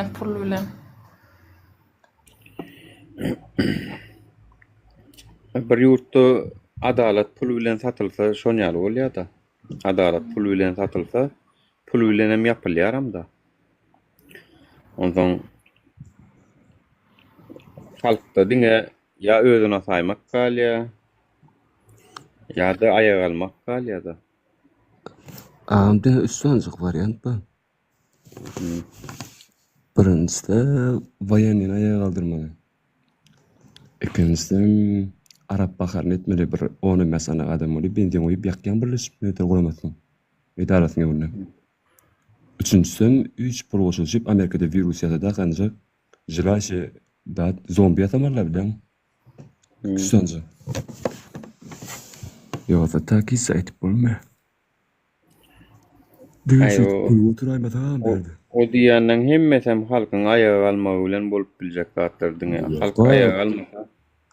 Pul bilen. Bir ýurtda adalat pul bilen satylsa şon ýaly bolýar-da. Adalat pul bilen satylsa, pul bilenem ýapylýaram-da. Onsoň halkda diňe ýa özüni asaýmak galýar, ýa-da aýak almak galýar-da. Agam diňe üç sanjyk wariant bar. Birinjisi waýennyny aýaga galdyrmaly. Ikinjisem arap baharyny etmeli bir on-on bäş sany adam bolup benzin guýup ýakýaň birleşip militer guramasynyň edarasynyň öňünde. Üçünjisem üç pul goşulyşyp Amerikada wirus ýasady ganjak želaşi zat zombi ýasamalylar bilýäňmi? Üç sanja. Ýogsa tak hiç aýdyp bolmaýar. Diňe Aý, şeýdip o, gülüp oturaýmasagam o, bärde. o diýýänleň hemmesem halkyň aýaga galmagy bilen bolup biljek zatlar diňe. Halk Ýok-a. aýaga galmasa.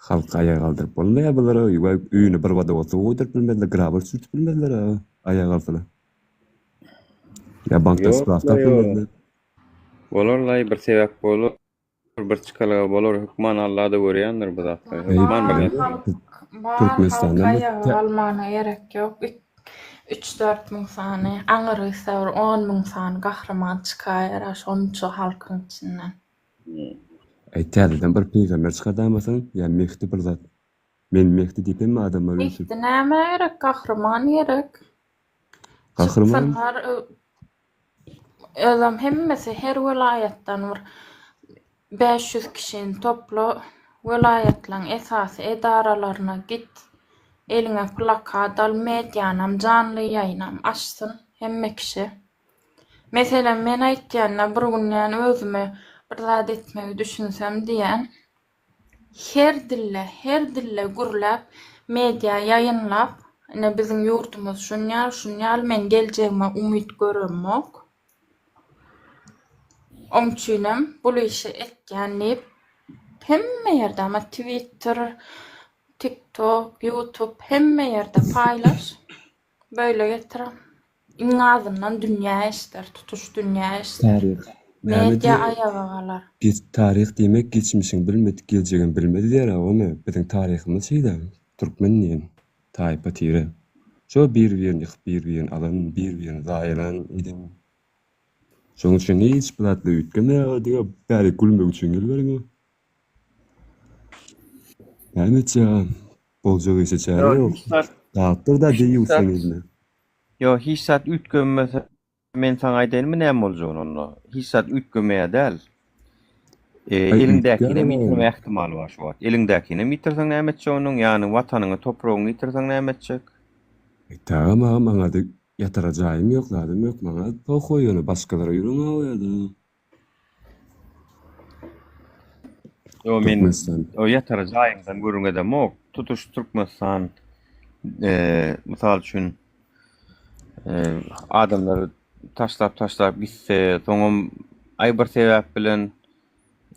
Halky aýaga galdyryp bolmaýar bulara. Waý, öýüne bir bada suw guýduryp bilmezler, grabl sürtüp bilmezler-a, aýaga galsalar. Ýa bankdan Ýok-la, sprawka alyp ýok. bilmezler. Bolar-laý, bir sebäp bolar. Bir çykalga bolar hökman Allada görýändir bu zatlary Eý, hökman bir Bar zat bolar. halk bar halk Türkmenistanda mı? aýaga galmana gerek ýok. Üç-dört müň sany, aňyry gitse bir on müň sany gahryman çykaýar-a şonça halkyň içinden. Eý, täzeden bir pygamber çykardaýmasaň, ýa Mehdi bir zat. Men Mehdi diýip hemme adamlar üýşüp. Mehdi nämä gerek, gahryman gerek. Gahryman? Çyksynlar Özem hemmesi her welaýatdan bir 500 kişini topla, welaýatlaryň esasy edaralaryna git, eliňe plakat al, medianam, janly ýaýynam açsyn hemme kişi. Meselem, men aýtýan-da, bir gün diýen özüme bir zat etmegi düşünsem diýen, Her dilde, her dilde gürläp, media ýaýynlap, ine biziň ýurdumyz şunýaly, şunýaly, men geljegime umyt göremok. Oň üçinem bul işi etýän diýip, hemme ýerde, ama Twitter, TikTok, YouTube hemme ýerde paýlaş. Böyle getirem. Iň azyndan dünýä eşder, tutuş dünýä eşder. Taryh. Näme Media diýýär? aýaga galar. Geç taryh diýmek geçmişiň bilmedik geljegem bilmez diýýär agamy. Biziň taryhymyz şeýle. Türkmen diýen taýpa tire. Şo bir birini ýykyp bir birini alan, bir birini zaýalan eden. Şonuň üçin hiç bir zatlar üýtgemeýär aga diňe bärik gülmek üçin geliberiň. Näme etjek agam? Boljak işe çäre Ýok, ýok. hiç zat, Galypdyr-da hiç deýýus zat, eline. ýok, hiç zat üýtgemese men saňa aýdaýynmy näme boljagyny onda. Hiç zat üýtgemeýär däl. E, Aý eliňdäkinem üýtgär ýitirme ähtimaly bar şu wagt. Eliňdäkinem ýitirseň näme etjek onuň? Ýagny watanyňy, topragyňy ýitirseň näme etjek? Aý tagam agam maňada ýatara jaýym ýok, zadym ýok, maňa pohoý ýöne başgalara ýüregiň agyrýar-da. Ýo men Türkmenistan. o ýatara jaýyňdan gürrüň edemok. Tutuş Türkmenistan e, mysal üçin e, adamlar taşlap taşlap gitse, soňam aý bir sebäp bilen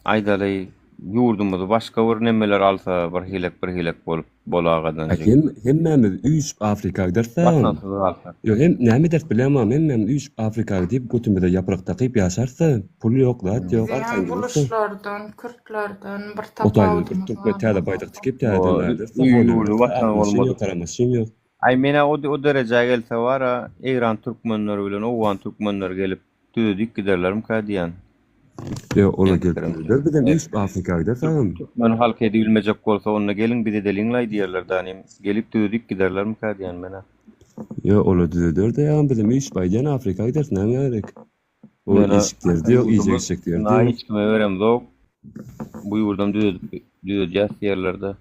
Aýdaly, ýurdumyzy başga bir nemeler alsa, bir hilek bir hilek bolup bolagadan Aý jigim. hem hemmämiz üýşüp Afrika gideris agam. Watansyz galsak. Ýok hem näme ederis bilýäňmi hemmämiz üýşüp Afrika gidip götümize ýaprak dakyp ýaşarys-da, pul ýok, zat ýok, Biziňem arkaýyn gezerys-da. buluşlardan, kürtlerden bir O taýdan bir tapawudymyz türkmen bar täze bolsa. baýdak tikip O täzeden bärderis-de, öý hol ýurdy ýerde watan ak maşyn ýok, bolmadyk. gara maşyn ýok. Aý menä o o derejä gelse bara Eýran türkmenleri bilen Owgan türkmenleri gelip Düzedip giderlermikä diýýän. Ýok, olar Meň gelip pikirimçe. düzeder, bizem üýşüp Afrika gideris agam. Türkmen halky edibilmejek bolsa onda geliň biz edeliňlaý diýerler danym. Gelip düzedip giderlermikä diýýän menä. Ýok, olar düzeder-de agam, bizem üýşüp aýdýan Afrika gideris, näme gerek. O Ýöne eşik derdi ýok, iýjek ýurdumyz içjek derdi na ýok. hiç kime beremzok. Bu ýurdam düzedip düzedýäs diýerlerde.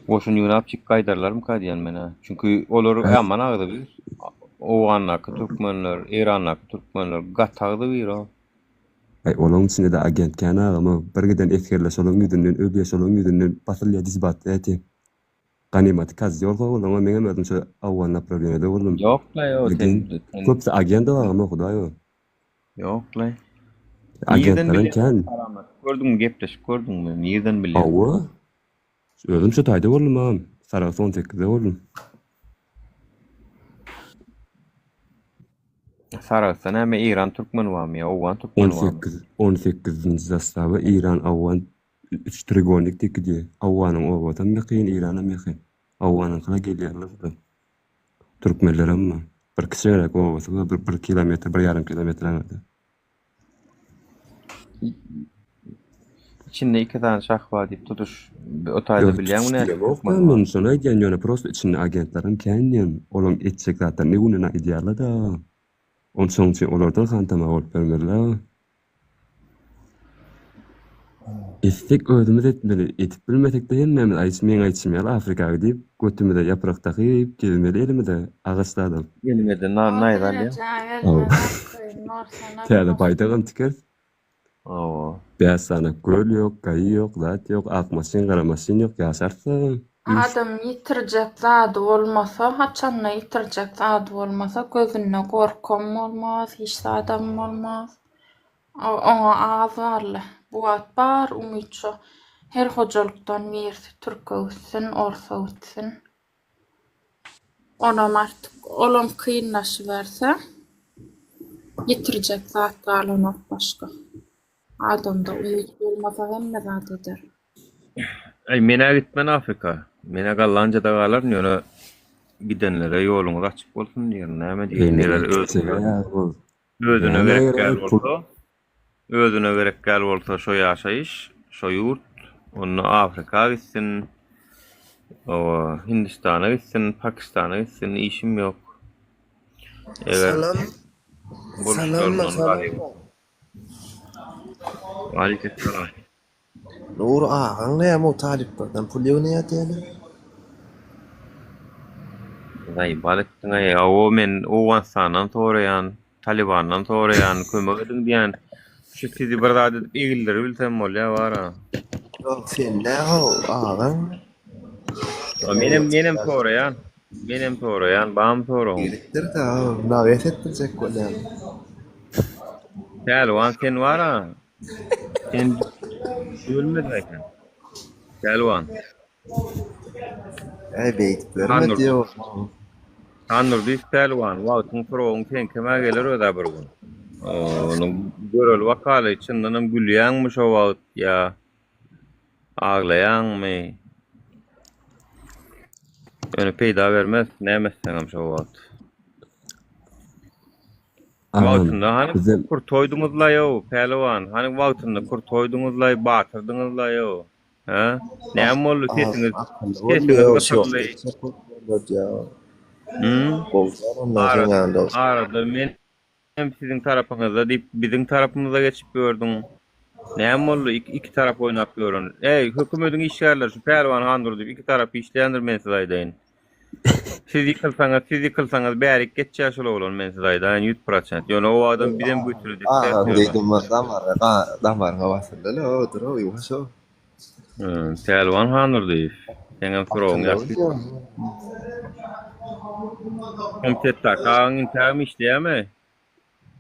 Goşun ýygnap çyk gaýdarlarmyka diýýän men-ä. Çünki olar aman agzybir. Owgandaky türkmenler, Eýrandaky türkmenler gaty agzybir-ow. Aý olaň içinde-de agent kän agam-ow. Bir giden esgerler şolaň ýüzünden ölýä, şolaň ýüzünden basylýa dizbatda eti. Ganymaty kozýol how olaňa meňem özüm şo owgan naprawleniýede boldum. Ýok-la ýok sen Agent sen köpüsi agent-ow agam-ow hudaý-ow. Ýok-la. Nirden Agentlerem bilýäň? kän. Karamat gördüňmi gepleşik gördüňmi? Nirden bilýäň? Hawa. Özüm şu taýda boldum agam. Sarahs on sekizde boldum. Sarahsda näme Eýran türkmeni barmy ýa owgan türkmeni barmy? 18 18-nji zastawa Eýran Owgan üç trigolnik diýip gidýär. Owganyň obasam ýakyn, Eýranam ýakyn. Owganyňkyna gelýärler bular. Türkmenlerem bar. Bir kiçeňräk obasy bar, bir, bir kilometr, bir ýarym kilometr aňyrda. Içinde iki sany şah bar diýip tutuş o taýda Ýok, bilýäňmi tutuş näçe diýemok türkmen da bar? men şony aýdýan ýöne prosta içinde agentlerem kän diýen. Olaň etjek zatlaryny gününe aýdýarlar-da. Onsoň üçin olardan hantama bolup bermeliler. Etsek özümiz etmeli, edip bilmesek-de hemmämiz aýt meň aýdyşym ýaly Afrika gidip götümize ýaprak dakyp gezmeli elimize agaç zat alyp. Eliňede naýza alýaň. Täze baýdagam tikeris. Hawa. Bäş sany göl ýok, gaýy ýok, zat ýok, ak maşyn, gara maşyn ýok, ýaşarys-a. Adam ýitirjek zady bolmasa, haçanda ýitirjek zady bolmasa, gözünde gorkam bolmaz, hiç zadam bolmaz. Oňa az galdy. Bu wagt bar umyt şo. Her hojalykdan birisi türke gitsin, orsa gitsin. Onam artyk, olam kynlaşyberse, ýitirjek zat galanok başga. Adamda umyt bolmasa hemme zat eder. Aý menä gitmen Afrika. Menä Gollandiýada galaryn ýöne gidenlere ýoluňyz açyk bolsun diýerin. Näme diýerin eger özüne özüne gerek däl bolsa özüne gerek däl bolsa şo ýaşaýyş şo ýurt onda Afrika gitsin oba Hindistana gitsin Pakistana gitsin işim ýok. Eger Salam. Salam, boluşlaryndan salam. razy Waleýkim salam. Nury agaň näme o talyplardan pul ýygnaýar diýeli. Zaýbal etdiňaý. Hawa men Owganystandan soraýan, Talybandan soraýan, kömek ediň diýýän. Şu sizi bir zat edip egildiribilsem bolýa bara. Ýok sen näho agaň. Menem menem soraýan. Menem soraýan, barmy soragyň? Gelipdir-de, nawes etdirjek bolýan. Pälwan sen bara. Sen ölmediň sen. Pälwan. Äý beýdip berme diýip. Handurdyýew pälwan, wagtyň soragyň seňkem-ä geler öz-ä bir gün. Onuň göreli bakaly, çyndanam gülýäňmi şo wagt ýa aglaýaňmy? Ýöne peýda bermez, näme etseňem şo wagt. Agam, Wagtynda hany bizem kurtoýdyňyzlaý-ow, päliwan, hany wagtynda kurtoýdyňyzlaý, batyrdyňyzlaý-ow, hä? Näme boldy sesiňiz, sesiňiz gysyldy? Hüm? Arada, arada men hem siziň tarapyňyzda diýip, biziň tarapymyza geçip ýördüň. Näme boldy iki tarap oýnap ýören? Eý, hökümediň işgärleri şu Pälwan Handurdyýew iki tarap işleýändir men size aýdaýyn. Siz ýykylsaňyz, siz ýykylsaňyz bärik geçýär şol oglan men size aýdaýyn ýüz prosent. Ýöne o adam bizem götüne dikdäp Agam ýöne. diýdim damara damaryňa basyldy-la odur-ow ýuwaş-ow. Pälwan Handurdyýew, seňem soragyň ýaşy. Komitetdäki agaň intägem işleýärmi?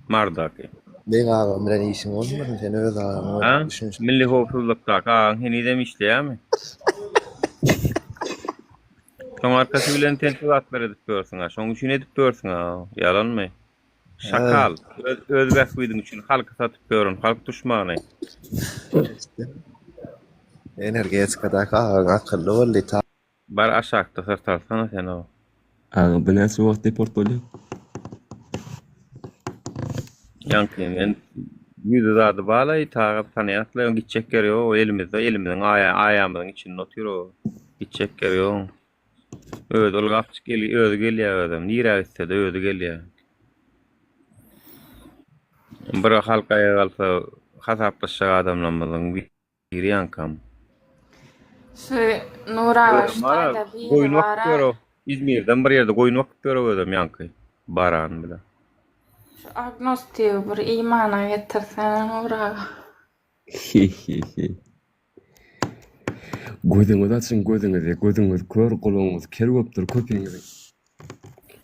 Mardaky. Meň agam bilen işiň bolmasyn, sen öz agaňa Ha? düşüniş. Milli howpsuzlykdaky agaň henizem işleýärmi? Şoň arkasy bilen sen şu zatlary edip ýörsüň-ä. Şoň üçin edip ýörsüň-ä. Ýalanmy? Şakal. Öz, öz bähbidiň üçin halky satyp ýören halk duşmany. Energetikadaky agaň akylly boldy. Bar aşakda syrt alsana sen o. Agam bu näçe wagt deport bolýar? Ýaňky men ýüzi zady balaý tagat tanaýasla gitjek ýeri ýok elimizde elimiziň aýamyzyň içinde otyr o gitjek ýeri ýok. Özi ylgapjyk gel özi gelýär özem nirä gitsede özi gelýär. Bir halk aýaga galsa hasaplaşjak adamlarymyzyň biri ýaňkam. Şu Nur aga şu taýda biri Goýun bakyp bara. ýör o. Izmirden bir ýerde goýun bakyp ýör o özem ýaňky. Baran bile. Şu agnostigi bir imana getirsene Nur aga. Hihihi. Gözüňizi açyň gözüňizi, gözüňiz kör, gulagyňyz ker bolupdyr köpiňiziň.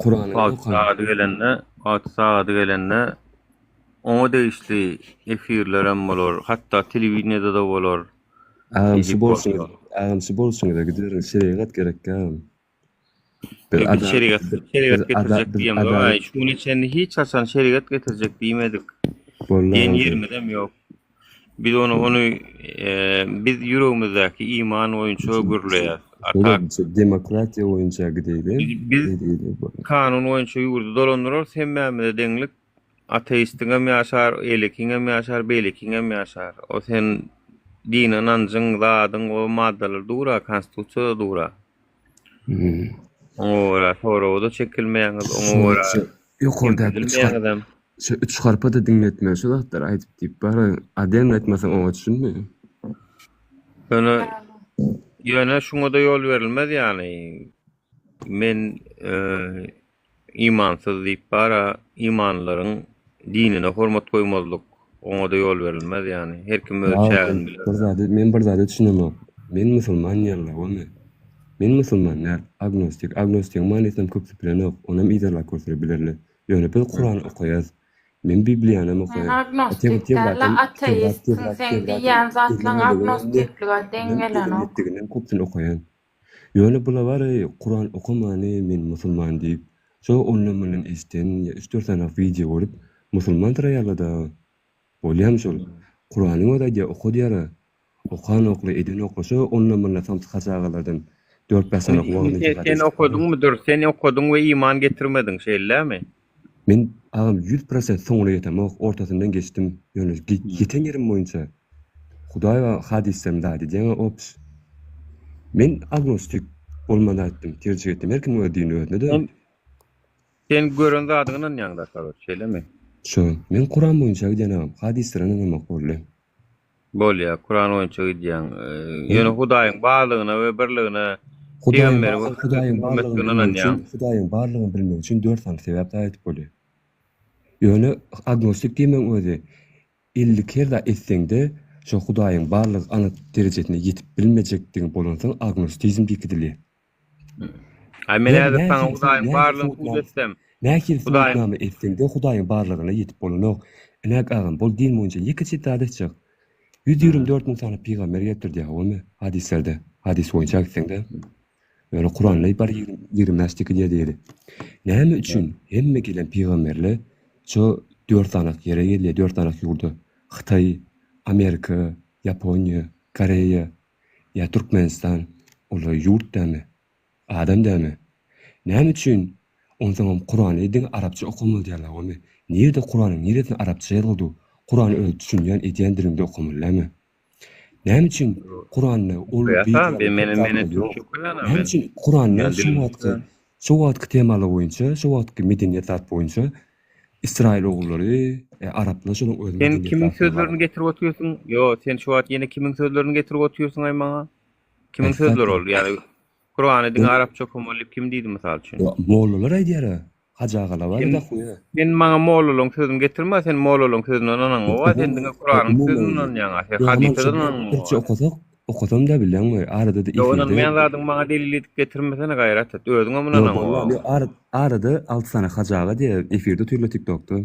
Kuranyňyzy Wagty okaň. sagady gelende, wagty sagady gelende oňa degişli efirlerem bolar, hatda telewideniýede-de bolar. Agam şu Nesip bolşuňyz, bolsa. agam şu bolşuňyza gidiberiň, şerigat gerek agam. Biz Biz adalat şerigat biz şerigat biz ada getirjek biz diýemzok. adalat Aý, şu güne çenli hiç haçan şerigat getirjek diýmedik. Boldy Diýen agam. ýerimizem ýok. Biz ony ony e, biz ýüregimizdäki iman boýunça gürleýäs. A tak Şeýle demokratiýa boýunça gideýli. biz, biz Edeýli bolýar. kanun boýunça ýurdy dolandyrarys, hemmämize deňlik. Ateistiňem ýaşar, eýlekiňem ýaşar, beýlekiňem ýaşar. O sen dine ynanjyň, zadyň o maddalar dur-a, konstitusiýada dur-a. Hmm. Oňa görä soraga-da çekilmeýäňiz, oňa görä Şu ýokardaky üç harp kemsidilmeýäňizem. şu üç harpa-da diňletme şu zatlary aýdyp diýip bar aden aýtmasaň oňa düşünmeýär. Ýöne ýöne şuňa-da ýol berilmez ýaly. Men imansyz diýip bara imanlylaryň dinine hormat goýmazlyk oňa-da ýol berilmez ýaly. Her kim öz Ýa men çägini biler. bir zady men bir zada düşünemok. Men musulman diýerler gomy. Men musulman däl, agnostik. Agnostigiň manysynam köpüsi bilenok, onam yzarlap görseler bilerler. Ýöne biz Kurany okaýas. Men Bibliýanam Sen okaýan. agnostik däl-de ateistsiň, seň diýýän zatlaň agnostiklige deň gelenok. Etdiginden köpüsini okaýan. Ýöne bula bary Kuran okamany men musulman diýip, şo ondan mundan eşden ýa üç-dört sany wideo görüp musulman syraýarlada. Bolýamy şol? Kuranyň özi aýdýar oka diýara. Okanokla edenokla şo ondan mundan samsyk hajy agalardan dört-bäş sany Indi wagyz sen, nesihat sen eşidip okadyňmy dur, sen okadyň we iman getirmediň, şeýle-dämi? Men agam 100% soňuna ýetemok, ortasyndan geçdim. Ýöne ýeten ýerim boýunça Hudaý we hadyslarym zat edýäňä opş. Men agnostik bolman aýtdym, terjih etdim. Her kimiň öz dini özüne-de. Sen, sen gören zadyňa ynanýaň da karoç, şeýlemi? Şo, men Kuran boýunça gidýän agam, hadyslara ynanamok boldy. Bolýa, Kuran boýunça gidýäň. Ýöne Hudaýyň barlygyna we birligine, Hudaýyň pygamberi bar, Hudaýyň barlygyny Muhammedligine bilmek üçin, ynanýaň. Hudaýyň barlygyny bilmek üçin dört sany sebäp zat aýdyp bolýar. Ýöne agnostik diýmegiň özi 52 her zat etseňde şo Hudaýyň barlygy anyk derejesine ýetip bilmejekdigiň bolansoň agnostizm diýip gidilýär. Aý men Ýöne häzir saňa nähili Hudaýyň nähili barlygyny subut subutnama etsem, nähili Hudaýyň subutnama etseňde Hudaýyň barlygyna ýetip bolanok. Inek agam bol din boýunça ýekeje zat aýtjak. 124 müň sany pygamber gelipdir diýýär howamy hadyslerde. Hadys boýunça gitseňde. Ýöne Kuranda bar 25 diki diýýär diýeli. Näme üçin hemme gelen pygamberler şo dört sanak ýere gelýär, dört sanak ýurda. Hytaý, Amerika, Ýaponiýa, Koreýa, Ýa Türkmenistan olar ýurt dämi? Adam dämi? Näme üçin onsoňam Kurany diňe arapça okamaly diýýärler ony? Nirede Kuranyň niresinde arapça ýazyldy? Kurany öz düşünýän edýän diliňde okamaly dämi? Näme üçin Kuranda ol Okaýasam beýle men köp meni zatlar ýok? türkçe okaýanam Näme men. üçin Kuranda Men şu dilim wagtky şu wagtky temalar boýunça şu wagtky medeniýet zat boýunça Ysraýyl ogullary, araplar şolaryň öz Sen medeniýet kimiň zatlary bar. sözlerini getirip otyrsyň? Ýo, sen şu wagt ýene kimiň sözlerini getirip otyrsyň aý maňa? Kimiň Haýsy sözleri zatlar? ol? Ýagny Kurany diňe Ol arapça okamaly diýip kim diýdi mysal üçin? Ýa, mollalar aýdýar-a. Hajy agalar bar Sen dahuýa. sen maňa mollalaryň sözüni getirme, sen mollalaryň sözüne ynanaňok-a, sen diňe Kuranyň Umuman sözüne aýdýan. ynanýaň-a, sen Ýa, aman hadysa-da şo ynanaňok-a. türkçe okasak, okasam-da bilýäňmi, arada-da Ýok, efirde ynanmaýan zadyňy maňa delil edip getirmesene gaýrat et. Özüňem Ýok, ynanaňok. bolýa, ýok, ara, arada alty sany Hajy aga diýýär, efirde otyrlar TikTokda.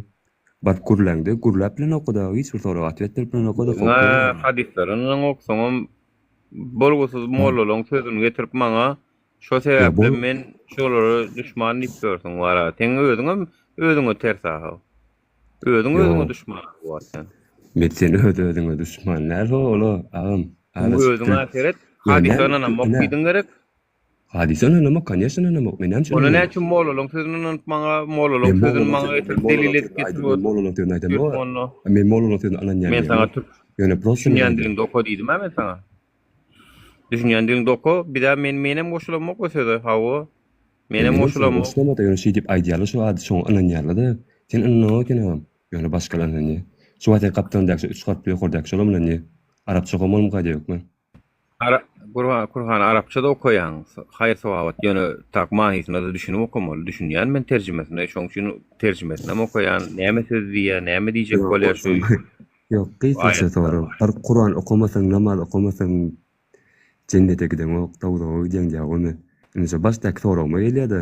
Baryp gürläňde, gürläp bilenok-da, hiç bir soraga otwet berip bilenok-da, Özüň-ä hopba. hadyslara ynanaňok, soňam bolgusyz mollalaryň sözüni getirip maňa şo Ýa, sebäpli bol men şolara duşman diýip ýörsüň wara. Seň özüňem özüňe ters ahaw. Özüň özüňe Ýok. duşman bu wagt sen. Met sen öz özüňe duşman däl ho-ola, agam. Özüňe Araçykda. seret, Ýa, hadysa näme ynanamok ine. diýdiň gerek. Hadysa ynanamok, koneşno ynanamok. Men näme üçin Onda ynanamok? näme üçin mollalaryň sözüne ynanyp maňa mollalaryň Men sözüni mollalaryň maňa sözüni, men getirip mollalaryň delil edip sözüni getirip aýdam, men mollalaryň sözüni aýdamok. otyrsyň onda? Men mollalaryň sözüne ynanýan Men saňa diýemok. türk Ýöne prosta men düşünýän aýdýan. diliňde oka diýdim-ä men saňa. Düşünýän diliňde oka, bizä men menem goşulamok o söze, hawa. Menem Menem şoňa goşulamok. goşulamok-da, ýöne şeý diýip aýdýarlar şo ady şoňa ynanýarlar-da. Sen ynanaňok eken agam. Ýöne başgalar ynanýar. Şu wagt seň gapdalyňdaky şo üç harply ýokardaky şolam ynanýar. Arapça okamalymyka diýip hökman. Ara Gurhan Kurhany arapça-da okaýaň, haýyr sogabat, ýöne tak manysyna-da düşünip okamaly. Düşünýän men terjimesine, şoň üçin terjimesinem okaýan, näme söz diýýär, näme diýjek Ýok, bolýar şu Ýok, gysgaça aýatda. sorag. Bir Kuran okamasaň, namaz okamasaň jennete gideňok, dowzaha gidýäň diýýär ony. Indi şo başdaky soragyma gelýär-de.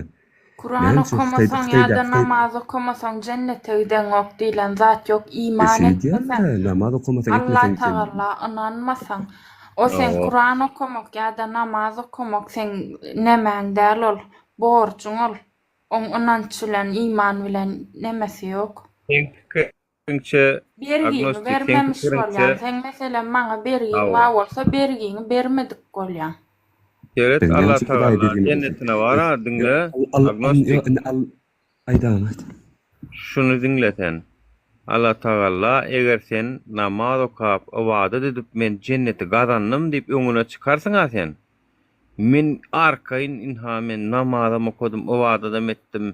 Kuran Näme üçin Hytaý okamasaň ýa-da Hytaýdaky Hytaý namaz okamasaň jennete gideňok diýlen zat ýok iman Şeý etmeseň diýýär-de, namaz okamasaň etmeseň sen Allatagala ynanmasaň o seň Ýok. Kuran okamak ýa-da namaz okamak seň nemäň däl ol. Borjuň ol. Oň ynanç bilen, iman bilen nemesi ýok. Seň pikiriňçe Bergiňi agnostik seň bermemiş pikiriňçe bolýaň. Seň meselem maňa bergiň Hawa. bar bolsa bergiňi bermedik bolýaň. Seret Biz näme Allah üçin Hudaýa Tagala bergimiz bolsun? jennetine bar-a diňle agnostik. Aýt agam aýt. Şuny diňle sen. Allah Tagala eger sen namaz okap ybadat edip men jenneti gazandym diýip öňüne çykarsyň-a sen. Men arkaýyn ynha men namazam okadym ybadadam etdim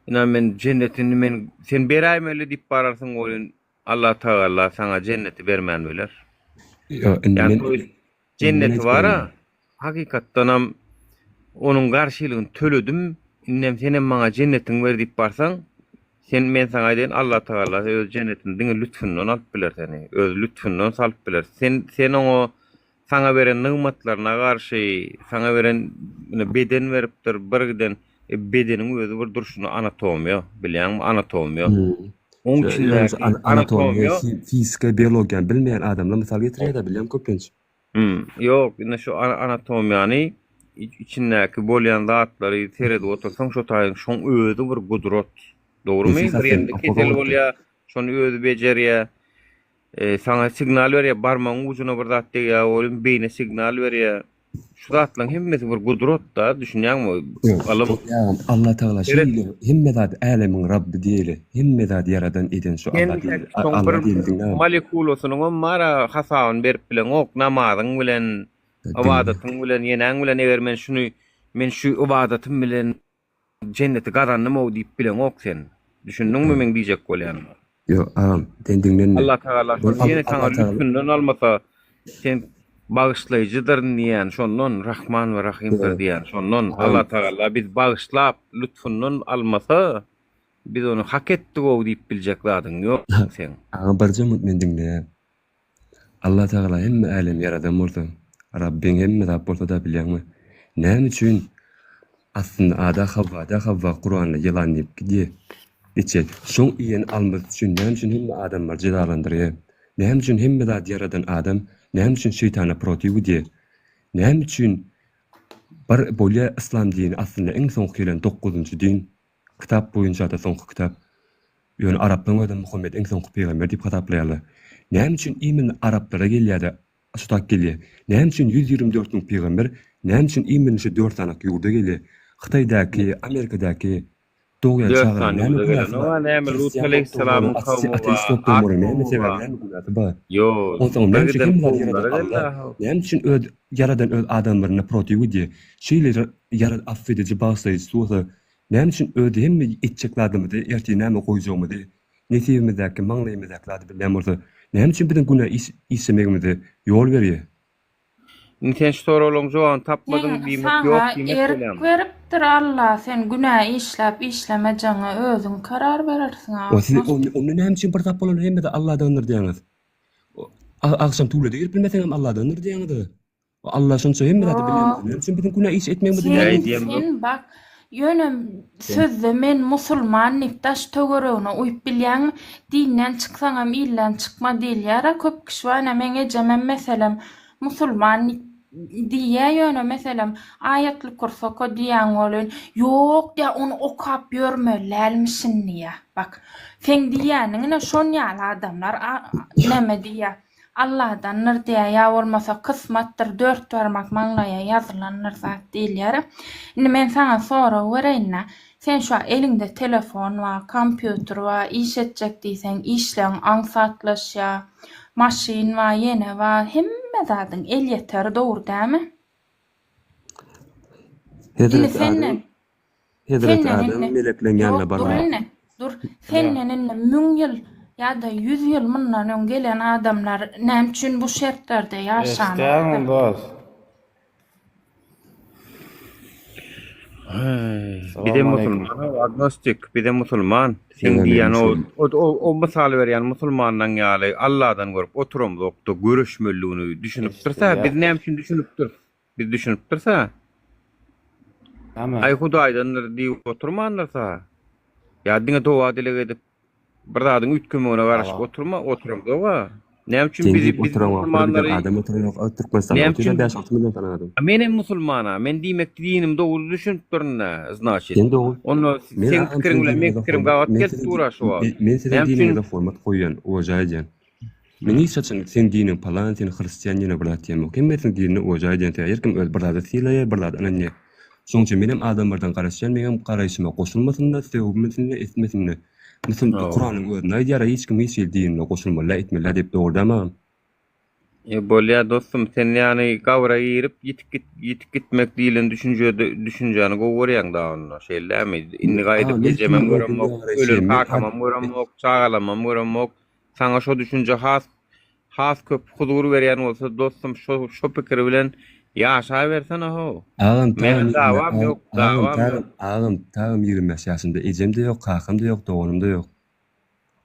ynha men jenneti indi men sen beräýmeli diýip bararsyň welin Allah Tagala saňa jenneti bermän biler. Ýok indi Ýagny men to ýest indi men jenneti aýdyp bara bereýin. hakykatdanam onuň garşylygyny töledim indem senem maňa jennetiňi ber diýip barsaň sen men saňa aýdaýyn Allah Tagala öz jennetini diňe lütfünden alyp biler seni öz lütfünden salyp biler sen sen oňa Saňa beren nygmatlaryna garşy, saňa beren ine beden beripdir, bir giden e, bedeniň özi bir durşuna anatomiýa, bilýäňmi, anatomiýa. Hmm. Oň Şu ýöne şu içindäki an- anatomiýa, anatomiýa, fi- fizika, biologiýany bilmeýän adamlar mysal getirýär-de bilýän köplenç. hmm, ýok, ine şu a- anatomiýany iç- içindäki bolýan zatlary seredip otursaň, şo taýyň şoň özi bir gudrat. Dogrumy? Nesihat Bir sen ýerinde okaga kesel bolupdyr. bolýar, şony özi bejerýär. Saňa signal berýär, barmagyň ujuna bir zat degýär, welin beýne signal berýär. Şu zatlaryň hemmesi bir gudrat-da, düşünýäňmi? Ylym. Allah Tagala Seret. şeýle hemme zady älemiň Rabby diýeli, hemme zady ýaradan eden şu Sen Allah diýeli, şoň Allah bir diýeli diňläň. molekulasynyňam bar-a hasabyny berip bileňok, namazyň bilen, Diňle. ybadatyň bilen, ýenäň bilen eger men şuny, men şu ybadatym bilen Jenneti gazandym-ow diýip bileňok sen. Düşündiňmi meň diýjek bolýanyma? Ýok, agam, sen diňlenme. Allah Tagala Bol şony ýene saňa Allah Tagala lütfünden almasa, sen bagyşlaýjydyryn diýýän şondan, Rahman we Rahymdyr diýýän şondan. Agam. Allah Tagala biz bagyşlap, lütfünden almasa, biz ony hak etdik-ow diýip biljek zadyň ýok seň. Agam birje minut meni diňle. Allah Tagala hemme älemi ýaradan bolsa, Rabbyň hemme zat bolsada bilýäňmi? Näme üçin aslynda Ada Hawwada Hawwa Kuranda ýylan diýip gidýä geçýä. Şoň iýen almasy üçin näme üçin hemme adamlary jezalandyrýa? Näme üçin hemme zady ýaradan adam näme üçin şeýtana protiw gidýä? Näme üçin bir bolýa yslam dini aslynda iň soňky gelen dokuzynjy din Kitap boýunça-da soňky kitap. Ýöne araplaryň özem Muhammedi iň soňky pygamber diýip hasaplaýarlar. Näme üçin immенно araplara gelýär-de şu tak gelýär? Näme üçin 124 müň pygamber näme üçin imенно şu dört sanak ýurda gelýär? Hytaýdaky, Amerikadaky dogýan Dört çagalaryň sany näme ýurda günäsi gelenok bar? a näme Lut Hristian bolupdyrmy aleýhissalamyň olar, kowmy ateist bar, bolupdyrmy Ad olar näme kowmy sebäbi bar. näme günäsi bar? Ýo, Onsoňam bir näme üçin giden hemme zady ýaradan kowumlara geldi Allah a. näme üçin öz ýaradan öz adamlaryna protiw gidýär? Şeýle ýara affediji bagyşlaýjysy bolsa Näme üçin özi hemme etjek zadymyzy, ertir näme goýjagymyzy, nesibimizdäki, maňlaýymyzdaky zady bilýän bolsa, näme üçin biziň günä iş işlemegimize ýol berýär? Indi sen şu soraglaryň jogabyny tapmadyň Seň diýmek saňa ýok diýmek erk bolýamy? beripdir Alla sen günä işläp işlemejeňe özüň karar berersiň O siz agnostik. onda onda näme üçin bir zat bolanda hemme-de Alladandyr diýýäňiz? Agşam tuwlede girip bilmeseňem Alladandyr diýýäňiz-ä. Allah şonça hemme zady bilýän bolsa, Ýok. näme üçin biziň günä iş etmegimizi Sen, näme Nädýän bu? sen bak, ýöne sözde men musulman diýip daş töweregine uýup bilýäňmi? Dinden çyksaňam ilden çykma diýilýär-a köp kişi bar ine meň ejemem meselem musulman diýip diýýä ýöne meselem aýatly kürsü oka diýýäň welin ýok diýýä ony okap ýörmeli dälmişin diýýä. Bak, seň diýýäniň ine şon ýaly adamlar neme diýýä. Alladandyr diýýär, ýa bolmasa kysmatdyr, dört barmak maňlaýa ýazylandyr zat diýilýär. Indi men saňa sorag bereýin-dä. Sen şu wagt eliňde telefon bar, kompýuter bar, iş etjek diýseň, işleň aňsatlaşýar, maşyn bar, ýene bar, hemme zadyň elýeter, dogry dälmi? Indi Hezreti Adem senden Hezreti Senden Adem indi, melekleň ýanyna ýok, dur barman. indi, dur. Senden indi müň ýyl ýa-da ýüz ýyl mundan öň gelen adamlar näme üçin bu şertlerde Eşidýärmiň ýaşanokdy? dost? Heý, Bize Salam aleýkum. musulman, agnostik, bize musulman. Seň Ýöne diýýän o, musulman. o, o, o mysal berýän musulmanlaň ýaly Alladan görüp oturamzokda göreşmelidigini düşünipdiris-ä. Biz Eşidilýär. näme üçin düşünipdiris? Biz düşünipdiris-ä. Näme? Aý Hudaýdandyr diýip oturmandyrys-a. Ýa diňe doga-dileg edip bir zadyň üýtgemegine garaşyp Hawa. oturma, oturamzok-a. Näme üçin Sen bizi diýip biz oturan wagtlar giden musulmanlary adam oturanok. A Türkmenistanda näme otyr-a üçin 5-6 million sany adam. A menem musulman-a. Men diýmek dinim dogry düşünipdirin-dä, znaçit. Sen dogry. Onda Men seň agam pikiriň siziň bilen meň diniňize pikirim hormat gabat men gelip siziň dur-a şu wagt. men, men siziň Näme üçin diniňize hormat goýýan, uwaža edýän. Men hiç haçan seň diniň palan, sen hristian ýene bir zat diýemok. Hemmesiniň dinine uwaža edýän sebäbi her kim öz bir zady sylaýar, bir zady ynanýar. Şoň üçin menem adamlardan garaşýan meňem garaýşyma goşulmasynlar, sögmesinler, etmesinler. Mysal Hawa. Kuranyň özünde aýdýar hiç kim hiç hili dinine goşulmaly däl, etmeli däl diýip dogry dämi agam? E bolýa dostum sen ýany gabra girip ýitip git ýitip gitmek diýlen düşünjede düşünjäni gowy görýäň da onda şeýle dämi? Indi Agam gaýdyp men ejemem kimiň göremok, dünýä ölen garaýşy men kakamam göremok, çagalamam göremok. Saňa şo düşünje has has köp huzur berýän bolsa dostum şo şo pikir bilen ýaşabersene how. Agam Meniň tagam dawam ýigrimi ýok, agam dawam tagam ýok. agam tagam 25 ýaşymda ejem-de ýok, kakam-da ýok, doganym-da ýok.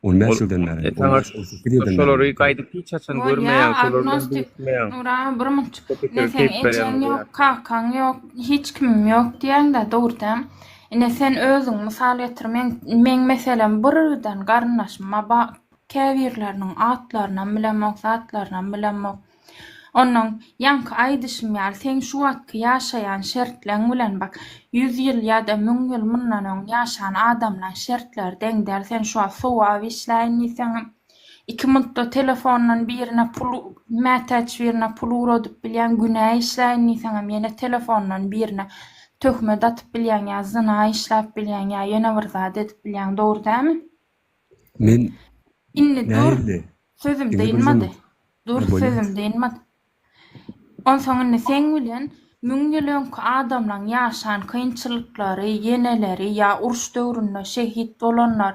15 Ol ýyldan bäri, e, saňa 15 18 ýyldan bäri şolary ýok. gaýdyp hiç haçan Bolýa, görmeýäň, şolar bilen agnostik. duşmaýaň. Nura bir munça. Şo Ine pikiri seň keýp berýän ejeň ýok, bolýar. kakaň ýok, hiç kimim ýok diýýäň-dä, dogry dämi? Ine sen özüň mysal getir, meň meň meselem bir giden garyndaşym bar, ba käbirleriniň atlarynam bilemok, zatlarynam bilemok. Onnoň, ýaňky aýdyşym ýaly, seň şu wagtky ýaşaýan şertleň bilen, bak, ýüz ýyl ýa-da müň ýyl mundan öň ýaşan adamlaň şertleri deň däl. Sen şu wagt sowap işläýin diýseňem, iki minutda telefondan birine pul, mätäç birine pul ugradyp bilýäň, günä işläýin diýseňem, ýene telefondan birine töhmet atyp bilýäň ýa zyna işläp bilýäň ýa ýene bir zat edip bilýäň. Dogry dälmi? Men Indi dur, nähili? sözüm Diňle bir dynmady. minut. Dur, Ha bolýar. sözüm dynmady. Onsoň indi seň bilen müň ýyl öňki adamlaň ýaşan kynçylyklary, ýeneleri ýa uruş döwründe şehit bolanlar,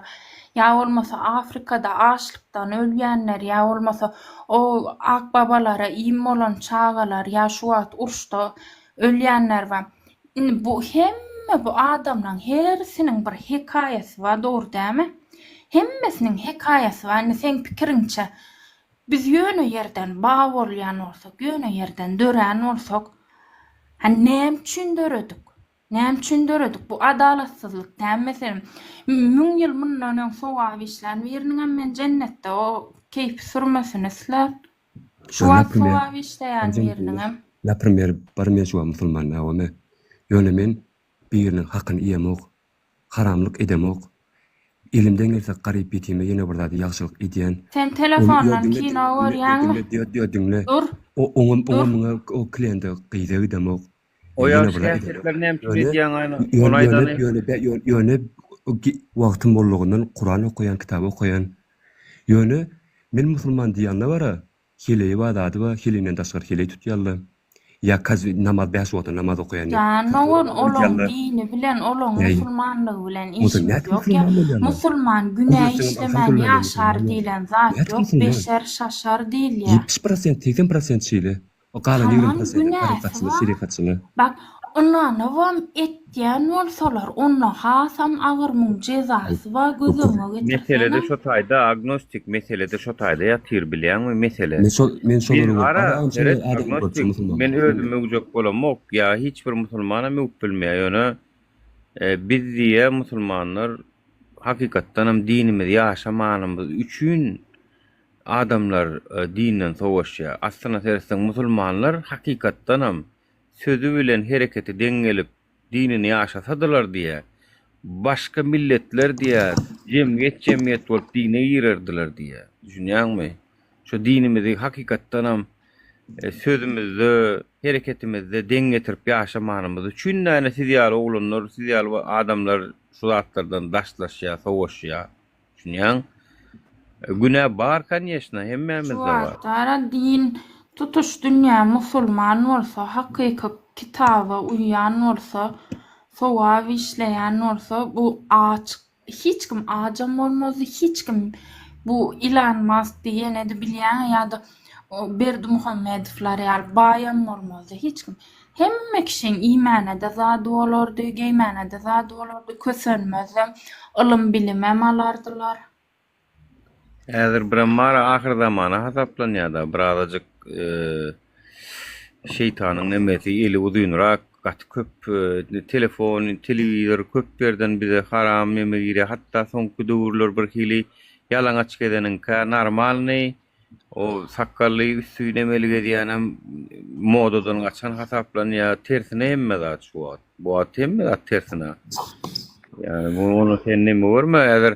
ýa bolmasa Afrikada açlykdan ölýänler, ýa bolmasa o akbabalara iým bolan çagalar, ýa şu wagt uruşda ölýänler bar. Indi bu hemme bu adamlaň hersiniň bir hekaýasy bar dogry dämi? Hemmesiniň hekaýasy bar indi seň pikiriňçe biz ýöne ýerden bar bolýan bolsak ýöne ýerden dörän bolsak hä näme üçin döredik? Näme üçin döredik? Bu adalatsyzlyk dämi meselem müň ýyl mundan öň sogap işlän biriniňem men jennetde o keýpi sürmesini islän. Şu wagt Naprimer, sogap işleýän biriniňem. Naprimer, bir men şu wagt musulman däl ome. Ýöne men biriniň hakyny iýemok. Haramlyk edemok. Elimden gelse garyp ýetime ýene bir zady ýagşylyk edýän. Sen Ony ýo telefondan diňle kino diňle görýäňmi? diňle diýo diýo diňle. Dur. O oňa Dur. oňa muňa o kliende gyza gidemok. O Ýene ýagşy bir zat edemok. häsiýetleri näme üçin Ýöne edýäň aýna? ýöne Ony ýöne aýdaly. ýöne ýöne ýöne wagtym bollugyndan Kuran okaýan, kitap okaýan. Ýöne men musulman diýende bara heleýi bar zady bar, heleýinden daşgary heleý tutýarlar. Ýa kaz namaz bäş wagta namaz okaýan diýip. Jan dogan olaň Ýaly. dini bilen olaň Näý. musulmanlygy bilen Onsoň işimiz nädip ýok ýa musulman bolýarlar? musulman günä Gürleseňem işlemän alhamdulillah diýen ýaşar musulman bolýar. diýlen zat Nädip ýok musulman? beşer şaşar diýilýä. 70 prosent, 80 prosent şeýle. O galan 20 Tamam prosenti günäsi tarykatçylar, bar. şerikatçylar. Bak ynanybam etýän bolsalar onda hasam agyr muň jezasy bar göz öňüňe Meselede getirsenem. şo taýda agnostik meselede şo taýda ýatyr bilýäňmi mesele. Men şol men Biz şolary görüp ara ara agam şeýle seret adam görüp şu agnostik musulman. men özüm öwjek bolamok ýa hiç bir musulmanam öwüp bilmeýär ýöne e, biz diýe musulmanlar hakykatdanam dinimizi ýaşamanymyz üçin Adamlar dinden sowaşýar. Aslyna seretseň musulmanlar hakykatdanam sözi bilen hereketi deň gelip dinini ýaşasadylar diýä. Başga milletler diýä jemgyýet jemgyýet bolup dine girerdiler diýä. Düşünýäňmi? Şo dinimizi hakykatdanam sözümizde hereketimizde deň getirip ýaşamanymyz üçin näne siz ýaly oglanlar siz ýaly adamlar şu zatlardan daşlaşýar sowaşýar. Düşünýäň? Günä bar konýeşna, Şu hemmämizde bar. wagtara din tutuş dünýä musulman bolsa, hakyky kitaba uýýan bolsa, sogap işleýän bolsa bu aç hiç kim ajam bolmazdy, hiç kim bu Ilan Mask diýenedi bilýäňä ýa-da Berdimuhamedowlar ýaly baýam bolmazdy hiç kim. Hemme kişiň iýmäne-de zady bolardy, geýmäne-de zady bolardy, kösenmezdem, ylym-bilimem alardylar. Häzir birem bar ahyrzamana hasaplanýada birazajyk şeýtanyň nemesi eli uzynrak gaty köp telefon telewizor köp ýerden bize haram neme girýär hatda soňky döwürler birhili ýalaňaç gezeniňkä normalnyý. O sakgally üsti nemeli gezýänem modadan gaçan hasaplanýar. Tersine hemme zat şu wagt. Bu wagt hemme zat tersine. Ýani bu ony sen neme görme häzir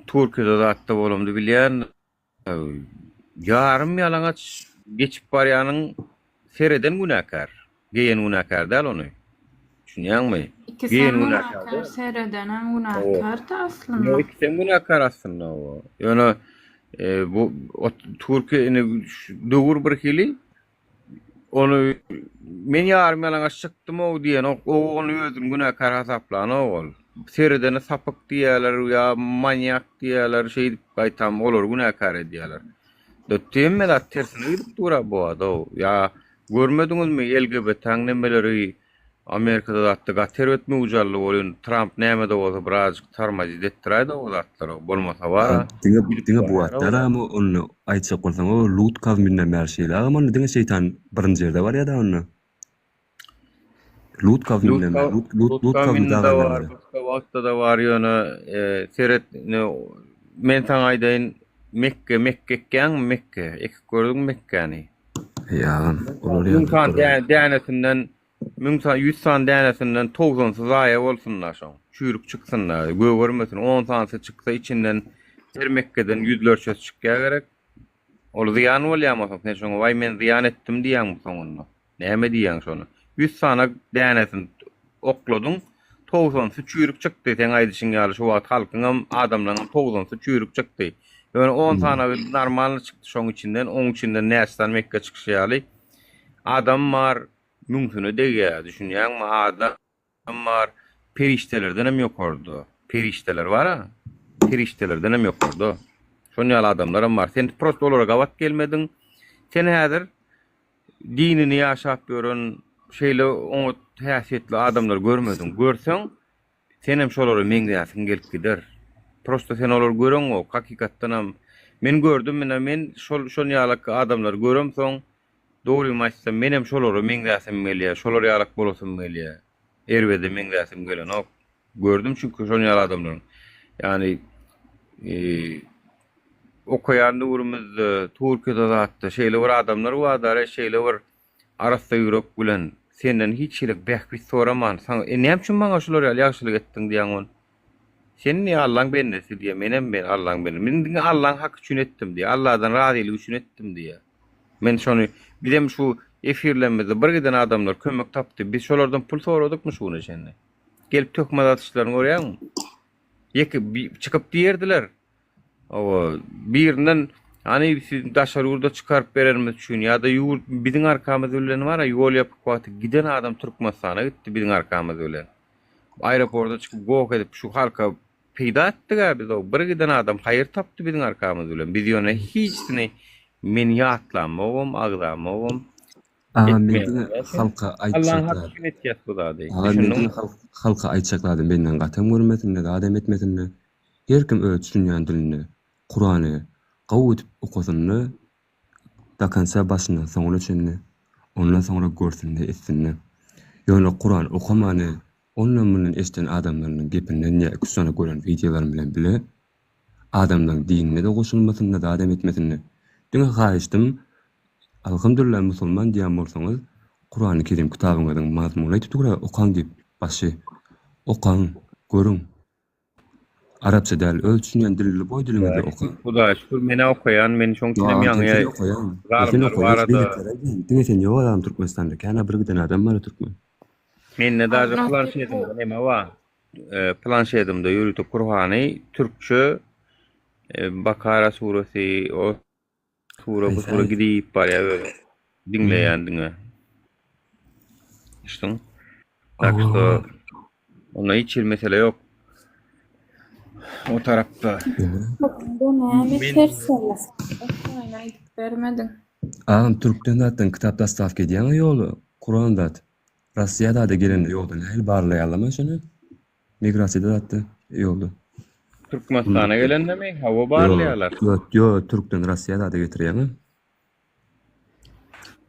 Türkiýede zatda bolamda bilýän Ýarym ýalaňaç geçip barýanyň sereden günäkär. Geýen günäkär däl ony. Düşünýäňmi? Ikisem Geýen günäkär günäkär, däl. seredenem Hawa. günäkär-de Ýok, aslynda. ikisem günäkär aslynda hawa. Ýöne e, bu ot, Türkiýe indi şu döwür bir hili Ony men ýarym ýalaňaç çykdym-ow diýenok, o ony özüni günäkär hasaplanok ol. Seredene sapyk diýýärler ýa manýak diýýärler, şeýdip gaýtam olary günäkär edýärler. Hemme zat tersine gidip dur-a bu wagt-ow. Ýa görmediňizmi LGBT-niň nemeleri Amerikada zatda gaty erbet möwç aldy welin Tramp nämede bolsa birazjyk tarmazit etdiräýdi o zatlary bolmasa bara Diňe gidip diňe bu barýar wagt o. däl agam onda aýtjak bolsaň o Lut kawminden bäri şeýle agam onda diňe şeýtan birinji ýerde barýada onda. Lut Lut kawminden bäri Lut Lut Lut Lut kawmi kawminde-de dagandan bar bäri. başga wagtda-da bar ýöne seret ine men saňa aýdaýyn Mekge Mekge ekýäňmi Mekge ekip gördüňmi Mekgäni? Eý agam olar Müň ýaly sany bir dänesinden Müň sany, ýüz sany dänesinden togsansy zaýa bolsun-da şoň. Çüýrük çyksyn-da, gögermesin. On sanysy çyksa içinden her mekgeden ýüzlerçesi çykýa gerek. Ol zyýan bolýamy soň? Sen şoňa waý men zyýan etdim diýýäňmi soňunda? Näme diýýäň şony? Ýüz sany dänesini okladyň, togsansy çüýrük çykdy. Seň aýdyşyň ýaly şu wagt halkyňam, adamlaňam togsansy çüýrük çykdy. Ýöne on sany normalny çykdy şoň içinden, oň içinden näçe sany mekge çykyşy ýaly adam bar, Müňsüne degýär, düşünýäňmi, adam bar, perişdelerdenem ýokarda. Perişdeler bar-a, perişdelerdenem ýokarda. Şon ýaly adamlaram bar. Sen prosto olara gabat gelmediň. Sen häzir dinini ýaşap ýören şeýle oňat häsiýetli adamlary görmediň. Görseň, Senem şolara meňzäsiň gelip gider. Prosto sen olary göreňok, hakykatdanam men gördüm ine men şol şon ýalak adamlary göremsoň dogrymy aýtsam menem şolara meňzäsim gelýär, şolar ýalak bolasym gelýär. Erbede meňzäsim gelenok. Gördüm çünki şon ýaly adamlaryň. Ýagny okaýan döwrümizde Türkiýede zatda şeýle bir adamlar bardy, şeýle bir Arassa ýürek bilen, senden hiç hili bähbit soraman, saňa, E, näme üçin maňa şular ýaly ýagşylyk etdiň diýýäň ony. Sen diýýär, Allaň bendesi diýýär, menem men Allaň bendesi. Men diňe Allaň haky üçin etdim diýýär, Alladan razylyk üçin etdim diýýär. Men şony, bizem şu efirlerimizde bir giden adamlar kömek tapdy. Biz şolardan pul soradykmy şu güne çenli? Gelip töhmet atyşlaryny görýäňmi? Ýeke çykyp diýerdiler. Hawa, birinden hany siz daşary ýurda çykaryp berenimiz üçin ýa-da ýurt biziň arkamyz bilen bar-a ýol ýapyk wagty giden adam Türkmenistana gitdi biziň arkamyz bilen. Aeroporta çykyp goh edip şu halka peýda etdik-ä biz o bir giden adam haýyr tapdy biziň arkamyz bilen. Biz ýöne hiçsini men ýatlamogam, agzamogam. Aga men Etmeýän diňe däl sen. halka Allaň aýtjak haky zat. üçin etýäs bu zady. Aga men Düşündiňmi? diňe halk halka aýtjak zadym menden gatam görmesinler, zadam etmesinler. Her kim öz düşünýän dilinde Kurany gowy edip okasynda do konca başyndan soňuna çenli ondan soňra görsünde etsinle. Ýöne Kuran okamany ondan mundan eşden adamlarynyň gepinden ýa iki üç sany gören wideolarym bilen bile adamlaryň dinine-de goşulmasynda zadam etmesinle. Diňe haýyştym Alhamdulillah musulman diýýän bolsaňyz Kurany Kerim kitabyňyzyň mazmunyny aýdyp dur okaň diýip başy okaň görüň. Arapça däl, öz düşünýän dilli boý diliňizde oka. Hudaýa şükür menä okaýan, men şoň üçinem Ýa, sen ýaňy sen okaýaň. Ýa, sen zalymlar okaýaň, barada beýlekiler aýdýan. Diňe sen ýok adam Türkmenistanda. Kän-ä bir giden adam bar türkmen. Mende daže Arnawut planşetimde neme bar? Planşetimde ýörite Kurhany türkçe Bakara suresi o Sura bu sura gidip barýar özi. Diňleýän diňe. Düşdüň? Tak что onda hiç bir mesele ýok. O tarapda. Bu näme terselle? Aýdyp bermediň. Agam türkden zatdan kitap dastavka edýäňä ýola Kuran zat. Rossiýa zada gelende ýolda nähili barlaýarlama şony? Migrasiýada zatda ýolda. Türkmenistana gelendemi? Hawa barlaýarlar. Ýok, ýok, türkden Rossiýa zada getirýäňmi?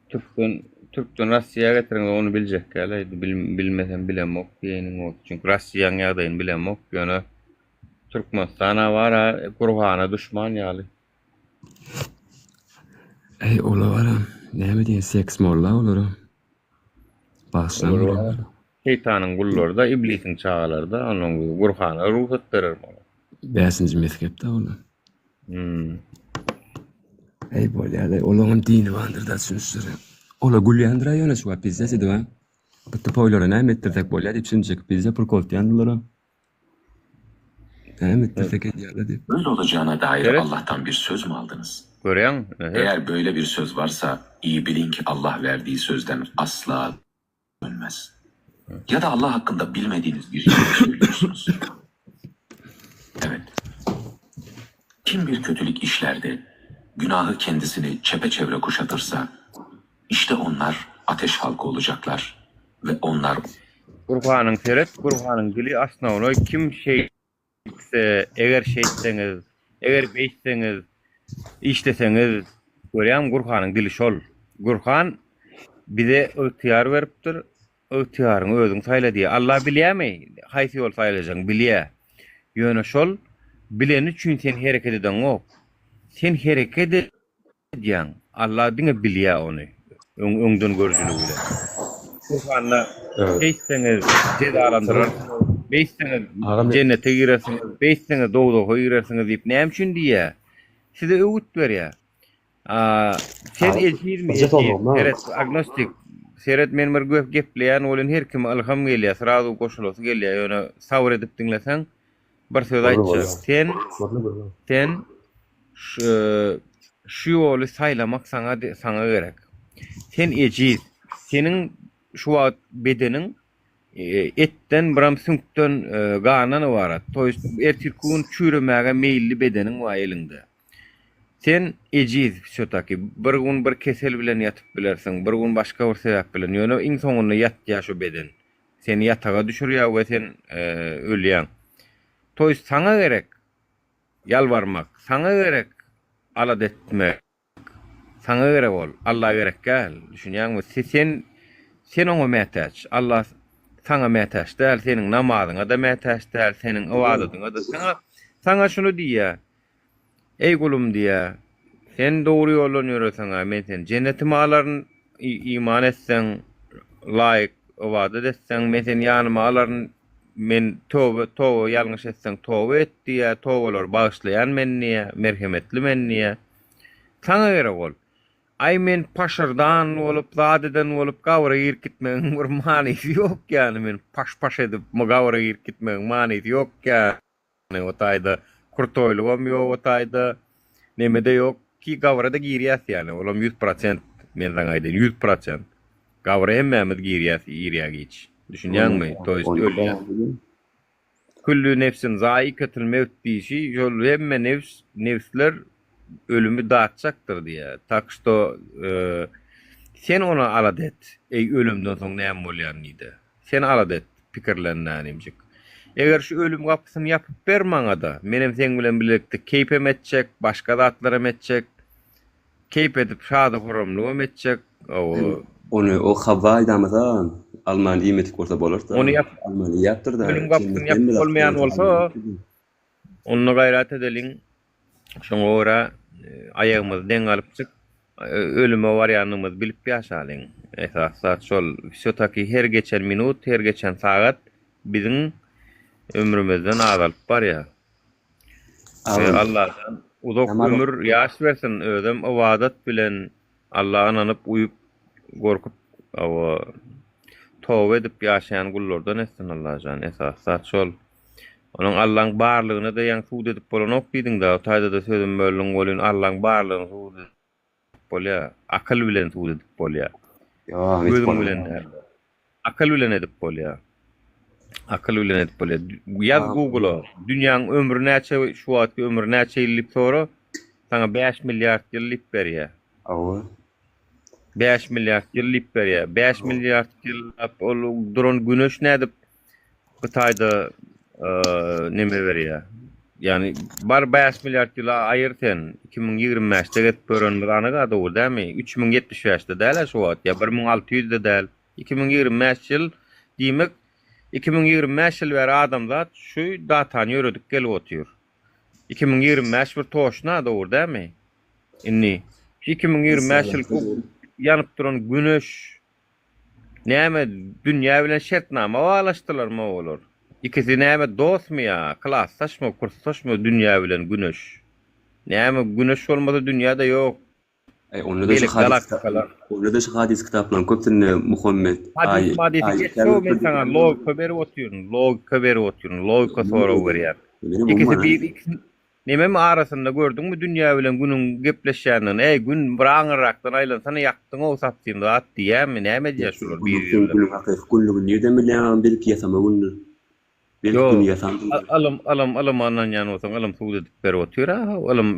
Türkden Türkden Rossiýa getiriňde ony biljek däl. Bilmesem bilemok diýeniň bolsa. Çünki Rossiýanyň ýagdaýyny bilemok. Ýöne Türkmenistana bar-a Gurhana duşman ýaly. Eý ola baram näme diýen seks molla olara. Bagyşlaň Olar olara. Şeýtanyň gullary-da, iblisiň çagalary-da, onuň Gurhana rugsat berermi olar? Bäşinji mezhep-dä olar. Hmm. Eý bolýa-da, olaňam dini bardyr-da düşünişleri. Olar gülýändir-ä ýöne şu wagt pizdes edip-ä. Bu tupoýlara näme etdirsek bolýa diýip şinjek pizde pul koltýandylaram. Näme etdirsek edýärler diýip. Böyle olacağına dair Seret. Allah'tan bir söz mü aldınız? Görýäň, ine Eğer böyle bir söz varsa iyi bilin ki Allah verdiği sözden asla dönmez. Ya da Allah hakkında bilmediğiniz bir şey söylüyorsunuz. Evet. Kim bir kötülük işler de günahı kendisini çepeçevre kuşatırsa işte onlar ateş halkı olacaklar ve onlar Gurhanyň seret, Gurhanyň dili asnawnoý kim şeýtse, eger şeýtseňiz, eger beýtseňiz, işleseňiz, görýäňmi Gurhanyň dili şol. Gurhan bize ygtyýar beripdir, ygtyýaryňy özüň saýla diýýär. Allah bilýärmi haýsy ýoly saýlajagyňy? Bilýär. Ýöne şol bileni üçin sen hereket edeňok. Sen hereket edýäň. Allah diňe bilýär ony. Öň öňden görüjiligi bilen. Gurhanda şeýtseňiz jezalandyrarsyňyz, beýtseňiz jennete girersiňiz, beýtseňiz dowzaha girersiňiz diýip näme üçin diýýär? Size öwüt berýär. Sen ejizmi ejiz? Seret agnostik. Seret men bir gepleýän welin her kime ylham gelýär, srazu goşulasy gelýär, ýöne sabyr edip diňleseň bir söz aýtjak. Sen sen şu ýoly saýlamak saňa saňa gerek. Sen ejiz. Seniň şu wagt bedeniň etden biram süňkden gandan ybarat. To ýest ertirki gün çüýremäge meýilli bedeniň bar eliňde. Sen ejiz wsýotaki. Bir gün bir kesel bilen ýatyp bilersiň, bir gün başga bir sebäp bilen. Ýöne iň soňunda ýatýar şu beden. Seni ýataga düşürýär we sen ölýäň. To ýest saňa gerek ýalbarmak, saňa gerek alada etmek. Saňa gerek ol, Alla gerek däl. Düşünýäňmi? Sen sen oňa mätäç. Alla saňa mätäç däl, seniň namazyňa-da mätäç däl, seniň ybadatyňa-da. Saňa saňa şuny diýýär. Eý gulum diýýär, sen dogry ýoldan ýöreseň-ä, men seni jennetime alaryn, iman etseň, laýyk ybadat etseň, men seni ýanyma alaryn, men toba, toba ýalňyş etseň toba et diýýär, tobalary bagyşlaýan men diýýär, merhemetli men diýýär. Saňa gerek ol. Aý men paşyrdan bolup, zat eden bolup gabra girip gitmegiň bir manysy ýok ýany, men paş-paş edip gabra girip gitmegiň manysy ýok ýa. O taýda krutoýlygam ýok o taýda nemede ýok ki gabra-da girýäs ýani olam 100% men saňa aýdaýyn 100% gabra hemmämiz girýäs ir ýa giç düşünýäňmi to ýest ölýäs Küllü nefsin zaikatul mewt diýşi şol hemme nefs nefsler ölümi datjakdyr diýýär tak şto sen ony alada et eý ölemden soň näme bolýan diýde. Sen alada et, pikirlen Nanimjik. Eger şu ölüm gapysyny ýapyp ber maňa-da, menem seň bilen bilelikde keýpem etjek, başga zatlaram etjek. Keýp edip şady-horramlygam etjek. Hawa. Ony o Hawwa aýdamasa, almany iýmedik bolsa bolardy. Ony ýapyp, Almany iýäpdir-de, ölüm gapysyny jennetde hemme ýapyp zat bolmaýan bolsa, bolsa, onda gaýrat edeliň. Şoňa görä aýagymyzy deň alypjyk ölüme barýanlygymyzy bilip ýaşalyň. Esasy zat şol. Wsýotaki her geçen minut, her geçen sagat biziň ömrümizden azalyp barýar. Allajan uzak ömür, ýaş bersin, özem ybadat bilen Allaha ynanyp, uýup, gorkup, hawa, toba edip ýaşaýan gullardan etsin Allajan, esasy zat şol. Onuň Allaň barlygyny-da ýaňy subut edip bolanok diýdiň-dä, o taýda-da sözümi böldüň welin, Allaň barlygyny subut edip bolýar, akyl bilen subut edip bolýar. Ýok, edip Gözüň bilen bolanok. däl. Akyl bilen edip bolýar. Akyl bilen edip bolýar. Ýaz Google-a, dünýäň ömri näçe, şu wagtky ömri näçe ýyl diýip sora, saňa 5 milliard ýyl diýip berýär. Hawa. 5 milliard ýyl diýip berýär. 5 milliard ýyllap ol duran güneş nädip Hytaýda neme berýär? Ýagny bar 5 milliard ýyla aýyr sen. 2025-de gezip görenimiz anyk-a dogry dälmi? 3075-de däl-ä şu wagt ýa 1600-de däl. 2025 ýyl diýmek 2025 ýyl bäri adamzat şu datany ýöredip gelip otyr. 2025 bir toşna dogry dälmi? Indi. Şu 2025 ýylky ýanyp duran güneş näme dünýä bilen şertnama baglaşdylarmy olar? Ikisi näme dostmy ýa klasdaşmy, kursdaşmy dünýä bilen güneş? Näme güneş bolmasa dünýä-de ýok. Aý onda-da şu Beýleki hadys galaktikalar. onda-da şu hadys kitaplaryň köpüsinde Muhammet Hadys aý madysy aý geç-ow men saňa logika berip otyryn, logika berip otyryn, logika sorag berýän. Ikisi bir ikisi Nememi arasynda gördüňmi dünýä bilen günüň gepleşýändigini eý gün bir aňyrrakdan aýlansana ýakdyňow sapsym zat diýýämi näme edýär şular Sen biri biri bilen. günüň hakyky günlügini nirden bilýäň belki ýasama gündür. Belki Ýok güni ýasandyr. ylym ylym ylyma ynanýan bolsaň ylym subut edip berip otyr a ylym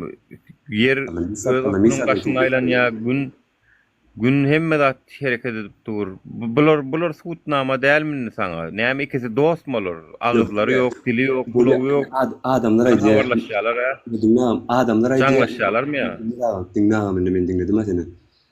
ýer Ylym öz ylym okunyň daşynda aýlanýar gün Gün hemme zat hereket edip dur. Bular bular subutnama dälmi indi saňa? Näme ikisi dostmy olar? Agyzlary ýok, dili ýok, gulagy ýok. Adamlar aýdýar. Habarlaşýarlar a. Diňle agam, adamlar aýdýar. Jaňlaşýarlarmy ýa? Diňle agam, diňle agam indi men diňledim-ä seni.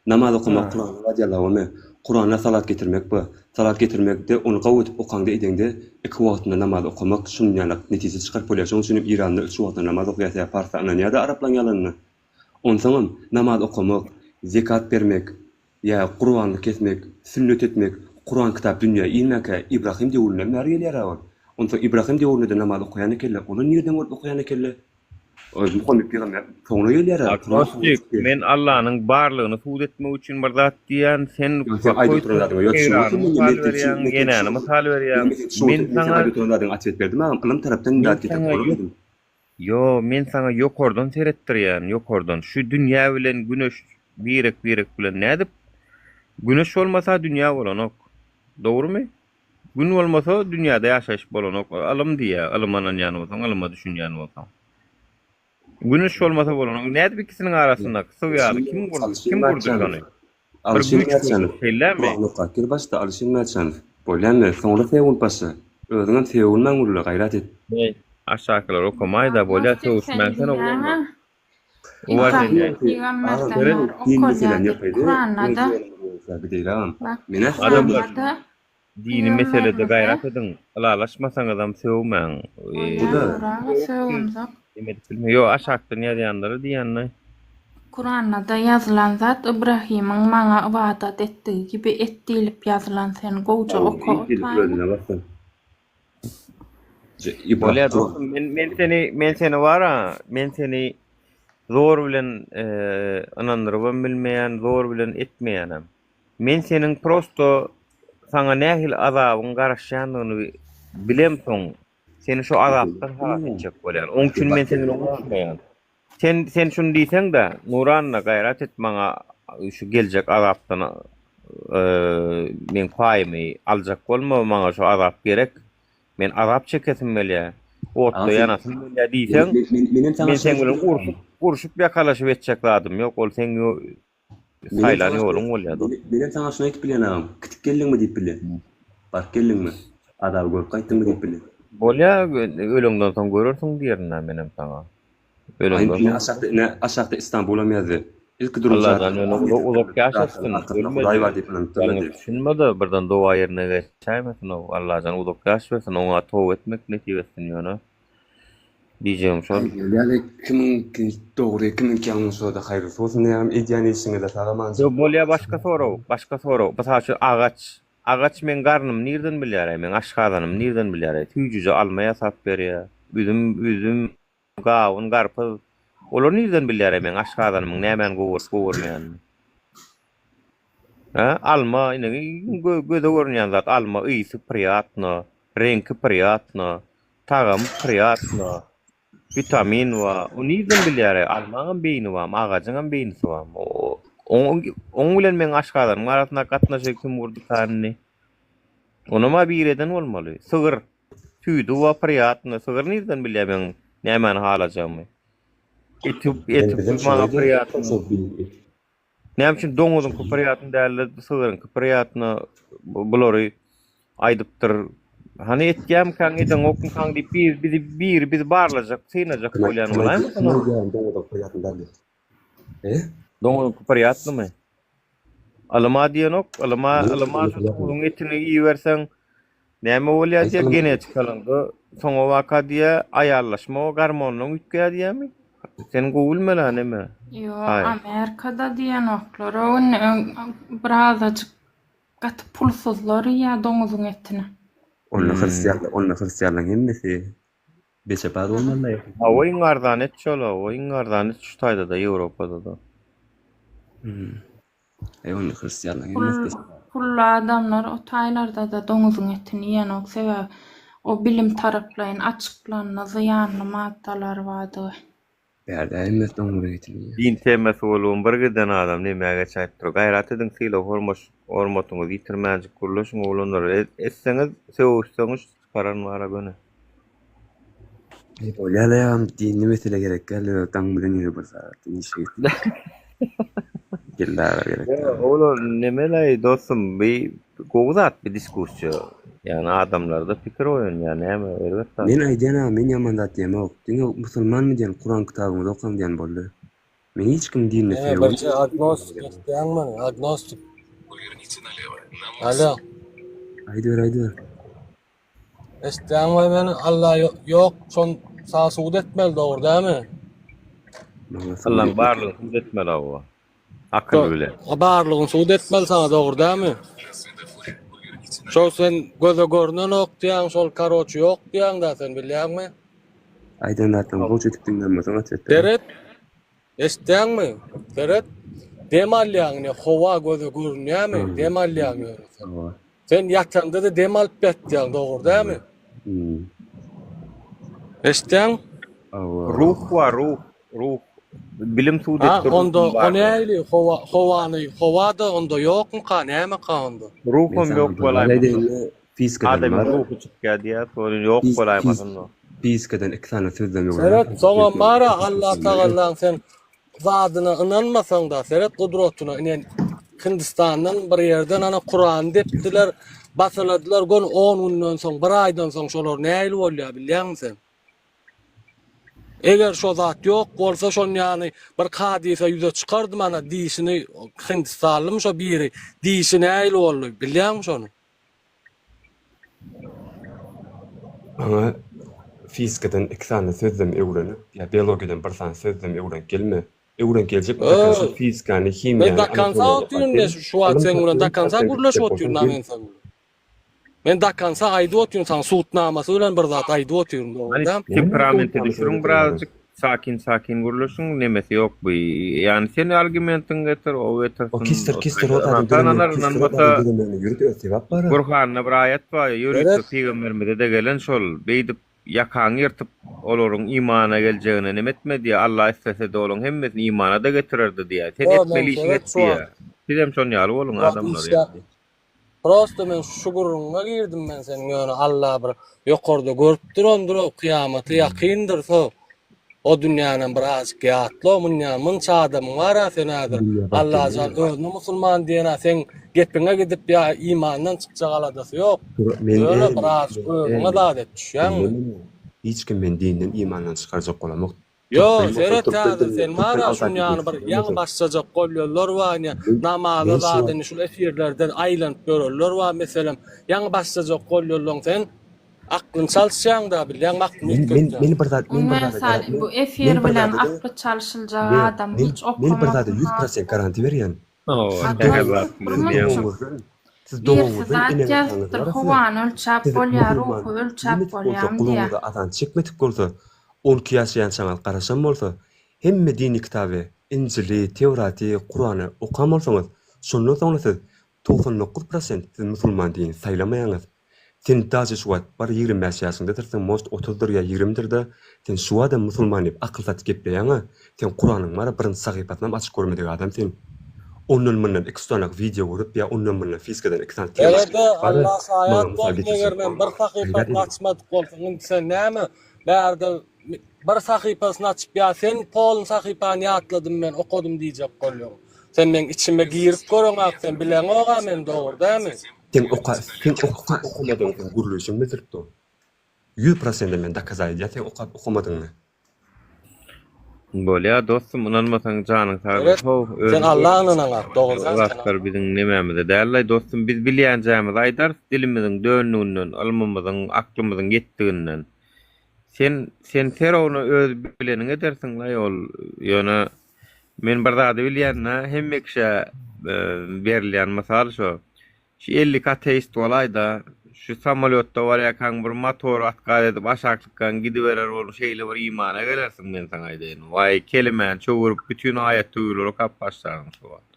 Namaz okamak Kuranda bar diýýärler ony. Kuranda salat getirmek bar. Salat getirmekde ony gowy edip okaňda edeňde iki wagtynda namaz okamak şunuň ýaly netije çykaryp bolýar. Şonuň üçin hem Iranda üç wagtynda namaz okaýar sebäbi parsa ynanýar-da araplaryň ýalanyna. Onsoňam namaz okamak, zekat bermek, ýa gurbanlyk kesmek, sünnet etmek, Kuran kitap dünýä inmäkä Ibrahim döwründen bäri gelýär-ä ol. Onsoň Ibrahim döwründe-de namaz okaýan ekenler, olar nirden görüp okaýan ekenler? Ol Muhammet pygamber soňra gelýär-ä, Kuran soňra Akroşjik, çykýar. men Allanyň barlygyny subut etmek üçin bir zat diýýän, sen Ýok, sen aýdyp oturan zadyňa ýok, şuňa Eýrany sen mysal men sen berýäň, men sen ýenäni mysal berýäň. men sen şuňa Men men sen saňa aýdyp oturan zadyňa otwet berdim agam, ylym tarapdan men zat getirip saňa bolar ýok dedim. Ýo, men saňa ýokardan seretdirýän, ýokardan. Şu dünýä bilen güneş birek-birek bilen nädip? Güneş bolmasa dünýä bolanok. Dogrumy? Gün bolmasa dünýäde ýaşaýyş bolanok. Ylym diýýär, ylyma ynanýan bolsaň, ylyma düşünýän bolsaň. Güneş bolmasa bolanok. Nädip ikisiniň arasyndaky syg ýaly kim gurdy, kim gurdy şony? Bir Alyşir güýç gurdy, Mätjanow. şeýlemi? Kurany okap gir başda Alyşir Mätjanow. Bolýamy? Soňra Segun paşa. Özüňem sögünmäň gürle gaýrat et. Heý, aşakylar okamaýda bolýa sögüşmäň sen oglanlar. Ibrahim pygamberden bäri okalýar diýip Kuranda-da bak Kuranda-da Dini meselede gaýrat ediň, ylalaşmasaňyzam sögmäň. Bolýa sögümzok. Ýok aşakdan ýazýanlara diýýänmi? Kuranda-da ýazylan zat Ybrahymyň maňa ybadat etdigi gibi et diýlip ýazylan sen gowja oka otaýyny. Bolýa dostum men men seni men seni bara men seni zor bilen ynandyrybam bilmeýän zor bilen etmeýänem. Men seniň prosto saňa nähili azabyň garaşýandygyny bilemsoň seni şo azapdan halas etjek bolýan. Oň üçin men seni bilen uruşmaýan. Sen sen şuny diýseň-de, Nuranna gaýrat et maňa şu geljek azapdan meň paýymy aljak bolma, maňa şu azap gerek. Men azap çekesim gelýär. Otda ýanasym gelýär diýseň, men seň bilen urşup, urşup ýakalaşyp etjek zadym ýok. Ol seň Saýlan ýoluň bolýar dost. Menem saňa şuny aýdyp bilýän agam, gidip geldiňmi diýip bilýän. Baryp geldiňmi? Azaby görüp gaýtdyňmy diýip bilýän. Bolýa, öleňden soň görersiň diýerin-ä menem saňa. Öleňden Ine soň. aşakda ine aşakda Istanbulam ýazdy. Ilki durmuş Allajan ýöne uzak ýaşatsyn, Hudaý bar diýip ynanypdyrlar Ýalňyş diýip. düşünme-de, birden doga ýerine geçäýmesin-ow. Allajan uzak ýaş bersin, oňa toba etmek nesip etsin ýöne. Diýjegim şol. Ýaly kimiňki dogry kimiňki ýalňyş bolsa haýyrlysy bolsun diýýärin edýän işiňizde sag aman. Ýok bolýa başga sorag başga sorag mysal üçin agaç agaç meň garnymy nirden bilýäraý meň aşgazanymy nirden bilýäraý süýjüje alma ýasap berýä üzüm üzüm gawun garpyz olar nirden bilýäraý meň aşgazanymyň nämäni gowuryp gowurmaýanyny Hä alma ine iň göze görünýän zat alma ysy priýatno reňki priýatno Tagamy priýatno. Witamin bar. O nirden bilýär-eý? Almaňam beýni barmy, agajyňam beýnisi barmy? Oň oň bilen meň aşgazanymyň arasyndaky gatnaşygy kim gurduka indi? Onam-a biri eden bolmaly. Sygyr. Süýdi bar, priýatno. Sygyr nirden bilýär meň nämäni halajagymy? Eti eti maňa priýatno. Näme üçin doňuzyňky priýatny dälde sygyryňky priýatny bulary aýdypdyr. Hany etýämikaň edeňokmykaň diýip bir bizi biri bizi barlajak synajak bolýan bolaýmasyn Kim aýdýar doňuzyňky priýatny däl diýip. E? Doňuzyňky priýatnymy? Ylyma diýenok, ylyma ylyma şu doňuzyň etini iýiberseň näme bolýar diýýär genetikalaňda soňa baka diýýär aýallaşma gormonlaň üýtgär diýýärmi? Sen gowy bilmeli-ä neme. Ýok, Aý. Amerikada diýenoklar. O indi öň birazajyk gaty pulsuzlar iýýär doňuzyň etini. Onda hristianlar, onda hristianlaryň hemmesi beçebaz bolmaly. Hawa iň arzan et şol hawa iň arzan et şu taýda-da Ýewropada-da. Hmm. Eý onda hristianlaryň Pul, hemmesi beçebaz. pully adamlar o taýlarda-da doňuzyň etini iýenok sebäbi o bilim taraplaýyn açyklandy zyýanly maddalar bardygy. Bärde hemmesi doňuzyň etini iýýär. Din temasy bolubam bir giden adam nämä geçäýipdir. Gaýrat ediň sylag hormaş hormatyňyzy ýitirmänjik gürleşiň oglanlar. Etseňiz sögüşseňiz çykaran bara göni. Eý bolýa-la ýagam dinli mesele gerek däl ýöne daň bilen ýene bir sagatdan işe gitmeli. Geldi aga gerek däl. Ýok olar nemeleý dostum bi gowy zat bi diskussiýa. Ýagny adamlarda pikir oýanýar näme erbet zat. Men aýdýan aga men ýaman zat diýemok. Diňe musulmanmy diýen kuran kitabyňyzy okaň diýen boldy. Men hiç kimiň dinine Ene söýgüm birje agnostik eşitýäňmi meni agnostik. Alo. Aýdyber aýdyber. Eşitýäňmi meni Alla ýok şon saňa subut etmeli dogry dämi? Maňa subut Allaň etmek barlygyny subut etmeli hawa. Akyl bilen. Barlygyny subut etmeli saňa dogry dämi? Şol sen göze görnenok diýýäň şol karoçi ýok diýýäň-dä sen bilýäňmi? Aýdan zatlaryňy gowy edip diňlän bolsaň otwet ber. Seret Eşitýäňmi? Seret, dem alýaň ine, howa göze görünýärmi? Dem alýaň ýöne sen. Hawa. Sen ýataňda-da dem alyp ýatýaň, dogry dälmi? Hmm. Eşitýäň? Hawa. Ruh bar, ruh, ruh. Bilim subut Ha, etdi onda ruhuň o bardygyny. nähili howa howany, howa-da onda ýokmyka, nämeka onda? Men Ruham saňa ýok bir zat bolaýmasyn. aýdaýyn-da, fizikadan Adamyň bar. ruhy çykýar diýýär, ol ýok Fiz, fiz, bolaýmasyn. fizikadan iki sany sözlem Seret, öwrenip, soňam bar-a Alla Allatagalaň sen zadyna ynanmasaň-da, seret gudratyna, ine Hindistandan bir ýerden ana Kurany depdiler, basyladylar, göni on günden soň, bir aýdan soň şolar nähili bolýar bilýäňmi sen? Eger şo zat ýok bolsa şon ýaly bir hadysa ýüze çykardy mana dişini hindistanlymy şo biri dişi nähili boldy bilýäňmi şony? Maňa fizikadan iki sany sözlem öwrenip, ýa biologiýadan bir sany sözlem öwrenip gelme. Öwrenip geljek do konca Öý, fizikany, men himiýany, do konca anatomiýany otyryn okap men gel. şu wagt Ylym seň bilen do konca tapýan gürleşip gitjek otyryn bolsaň a gel. men seň bilen. Men do konca aýdyp otyryn saňa subutnamasy bilen bir zat aýdyp otyryn dogry Hany däl. Näme temperamenti subutnamasy düşüriň bilen getirýäň? birazjyk sakin sakin gürleşiň nemesi ýok bu ýani sen argumentiňi getir o O getirsin kister o kislorod taýda zadyň ynansa döremegine ynanar kislorod ynanmasa zadyň döremegine ýörite öz sebäp bar-a. Gurhanda bir aýat bar ýörite Seret pygamberimize-de gelen şol beýdip ýakaňy ýyrtyp olaryň imana geljegine neme etme diýýär Alla islesedi olaryň hemmesini imana-da getirerdi diýýär sen Ýo men etmeli işiňi seret et şu diýýär wagt sizem şon ýaly boluň şu wagt adamlar işgär ýaly. Prosta men şu gürrüňe girdim men seniň ýöne Alla bir ýokarda görüp durandyr-ow kyýamaty ýakyndyr so o dünýänem bir azjyk ýatla munýa munça adamyň bar-a sen häzir Dünýä bak Allajan gelýär. özüne musulman diýen-ä seň gepiňe gidip ýa imandan çykjak aladasy ýok Dur, men ýöne däl, bir azjyk men özüňe däl. zat et Diňle düşýäňmi. meni. Hiç kim meni dinden imandan çykarjak bolamok. Ýo, Türkmen bolsa seret türkmen häzir dilinde, sen türkmen bar-a şun alfabetini ýaly bir isleýän ýaňy bolsa. başlajak bolýanlar bar ine, Men, namaza men şu zada wagt indi şul efirlerden aýlanyp ýörenler bar meselem, ýaňy başlajak bolýanlaň sen aklyny çalyşýaň-da bilýäňmi aklyny Men, men, üýtgetýäň. men bir zat, men bir Ömer zada Sal, gara, men, bu efir men bir bilen zada-da, akly çalşyljak men, adam men, hiç men bir zada okamasyn 100% garanti berýän. Hawa, Siz Agnostik sähel dogan, zat bir siz bilýän. munçuk. dogaňyzdan, siz Birisi dogaňyzdan zat eneňiz ýazypdyr, bara size. howany ölçäp Siz bolýar, musulman ruhy ölçäp diýmedik bolsa, bolýarmy diýýär. gulagyňyza azan çekmedik bolsa, 12 ýaşaýançaňyz garaşan bolsa, hemme dini kitaby, Injili, Tewraty, Kurany okan bolsaňyz, şondan soňra siz 99 prosent siz musulman dinini saýlamaýaňyz. Sen daže şu wagt bar 25 ýaşyňdadyrsyň, может otuzdyr ýa ýigrimdirda, sen şu wadam musulman diýip akyl satyp gepleýäňa, sen Kuranyň bara birinji sahypasynam açyp görmedik adam sen. Ondan mundan iki üç sany wideo görüp ýa ondan mundan fizikadan iki sany tema Serede çekip bara Allah maňa şaýat mysal bolsun getirjek eger men bir bolma. Gaýrat sahypasyny ediň. açmadyk bolsam indi sen näme bärde bir sahypasyny açyp ýa sen polny sahypany ýatladym men okadym diýjek bolýaň. Sen meň içime girip göreňak sen bileňoga men dogry dämi? Sen oka sen okap okamadygyňy sen gürleýşiň bildirip dur. Ýüz prosende men dokazat edýän sen okap okamadygyňy. Bolýa dostum ynanmasaň janyň sag Seret how sen özüň Alla ynanaňak dogry O dämi sen zatlar biziň nemämize dällaý dostum biz bilýänjämizi aýdarys dilimiziň döndüginden ylmymyzyň aklymyzyň ýetdiginden. Sen sen serowna öz bileniňi edersiň-laý ol ýöne men bir zady bilýän-dä hemme kişä berilýän mysal şo. Şu 52 ateist bolaýda şu samolýotda barýarkaň bir motory otkaz edip aşaklykdan gidiberer bolup şeýle bir imana gelersiň men saňa aýdaýyn. Waý kelimäni çöwürip bütin aýat töwirleri okap başlarsyň şo wagt.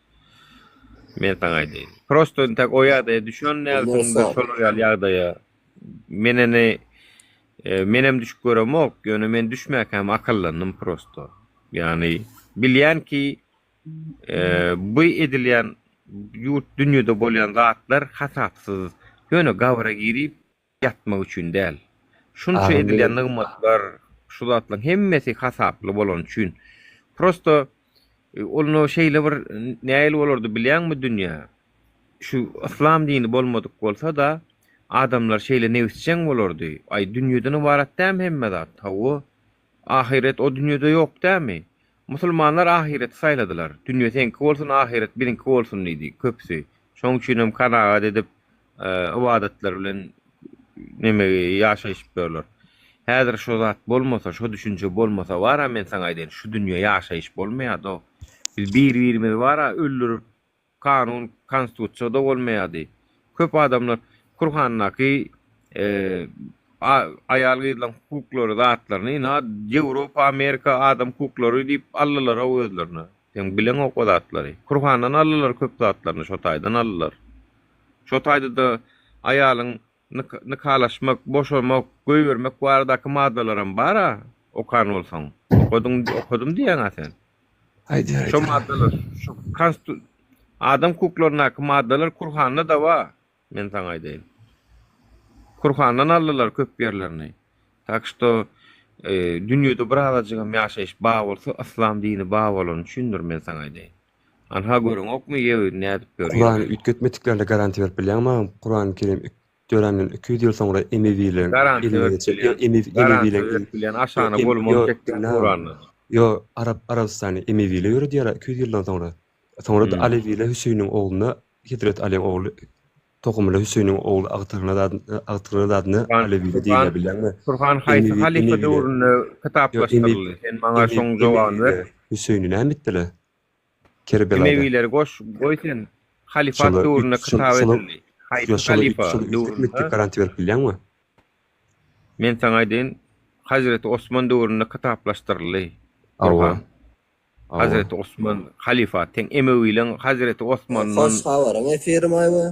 Men saňa aýdaýyn. Prosto intäk o ýagdaýa düşen dälsiň-de şolar ýaly ýagdaýa. Men ene menem düşüp göremok, ýöne men düşmäkäm akyllandym prosto. Ýagny bilýän ki bu edilýän ýurt dünýede bolýan zatlar hasapsyz. Ýöne gabra girip ýatmak üçin däl. Şunça edilýän nygmatlar, şu zatlaryň hemmesi hasaply bolany üçin. Prosto ol şeýle bir nähili bolardy bilýäňmi dünýä? Şu yslam dini bolmadyk bolsa-da, adamlar şeýle nebisjeň bolardy. Aý, dünýeden ybarat dämi hemme zat? Hawa. Ahyret o dünýede ýok dämi? Musulmanlar ahyreti saýladylar. Dünýe seňki bolsun, ahyret biziňki bolsun diýdi köpüsi. Şoň üçinem kanagat edip, ybadatlar bilen nemegi ýaşaýşyp ýörler. Häzir şo zat bolmasa, şo düşünje bolmasa bar-a men saňa aýdaýyn, şu dünýe ýaşaýyş bolmaýar-da. Biz bir-birimizi bar-a öldürip, Kanun, konstitusiýada bolmaýardy. Köp adamlar Kurhandaky aýal-gyzlaryň hukuklary zatlaryny ynha Ýewropa, Amerika adam hukuklary diýip aldylar-ow özlerine. Sen bileňok o zatlary. Kurhandan aldylar köp zatlaryny şo taýdan aldylar. Şo taýda-da aýalyň nikalaşmak, boşamak, goýbermek baradaky maddalaram bar-a okan bolsaň. Okadyň, okadym diýýäň-ä sen. Aýdýar, Şo aýdýar. maddalar, şu konstu adam hukuklaryndaky maddalar Kurhanda-da bar, men saňa aýdaýyn. Kurhandan aldylar köp ýerlerini. Tak şto, e, dünýede bir azajygam ýaşaýyş bar bolsa, yslam dini bar bolany üçindir, men saňa aýdaýyn. Anha göreňokmy ýewi nädip ýörýär. Kurany üýtgetmediklerine garantiýa berip bilýäňmi agam? Kurany Kerim döränden 200 ýyl soňra Emewileriň Garantiýa eline berip geçen bilýän. Emewi Garantiýa Emewileriň berip bilýän aşana Ýo golumam ýo çekýän diňle agam. Kurandan. Ýo Arap Arabystany Emewiler ýöredýär 200 ýyldan soňra. Soňra-da Hmm. Alewiler Hüseýiniň ogluna Hezreti Alyň ogly tohumyna Hüseýiniň ogly agtygyna zadyna agtygyna zadyna Kurhan Alewiler Kurhan diýilýär bilýäňmi? Kurhan haýsy Emewi halypa Emewiler döwründe Ýo Emewi kitaplaşdyryldy? Sen maňa Emewi şoň jogabyny ber. Emewiler Hüseýini näme etdiler? Kerbelada. Emewileri goş, goý sen. Halyfat Şolar döwründe üç, şol, kitap şolar, edildi. ýa Haýsy şolar üç, halypa şolar üýtgetmek diýip döwründe? garantiýa berip bilýäňmi? Men saňa aýdaýyn, Hazreti Osman döwründe kitaplaşdyryldy Hawa. Gurhan. Hawa. Hazreti Osman halyfat. Seň Emewileň Hazreti Osmandan Hoş habaryň efirimi we.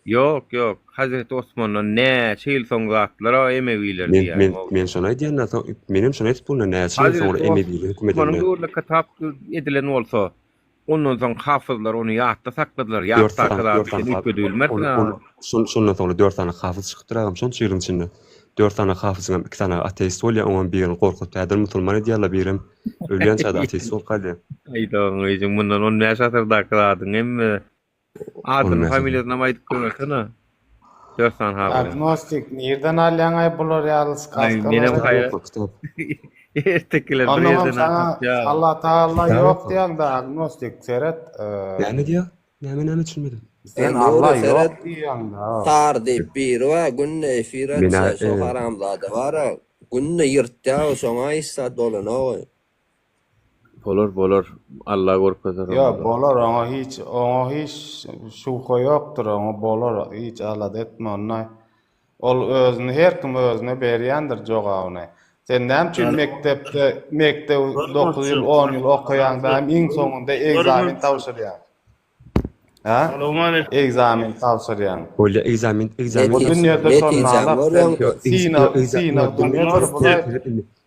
Ýok, ýok. Hazreti Osmandan näçe ýyl soň zatlar-a Emewiler Men, diýýär. men, men şony aýdýan-da, soň, menem şony aýdyp durun-da, näçe ýyl soňra Hazreti Emewiler höküm Osmanyň edende. döwründe kitap edilen bolsa, ondan soň hafyzlar ony ýatda sakladylar. Dört Ýatdaky sany, zady dört sen sany hafyz, üýtgedibilmersiň ony, a. ony, şon, şondan soňra dört sany hafyz çykypdyr agam, şonça ýylyň içinde. Dört sany hafyzyňam iki sany ateist bolýar, oňam birini gorkuzyp häzir musulman edýärler, birem ölýänçä-de ateist bolup galýar. Aýdagyň öýjüň mundan on bäş asyrdaky zadyň hemme Adyny 15 familiýasynam aýdyp görmersene. Dört sany habyň. Agnostik nirden alýaňaý bular ýaly Aý menem skazkalary? haýran. Kitap oka, kitap. Ertekiler bir Onnoňam ýerden saňa tapýar. Allah Tagala Kitap ýok oka. diýýäň-de agnostik seret. Näme diýýär? Näme näme düşünmedim. Sen Nury Allah ýok seret diýýäň-de. Sar diýip biri bar günde efir Men açýa şo e, haramzada bara günde ýyrtýa şoňa hiç zat bolanok. Bolar bolar. Allah görkezer Ýok onda. bolar oňa hiç oňa hiç şübhe ýokdur oňa bolar hiç alada etme onda ol özüni her kim özüne berýändir jogabyny sen näme üçin mekdepde mekdebi dokuz ýyl on ýyl okaýaň da hem iň soňunda egzamin tabşyrýaň Hä? Salowmaleýkim. Egzamin tabşyrýaň. Bolýa egzamin egzamin Bu tabşyrýaň. dünýede şonda sen synag synag dünýedir bu da.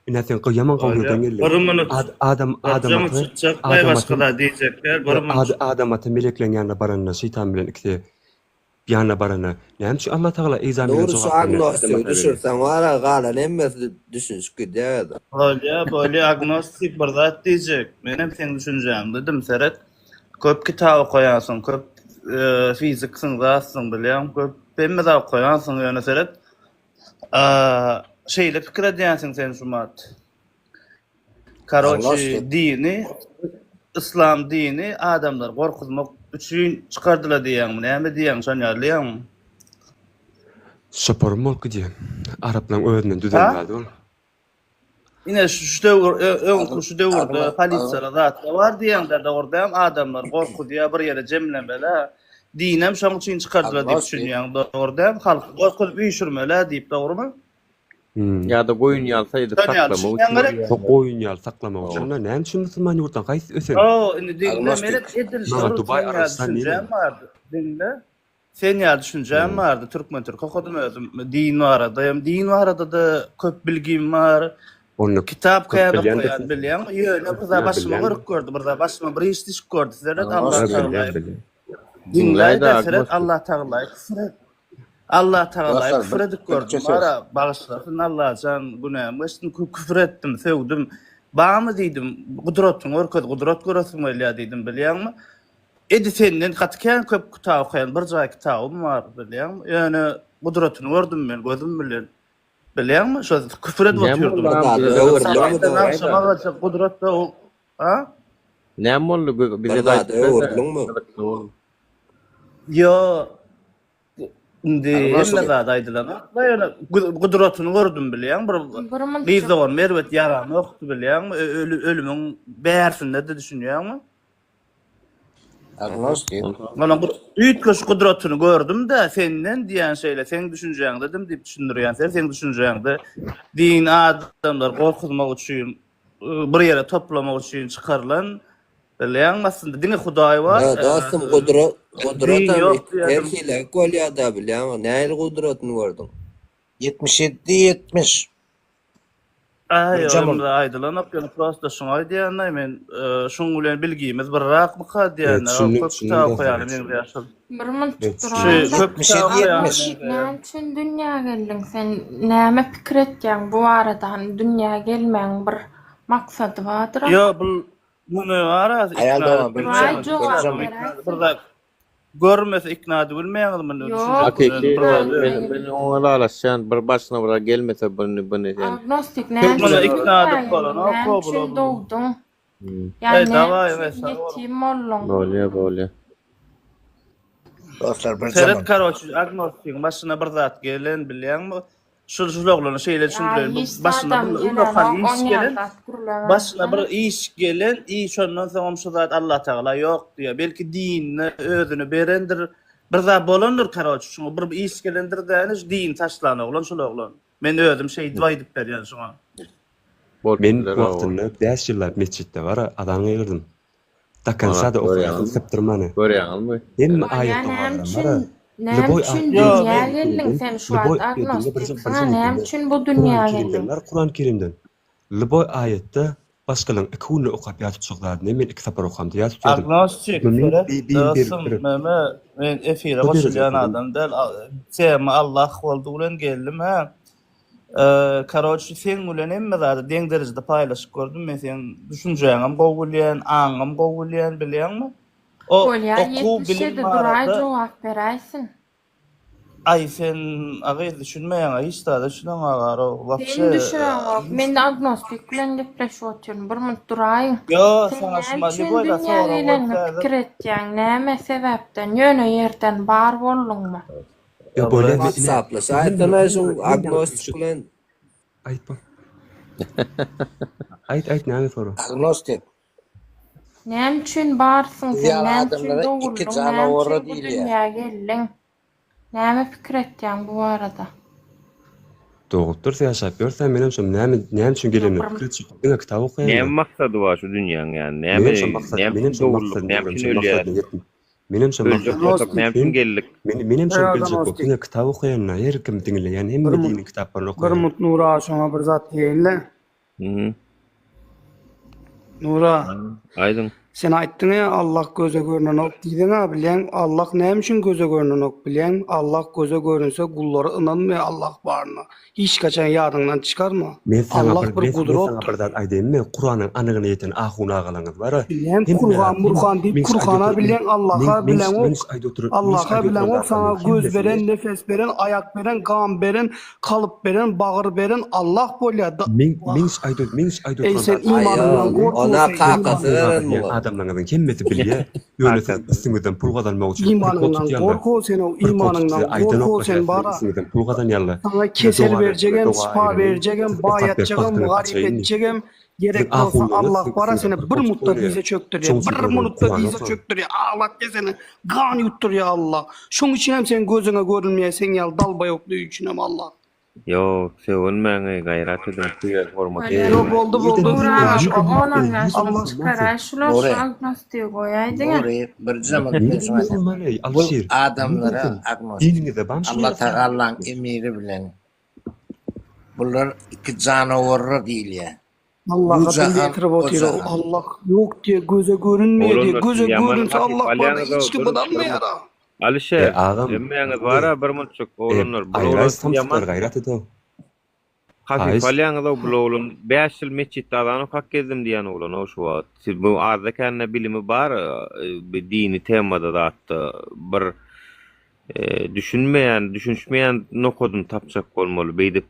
Ine sen ýaman gowy ýerden geldiň. Bir minut. Adam adam Adam çykjak baý başga zat diýjekler bir minut. Adam ata melekleriň ýanyna baranda şeýtan bilen ikisi ýanyna baranda näme üçin Allah Tagala egzamine Nury şu jogap bermedi? agnostigi düşürseň wara galan hemmesi düşünişip gidýär. Bolýa bolýa agnostik bir zat diýjek. Menem seň düşünjäňdedim seret. Köp kitap okaýansyň, köp fiziksiň, zatsyň bilýän, köp hemme zat okaýansyň, ýöne seret, şeýle pikir edýänsiň sen şumat. Karoçi dini, yslam dini adamlary gorkuzmak üçin çykardylar diýýäňmi, näme diýýäň, şony ýalyýaňmy? Şoparym bolup gidýän. Araplaň özünden düzen zady ol. Ine şu şu döwür öňki şu döwürde polisiýalar zatlar bar diýende dogry däl adamlar gorkuzýar bir ýere jemlemeli. Dinem şoň üçin çykardylar diýip düşünýäň dogry däl halky gorkuzyp üýşürmeli diýip dogrymy? Ýa-da goýun ýaly saýydyp saklamak üçin. Şo goýun ýaly saklamak üçin näme üçin musulman ýurtdan haýsy ösen? Ýok indi diňle men edil şol düşünjäm bardy diňle. Sen ýaly düşünjäm bardy, türkmen türk okadym özüm, din barada hem, din barada-da köp bilgim bar. Onda Kitap köp kän bilýändirsiň. okaýan bilýäňmi? Ýöne bir zat Ýa başyma bilýän. görüp gördi, bir zat başyma bir iş düşüp gördi. Seret Allah Ýa bilýän tagalaýy. bilýän. Diňläý-de Diňläý-de seret agnostik. Allah tagalaýy küfür et. Allah tagalaýy Dostlar küfür bir edip birje gördüm. söz. Bara bagyşlasyn Allajan günäm geçsin küfür etdim, sögdüm. Barmy diýdim, gudratyňy görkez, gudrat göresim gelýär diýdim, bilýäňmi? Edi senden gaty kän köp kitap okaýan bir jaý kitabym bar bilýäňmi? Ýöne gudratyny gördüm men gözüm bilen. Bilýäňmi? Şo küfür edip Näme oturdym. boldy Bir agam zada bize öwrüldiňmi Sabahdan dogry agşama aýda. gaça gudrat da o a? Näme boldy Bir bize-de zada aýdyp ber-de öwrüldiňmi? gyzykly boldy. Ýo indi hemme Agnostik. zat aýdylanok da ýöne gudratyny gördüm bilýäňmi? Bir Bir gyz munça doganym erbet ýaranokdy bilýäňmi? Ölümiň bärsinde-de düşünýäňmi? Agnostik. Onuň bir üýtgeşik gudratyny gördüm-de, senden diýýän şeýle, seň düşünjäňdedim diýip düşündirýän sen, seň düşünjäňde din adamlary gorkuzmak üçin, bir ýere toplamak üçin çykarylan, bilýäňmi, aslynda diňe Hudaý bar, Ýa dostum gudrat din gudratam ýok her diýýärdim. hilelik bolýada bilýäňmi, nähili gudratyny gördüň? 77 70. Aý, Birje ýok, mul. indi aýdylanok, ýöne prosta şuňa aýdýan-da, men şuň bilen bilgimiz birrakmyka Evet, diýýän-de, düşündim, köp düşündim kitap dostum, okaýany düşündim. meňzeýär şol. Bir munçuk Evet, Şu duraýyň-da. köp kitap 77 okaýany 70. meňzeýär. Näme üçin dünýä geldiň sen? Näme pikir etýäň bu barada? Hany dünýä gelmegiň bir maksady bardyr-a? Ýok, bul muny bar-a, Aýal ikna dogan edip birje Duraý bilmeýäňiz, jogap birje ikna beräýsin. bir zat Görmese ikna edip bilmeýäňiz muny Ýok, düşünjek Hakyky bir zat men men oňa ylalaşýan bir başyna bir gelmese buny buny sen. Agnostik näme Muny üçin ikna dünýä edip geldiň? bolanok Näme ko üçin bula. dogduň? Hmm. Ýa Eý näme dawaý üçin we sag boluň. ýetim bolduň? Bolýa bolýa. Dostlar birje Seret mul. karoçi agnostigiň başyna bir zat gelen bilýäňmi? Şul şul oglana şeýle Ýa düşündireýin bu hiç başyna zadam bir ullakan gelenok, iş oň ýaly gelen zat gürlemän. başyna bir iş gelen i şondan soňam şu zat Allatagala ýok diýýär. Belki dinine özüni berendir bir zat bolandyr karoçi şuňa bir iş gelendir däne şu dini taşlan oglan şul oglan. Men özüm şeýdip aýdyp berýän şuňa. Bolup Men biler hawa. wagtynda 5 ýyllap metjitde bar azan gygyrdym. Do Mana konca-da okaýardym görýäňizmi? sypdyrmany. Görýäňizmi? Hemme Bolýa aýat näme dogalaram üçin bar-a. näme Lüboý üçin aýat Ýok dünýä men geldiň Kerimden, sen şu lüboý wagt diňle birje agnostiksiň birje a näme diňle. üçin bu Kuran dünýä geldiň? Kerimden bar, Kuran Kerimden. Lüboý aýatda başgalaryň iki günde okap ýat tutjak zadyny men iki sapar okamda ýat tutýardym. Agnostik Men seret bi bi bir dostum bir meme men efire bu derejede goşulýan okadym. adam däl tema Allah boldy bilen geldim hä Karoçi seň bilen hemme zady deň derejede paýlaşyp gördüm men seň düşünjäňem gowy bilýän aňňam gowy bilýän bilýäňmi o Bolýa okuw bilim 77 duraý barada jogap beräýsin. aý sen a gyz düşünmeýäňa hiç zada düşüneňok arow Sen wapşe düşüneňok. Men agnostik bilen gepleşip otyryn. Bir munt duraýyň. ýo Sen saňa näme şuma üçin lýuboý zat dünýä sorag goýup geleniňi täze pikir etýäň? Näme sebäpden? Ýöne ýerden bar bolduňmy? Ýa bolýa men ine Whatsapplaşa hemme aýtsana hemme şuň hemme ýaňky agnostik bilen. Aýt bak. Aýt aýt näme sorag? Agnostik. Näme üçin barsyň Biz sen? ýaly Näme üçin adamlara iki doguldyň? Näme janawara üçin bu diýilýär. dünýä geldiň? Näme pikir etýäň bu barada? Dogup dursa ýaşap ýörse menem şo näme näme üçin Ýok gelenimi bir pikir etjek diňe kitap okaýan Näme da. maksady bar şu dünýäň ýani? Näme Menem şo maksat näme menem üçin şo dogrulyk, maksadyny näme öwrenip üçin şo ölýäris? maksadyna ýetme. Menem şo Öljek maksady bolsak näme üçin Sen geldik? men menem Eý şony biljek bolup agnostik. diňe kitap okaýan-da, her kim diňleýän Bir hemme mut diniň kitaplaryny bir okaýan. mut Nura şoňa bir zat diýeýinle. Mhm. Nura, Aýdyň. sen aýtdyň ýa Allah göze görnenok diýdiň-a bilýäň, Allah näme üçin göze görnenok bilýäň, Allah göze görünse gullary ynanmaýar Allah baryna. Hiç haçan ýadyňdan çykarma. Men saňa Allah bir bir men, men saňa gudratdyr. bir zat aýdaýynmy? Kuranyň anygyna ýeten ahun agalaňyz bar-a. Bilýän Hemme Kurhan zat hem Murhan diýip meň şu aýdyp Kurhana oturan bilýän men Allaha meň şu meň bileňok. şu aýdyp oturan meň şu Allaha aýdyp oturan bileňok saňa zatlarymyň göz hemmesini beren nefes beren aýak beren gan beren kalyp beren bagyr beren Allah bolýa da meň meň şu aýdyp meň şu aýdyp Eý oturan sen zatlarymyň imanyňdan Aýo, ona gorkmasaýdyň kakasy hemmesini beren bilýän muňa. adamlaryňyzyň hemmesi bilýär. Ýöne siz üstüňizden pul gazanmak üçin prikol Imanyňdan tutýarlar. gork-o sen o Prikol tutup imanyňdan size gork-o aýdanoklar sen siz bara. üstüňizden pul gazanýarlar. Saňa Size kesel doga berip, size berjegem, doga şypa aýyranyň, berjegem, siz okap berip baýatjagam, bagtyňyzy garyp açaýyn diýip. etjegem, Siziň gerek bolsa ahunlaryňyz Allah siziň bara üstüňizden seni bir prikol tutup mutda oýnaýar. dize çökdürýär, Şoň üçin bir özüňizi minutda Kurana dize okaň. çökdürýär, aglatýar seni, gan ýutdurýar Allah. Şoň üçinem seň gözüňe görünmeýär, seň ýaly dalbaýokly üçinem Allah. Ýok, sögünmäň-eý, gaýrat ediň, size hormat Bolýar. Ýok boldy Nirden boldy nirden Nurana şu nirden on on nirden bäş nirden müň Allah musulman sen? çykaraý şular şu Nury, agnostigi goýaýdyňa. Nury, birje munt men Nirden şuňa aýdayyn. musulman eý, Bu Alyşir? Nirden adamlara sen? agnostik. Diniňizde barmy şuny Allah ýaly Tagalaň samsyklyk? emiri bilen bular iki janawarlar diýilýär. Bu Allaha dil jahan, ýetirip o otyr jahan. Allah ýok diýe göze görünmeýär diýe Oglanlar siz göze ýaman görünse hakyp Allah barada alýaňyz-ow, hiç kim duruň bir ynanmaýar munt. a. E Alyşer, agam, hemmäňiz Nury, bar-a bir muntjyk e oglanlar, bul aýraý oglan siz ýaman samsyklary gaýrat edow. hakyp Haýyş. alýaňyz-ow, bul oglan 5 ýyl metjitde azan okap gezdim diýýän oglan-ow şu wagt. Siz bu azda-kände bilimi bar, e, dini temada zatda bir e, düşünmeýän, düşünişmeýän nokadyny tapjak bolmaly, beýdip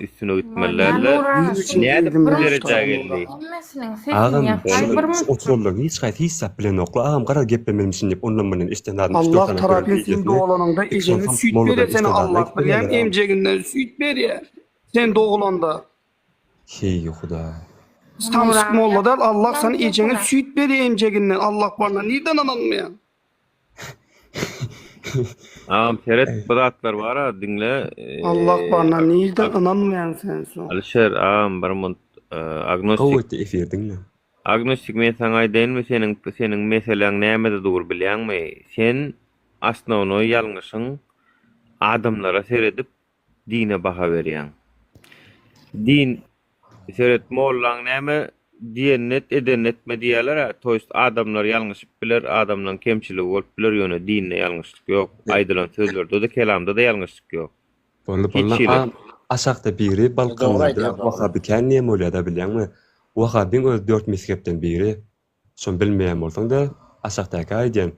üstüne gitmeli Bolýar dälde. Nurana Dil şu üçin Nädip diýdim bu men şu derejä taýda geldi? Nurana. hemmesiniň sesini Agam ýasaý şular bir şu minutjyk. oturanlaryň hiç haýsy hiç zat bilenokla agam garaz geplemelmişin diýip ondan mundan eşden zadyny üç dört Allah sany gören tarapyn sen wideosyny doglanyňda ik şol ejeňe samsyk süýt molladan berýär seni eşden zadyny Allah aýdyp bilýäň berýärler agam. emjeginden süýt berýär sen dogulanda. Heý hudaý. Samsyk Nurana molla däl Allah ýap sana ejeňe ýapyna. süýt berýär emjeginden Allah barna nirden ynanmaýaň. Agam seret bu zatlar bar-a diňle. Allah barna nirden Ag- ynanmaýaň sen şu. Alişer agam bir munt Gowy agnostik etdi efir diňle. agnostik men saňa aýdaýynmy seniň seniň meseläň nämede dur bilýäňmi? Sen osnownoý ýalňyşyň adamlara seredip dine baha berýäň. Din seret mollaň näme diýenini et edenini etme diýýäler-ä toýst adamlar ýalňyşyp biler adamlaň kemçiligi bolup biler ýöne dinde ýalňyşlyk ýok aýdylan sözlerde-de kelamda-da ýalňyşlyk ýok Boldy hiç boldy. hili. Agam aşakda biri Dogry Balkanlarda aýdýar dogry. Wahabi kän diýen bolýada bilýäňmi? Wahabiň özi dört mezhepden biri. Şony bilmeýän bolsaň-da, aşakdaky aýdýan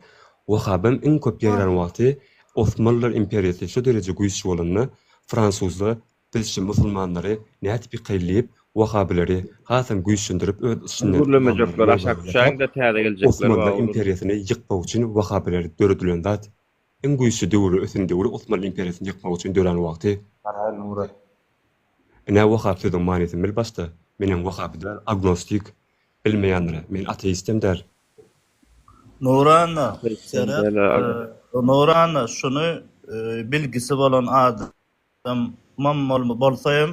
Wahabam iň köp ýaýran wagty Osmanlylar imperiýasy şo dereje güýçli bolanda, fransuzlar biz şu musulmanlary nädip ýykaýly diýip, wahabileri hasam güýçlendirip öz içinden Gürlemejekler ymamlary aşak mollalar ýasap, düşäýiň-de täze geljekler bar Osmanlylar oglanlar. imperiýasyny ýykmak üçin wahabiler döredilen zat. Iň güýçli döwri ösen döwri Osmanly imperiýasyny ýykmak üçin dörän wagty. Gara Nury. Ine wahab sözüň manysyny bil başda. Menem wahaby däl, agnostik. Bilmeýändir. Men ateistem däl. Nurana, Ateistem seret, däl, ag- Nurana, şuny bilgisi bolan adamam bolsa hem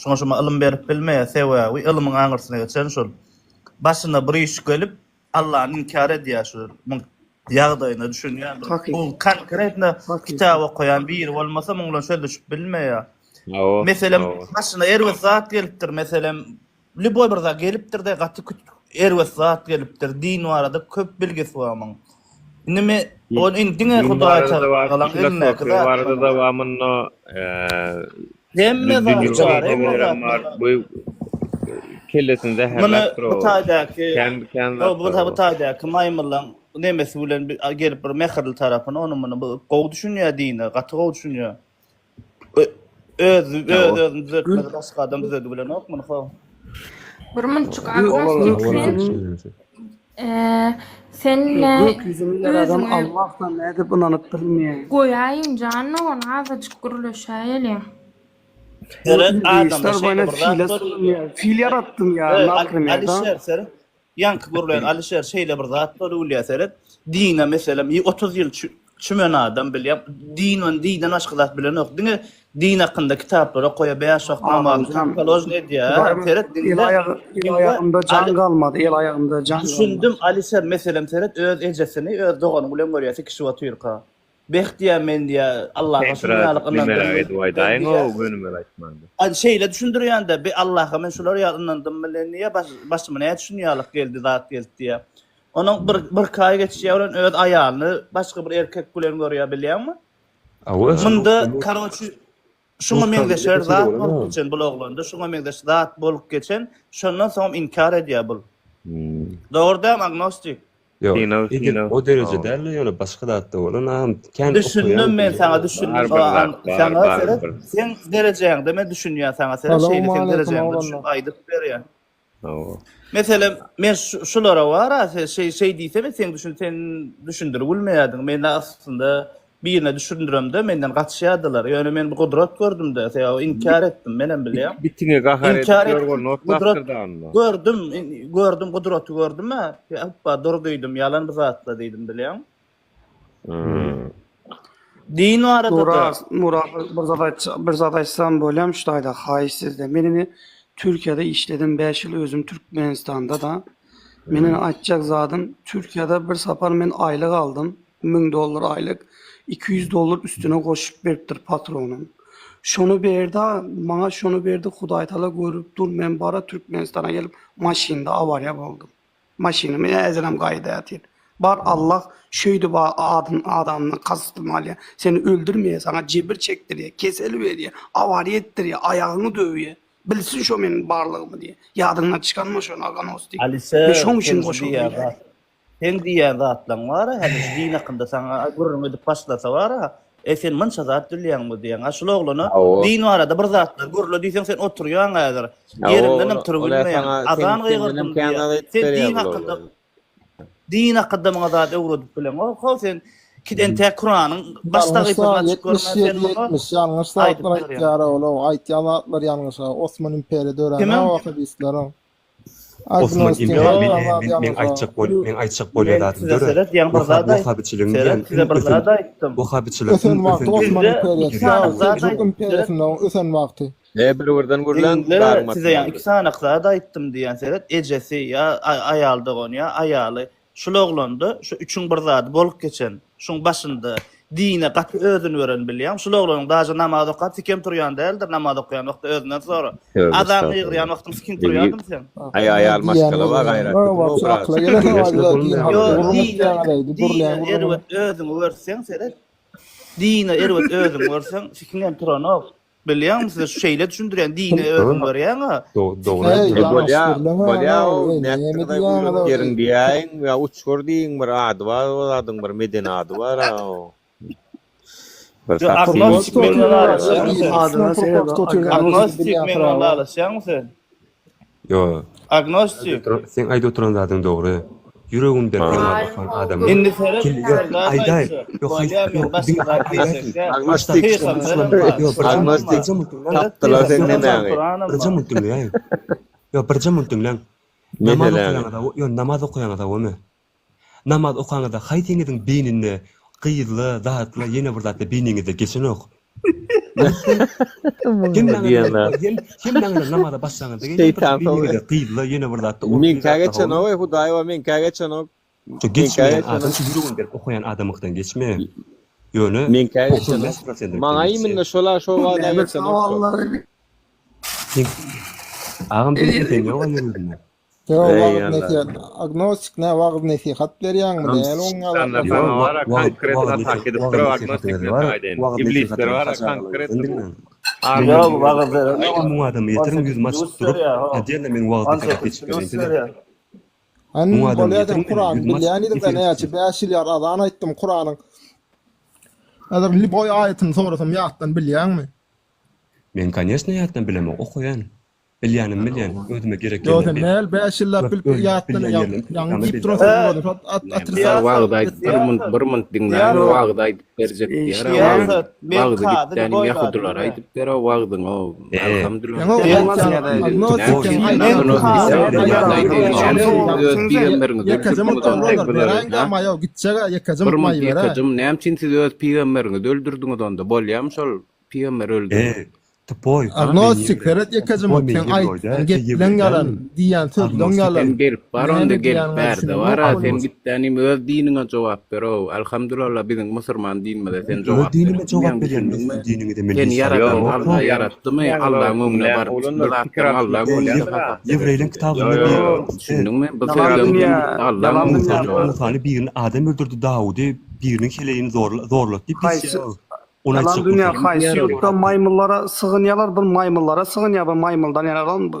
şuňa şuma ylym berip bilmeýär, sebäbi ylymyň aňyrsyna geçen şol. Başyna bir iş gelip, Allany inkär edýär şu muň ýagdaýyna düşünýändir. Hakyky. Bu konkretno Hakyky. kitap okaýan biri bolmasa muň bilen sözleşip bilmeýär. Hawa, Meselem, hawa. başyna erbet zat gelipdir, meselem, lýuboý bir zat gelipdir-de, gaty küt erbet zat gelipdir, din barada köp bilgisi bar muň. Indi men ol indi diňe Din Hudaý barada-da bar, tagalaň elindäki filosofiýa zat barada-da munuň. bar munda, eee, Hemme zat dünýewi bar, hemme meselerem zat bar. bar. Bu kellesini Muny zäherläpdir bu o. taýdaky Kän kän bu bu zatlar bu bar. taýdaky maýmynlaň nemesi bilen bir gelip bir mähirli tarapyny ony muny bu gowy düşünýär dine, gaty gowy düşünýär. Öz öz özüni düzeltmedi, başga adam düzedi bilenok muny ho. Bir munçuk agnostik sen eee sen ne Gök ýüzüni ýaradan özüňe Allahdan nädip ynanyp bilmeýäň? goýaýyň jan dogan azajyk gürleşäýeliň. Seret adamda Iblisler şeýle bana bir zat file bor. sığynýar. Fil ýaratdym ýa, naprimer da. Alişer seret. Ýaňky gürleýän Alyşer şeýle bir zat bar öwülýä seret. Dine meselem 30 ýyl çümen adam bilýär. Din we dinden başga zat bilenok. Diňe din hakynda kitaplar okaýar, bäş wagt namazyny Agam položno edýär. Seret El diňle. aýagy el aýagymda jan galmady, el aýagymda jan galmady. Düşündim Alyşer meselem seret öz ejesini öz dogany bilen görýär sikişip otyrka. Beh diýýär men diýýär Allaha şunuň ýaly ynandym edip aýdaýyň-ow gönümel aýtmanda. A şeýle düşündirýän-de bi Allaha men şular ýaly ynandym bilen diýýär baş başyma näçe şunuň ýalyk geldi zat geldi diýýär. Onuň bir birki aý geçýär bilen öz aýalyny başga bir erkek bilen görýär bilýäňmi? Munda karoçi şuňa meňzeşer zat bolup geçen bul oglanda şuňa meňzeş zat bolup geçen şondan soňam inkar edýär bul. Dogry dämi agnostik? Ýok, Synag, edil synag. o dereje Hawa. däl-de, ýöne başga zatda bolan agam kän Düşündim okaýan men bilýän saňa adam. düşündim. Bar bir zat, bar, Saňa bar seret, bir. seň derejäňde men düşünýän saňa seret, şeýle seň Salowmaleýkim derejäňde düşünip oglanlar. aýdyp berýän. Hawa. Meselem, men şulara bar-a, şeý şeý diýsem, sen düşün, sen düşündirip bilmeýärdiň. Men aslynda birine düşündiremde menden gaçýardylar. Ýöne men bu gudrat gördüm-de, sebäbi inkär etdim, menem bilýän. Bitiňe gahar edip Inkär etdim. ýorganyny Gudrat otlapdyr-da onda. gördüm, gördüm, gudraty gördüm-ä. Hopba, dur diýdim, ýalan bu zatlar diýdim, bilýäňmi? Hmm. Din barada-da. Nura, Nura bir zat aýtsa, bir zat aýtsam bolýam şu taýda haýyş sizden. Men indi Türkiýede işledim 5 ýyl özüm Türkmenistanda da. Meniň aýtjak zadym Türkiýede bir sapar men aýlyk aldym. 1000 dollar aýlyk. 200 dollar üstüne goşup beripdir patronym. Şony berdi, maňa şony berdi Hudaýtala görüp dur men bara Türkmenistana gelip maşynda awariýa boldum. Maşynymy häzirem gaýda ýatyr. Bar Allah şeýdip adyn adamyny kastyny alýar. Seni öldürmeýär, saňa jebir çekdirýär, kesel berýär, awariýa etdirýär, aýagyňy döwýär. Bilsin şo meniň barlygymy diýýär. Ýadyňdan çykarma şony Aganostik. Men Alişer, şoň üçin seň şu goşuldym diýýän bäri. zat, seň diýýän zatlaň bar-a, häzir şu din hakynda saňa gürrüň edip başlasa bar-a, E sen munça zat bilýäňmi diýýäň. A şul oglana Hawa. din barada bir zatlar gürle diýseň sen oturýaň häzir. Hawa, Ýeriňdenem ol turup ol-a bilmeýäň. saňa sen Azan sendenem gygyrdym kän diýýäň. zat aýdyp Sen berýär din bul hakynda oglan. din hakynda muňa zat öwredip bileňok how sen kit entäk Kuranyň baş Ýalňyş sahypasyny açyp görmän sen 77 muňa 70 ýalňyş aýdyp zatlar berýäň. aýtýar ol aýtýan zatlar ýalňyş Osman imperiýa dörän Kimiň? wahhabistler Osman Agnostik imperiýa men aýtýan men zady men ýalňyş aýtjak bol men aýtjak bolýan Men zadym size döre seret ýaňy bir zat aýt wahhabyçylygyň seret diýen size iň bir ösen zat aýtdym. wahhabyçylygyň Ösen iň wagty ösen Osman Sizde imperiýasy iki sany zat Seljuk aýtdym seret. imperiýasynda ösen wagty. E bir birden gürlän Diňle dagyň size ýaňy iki sany zat aýtdym diýen seret ejesi ýa aýal dogany ýa aýaly Şul oglanda şu üçüň bir zady bolup geçen, şuň başynda dine gaty özüni beren bilýäň, şul oglanyň daže namaz okap sikem turýan däldir, namaz okaýan wagty özünden sora. Tövbe Azan estagfurullah. gygyrýan wagtyň sikiň Eziz. turýardymy sen? Aý aýal maşgala bar gaýrat ediň biraz. Ýo dine dine erbet özüňi görseň seret. Dine erbet özüňi görseň sikiňem turanok. Bilýäňmi size şu şeýle düşündirýän dine özüň görýäňa. Dogry Eý, E ýalňyş bolýa, gürlemäň bolýa how, o eý, näme nätdiňiz diýýäňiz guýrup how, ýeriň eý. diýäýiň ýa uçgur diýiň bir ady bar o zadyň bir medeni ady bar a o. Bir Ýo saksy agnostik men bilen ylalaşýaňmy sen? Adyna seret, Agnostik men bilen ylalaşýaňmy sen? Ýo. Agnostik. Seň aýdyp oturan zadyň dogry. Ýüregini berip namaz Aý, okan gowy adamyň Indi seret, kelle bir ýok zat aýdaý aýtjak. ýok haýsy Bolýa men ýok başga diňe zat aýdaý diýjek däl. Agnostik. Pygamberem bar, Kuranam Agnostik bar. Birje munt diňläň. tapdylar Seret, seň pygamberem bar, nemäňi. Kuranam Birje bar. munt diňläň. Ýok birje munt diňläň. Namaz Meseläňi. okaýaňyza ýok namaz okaýaňyza gomy. Namaz okaňyzda haýsyňyzyň beýninde gyzla zatla ýene bir zatla beýniňizde geçenok. Hemmäňiz namaza başlaňyzda gelýär Şeýtan beýniňizde gyzla ýene bir zatda ol Meňkä geçenok eý hudaýa meňkä geçenok. Şu geçmeýän adam şu ýüregini berip okaýan adamyňkydan geçmeýär. Ýöne Meňkä geçenok. Maňa imенно şola şo wada geçenok şol. Agam sen ýok ýüreginde. Ýok, Eý wagyz Allah. nesihat, agnostik nä wagyz nesihat berýäňmi däl oň Şeýtanlar ýaly. saňa Ýok, bara wagyz konkret wagyz atak nesihat edip wagyz dur nesihatyňyz agnostik bar, aýdaýyn. wagyz Iblisler nesihatyňyz bara haja konkret alanyňyzdan diňläň. Ýok, wagyz berenok. 1000 adamy ýetiriň ýüzümi açyp Plus durup, berýär, ho. отдельно men wagyz nesihat 18 geçip plus bereýin size. berýär. Hany 1000 adamy bolýa sen ýetiriň meni Kurany ýüzümi açyp bilýän idiň efir sen näçe etsin. 5 ýyl ýar azan aýtdym Kuranyň. Häzir liboý aýatyny sorasam ýatdan bilýäňmi? Men koneşno ýatdan bilemok, okaýan. Bilýänim bilýän, özüme gerek Ýok ýerlerini sen näl 5 ýyllap bilip ýatdan bilýän ýaňy ýerlerini programma diýip bilýän. duran sen şol at Syýasat, Wagyz aýdyp bir munt bir munt diňläň wagyz aýdyp berjek diýer Syýasat, men wagzy kazy gitdäniň boýladym ýahudylara aýdyp ber o wagzyň o alhamdulillah Bir munt ýekeje näme üçin siz öz pygamberiňizi öldürdiňiz onda bolýamy şol pygamber öldürmek Tupoý. Agnostik seret ýekeje munt seň aýtýan gepleň ýalan diýýän sözleň ýalan. Sen gelip bar onda Näme gelip diýýäniňe bärde düşünemok bar a sen agnostik. gitdänim öz diniňe jogap ber ow alhamdulalla biziň musurman dinimize sen Öz jogap dinime berip jogap bilmeýäň berýän men düşündiňmi siziň diniňize men seni hiç ýaradan zat Alla ýaratdymy Allaň öňüne baryp bu zatlaryň Allaň öňünde hasap Ýewreýleň berersiň kitabynda bir düşündiňmi bu Ýalan sözleň dünýä, hemmesi Allaň ýalan öňünde dünýä. jogap Musany birini adam öldürdi Dawudy biriniň heleýini zorlatdy diýip Haýsy geçýär. Ony Ýalan aýtjak dünýä bolsaň. haýsy ýurtda maýmyllara sygynýalar bir maýmyllara sygynýar bir maýmyldan ýaralan bu.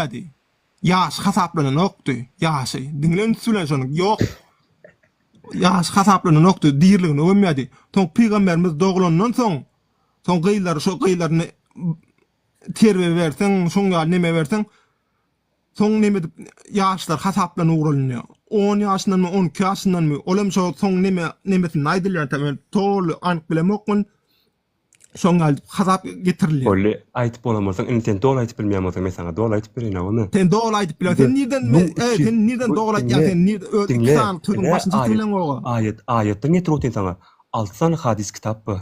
gömülmeýärdi. Ýaşy hasaplananokdy. Ýaşy. Diňle üns bilen şony. Ýok. Ýaşy hasaplananokdy. Diriligine gömýärdi. Soň pygamberimiz doglandan soň, soň gyzlary şo gyzlaryny terbiýe berseň, şoň ýaly neme berseň, soň neme edip ýaşlar hasaplanyp ugralynýar. On ýaşyndanmy, 12 ýaşyndanmy, ol hem şo soň neme nemesinde aýdylýar, men doly anyk bilemok muny. Şoň ýaly hasap getirilýär. Boldy, aýdyp bolan bolsaň, indi sen doly aýdyp bilmeýän bolsaň, men saňa doly aýdyp bereýin agamy. Sen doly aýdyp bilen, sen nirden, eý, sen nirden doly aýtýaň, sen nirde öz iki sany sözüň başyny çekip bileňoga. Aýat, aýatdan getirip otyryn saňa. Alty sany hadys kitap bar.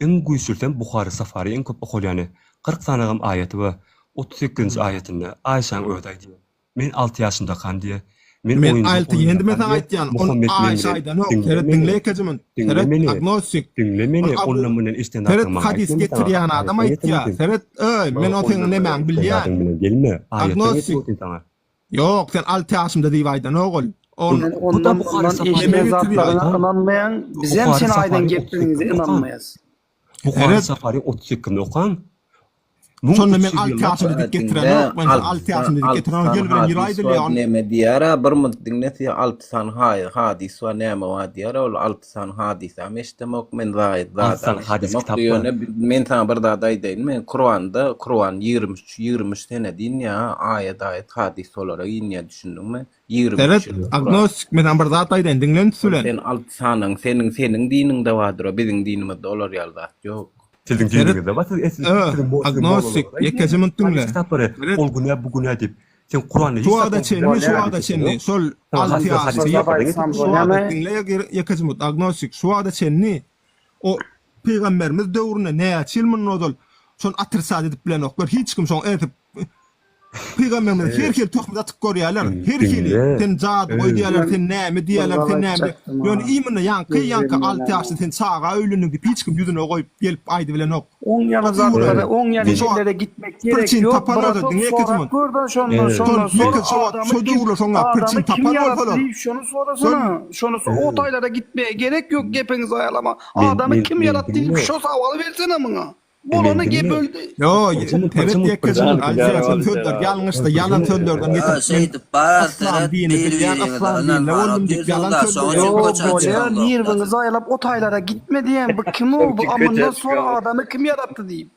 Iň güýçlüsem Buhary Safary iň köp okalýany. 40 sanagam aýaty bar. 38-nji aýatynda Aýşaň özi aýdýar. Men alty ýaşymdakam diýýär. Men Men oýunjak alty ýendi men oýnakam saňa diýýär. aýtýan. Ol Muhammet men Aýşa bilen aýdanok. diňle Seret meni. diňle ýekeje minut. Diňle Seret meni. agnostik. Diňle Ol meni. Abu Ondan mundan eşden Seret zatlaryňy maňa hadys aýtma men saňa getirýän adam aýatdan getirip aýtýar. otyryn. Seret öý men Maňa o seň ondan mundan nemäňi eşden bilýän. zadyň bilen gelme. Aýatdan getirip Agnostik. otyryn saňa. Ýok sen alty ýaşymda diýip aýdanok ol. Ol Sen Bu da ondan Buhary mundan Safary eşiden Neme getirýär? zatlaryňa Okan. ynanmaýaň, bizem Buhary sen aýdan Safary gepleriňize 38-ni okan. ynanmaýas. Buhary Seret Safary 38-ni okan. Şonda men 1300 alty ýyllap ýaşymda diýip Diňle getirenok. Men alty alty ýaşymda diýip alty getirenok. sany Gel bilen ýyl hadys aýdylýar. bar neme diýýär-ä bir munt diňle size alty sany hadys bar näme bar diýýär ol alty sany hadysam eşdemok men zaýat Alty zadam sany hadys eşdemok kitap bar. ýöne men saňa bir zat aýdaýynmy Kuranda Kuran 23 23 sene diýinýär aýat aýat hadys olara inýär düşündiňmi 23 Seret ýyl Kuran agnostik men saňa bir zat aýdaýyn diňle üns ol bilen. sen alty sanyň seniň seniň diniňde bardyr o biziň dinimizde olar ýaly zat ýok Siziň Seret diniňizde bar, siz siz ö siziň mo siziň agnostik mollalar ýekeje aýdýar. munt Hadys diňle. kitaplary Seret ol günä bu günä diýip. Sen Kuranda şu hiç zat wagta ol çenli günä şu däl wagta diýip çenli ýok. şol Saňa alty hadys Bir hadys zat ýaşly kitaplardan aýtsam getirip şu otyr. wagta bolýamy? diňle ýekeje munt agnostik şu wagta çenli o pygamberimiz döwründe näçe ýyl mundan ozal şony otrисat edip bilenoklar hiç kim şoň edip Pygamberimize her hili töhmet atyp görýärler. Her hili. Sen jadygöý diýýärler, sen näme diýýärler, sen näme. Ýöne imенно ýaňky ýaňky alty ýaşly sen çaga öýlendiň diýip hiç kim ýüzüne goýup gelip aýdybilenok. Oň ýaly zatlara, oň ýaly ýerlere gitmek gerek ýok. Bratok sorap görde şondan, şondan sor adamy kim, adamy kim ýaratdy diýip şony sorasana. Şony o taýlara gitmeye gerek ýok gepiňi zaýalama. Adamy kim ýaratdy diýip şo sowaly bersene muňa. Bolany gep öldi. Ýo, seret ýekeje aýdýan sözler ýalňyşda ýalan sözlerden Ýa getirip men şeýdip bar yslam seret dini bir bilýän biriňize yslam dininde ynanman boldum diýip ýalan otyrsyňyzda şoň sözler üçin Ýo köçä bolýa çykaňzok nirwiňi zaýalap o taýlara gitme diýen bu kim o bu a mundan sora adamy kim ýaratdy diýip.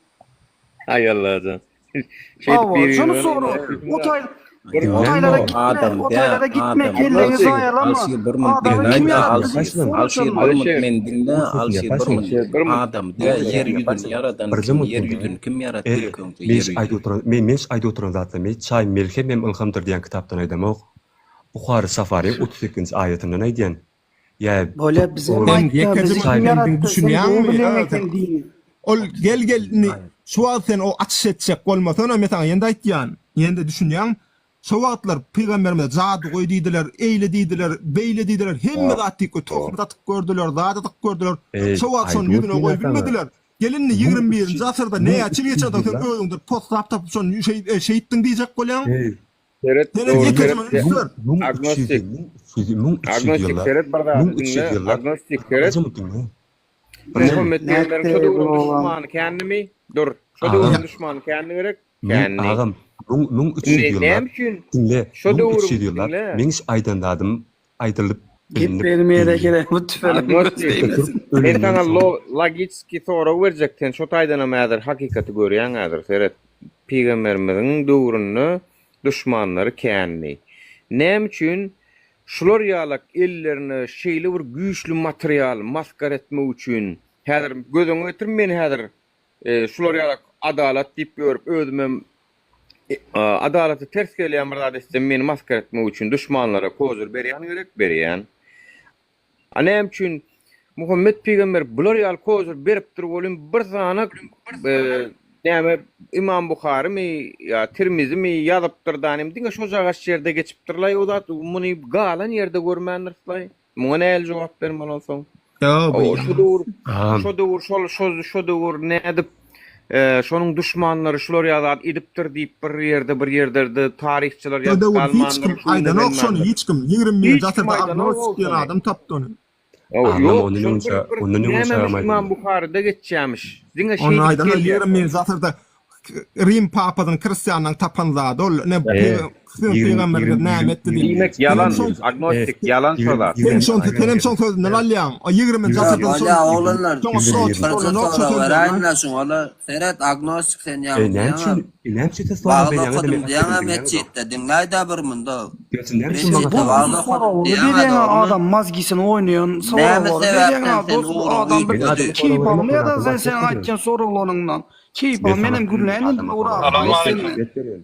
Aý Allajan. Şeýdip Hawa bir şony biriňize sora o taý o Diňläň taýlara o. gitme Adam o dä taýlara gitme adam kelleňi Alşir zaýalama Alşir bir munt adamy diňle kim aýda ýaratdy Alşir diýip sora Alşir şondan. bir munt Alşir men diňle Dur sesini Alşir bir ýapaşyň. munt Alşir bir munt adam dä Dur ýer sesini ýüzüni ýapaşyň. ýaradan Birje kim munt ýer diňle. ýüzüni kim ýaratdy E, ilk öňje men ýer şu aýdyp ýüzüni oturan, men men şu aýdyp oturan zatlar men çaý melhem hem ylhamdyr diýen kitapdan aýdamok. Buhary Safaryň 38-nji aýatyndan aýdýan. Ýa Bolýa bizem Sen aýtda ýekeje bizi munt kim sen ýaratdy sen gowy düşünýäňmi? bilýän Ö, sen eken dini. Ol gel gel indi şu wagt sen o açyş etjek bolmasana men saňa ýene-de aýtýan. Ýene-de düşünýäň. Şo wagtlar pygamberimize jadygöý diýdiler, eýle diýdiler, beýle diýdiler, hemme zat diýip töhmet atyp gördüler, zat atyp gördüler. Eý, Şo wagt şony aýdyp ýüzüne otyryn goýup saňa. bilmediler. Gel indi 21-nji asyrda näçe ýyl geçensoň sen özüňden poslap tapyp şony şeý şeýtdiň diýjek bolýaň. Eý, Seret, Seret dogry ýekeje seret. muny üns ber. 1300 Agnostik. 1300 1300 Agnostik ýyllap, seret bir zady 1300 diňle. ýyllap, Agnostik seret. birje munt diňle. Muhammet pygamberiň şo Nätdi döwrüň bu oglan? duşmany kändimi? Dur. Şo Agam, döwrüň duşmany kändi gerek? Men Kändi. agam, müň, 1300 Indi ýyllap, näme üçin diňle, şo 1300 döwrüň ýyllap, diňle. meň şu aýdan zadym aýdylyp Gep bilinip bermeye belli. gerek bu tüfeleň göz Agnostik. değmesin. Atatürk Men ölenden saňa soň, lo logiçki sorag berjek, sen şo taýdanam häzir hakykaty görýäň häzir, seret. Pygamberimiziň döwründe duşmanlary kändi. Näme üçin şular ýalak ellerine şeýle bir güýçli material maskara etmek üçin häzir göz öňüňe getir men häzir şular ýalak adalat diýip ýörüp özümem adalata ters gelýän bir zat etsem meni maskara etmek üçin duşmanlara kozur berýän gerek berýän. A näme üçin Muhammet pygamber bular ýaly kozur beripdir welin bir sany näme Imam Buharymy ýa Tirmizimi ýazypdyr da nim diňe şojagaç ýerde geçipdirlaý o zat muny galan ýerde görmändirslaý. Muňa nähili jogap bermeli onsoň? Ýo, bu Şo döwür şo döwür şol şo şo döwür nädip şonuň duşmanlary şular ýaly zat edipdir diýip bir ýerde bir ýerlerde taryhçylar Şo ýazyp döwür hiç galmandyr kim şu günde aýdanok şony gelmändir. hiç kim. 21-nji Hiç kim asyrda aýdanok agnostik diýen şony. adam tapdy ony. Ýok, Agam ýok, ondan şol öňçä, bir bir ondan öňçä nämemiş agam Imam aýdyldy. Buharyda geçýämiş. Diňe Ony şeýdip aýdanok gelýär. 21-nji asyrda Rim papasynyň hristianlaryň tapan zady ol. Ne E, bu. Siziň pygamberiňiz näme etdi diýip. Diýmek ýalan, agnostik ýalan şo zat. Sen şon senem şoň sözünden alýaň. O 20-nji asyrdan şol. Bolýa oglanlar. Şoňa protiv Birje bolanok şo sorag sözlerine. beräýinle şuňa-la. Seret agnostik sen E ýaňy näme diýýäňä. üçin, e näme üçin siz sorag Wagyz berýäňiz-de okadym men diýýäňä aýtdym diňläňizok. metjitde. Diňläýdä bir munda. Ýa sen näme üçin maňa Metjitde sorag wagyz berýäň? okadym Soraglary diýýäňä berýäňä dogrymy? adam mazgisini oýnaýan Näme soraglary sebäpden berýäňä sen dos bu ugruň adam bir Men üýtgedi? adama sorag keýp beremok, men almaýada adama sen atlet seň berýän. aýtýan soraglaryňdan. Keýp Men al saňa menem gürläýin indi adama Nury sorag aga beremok, dos men senden. atlet berýän.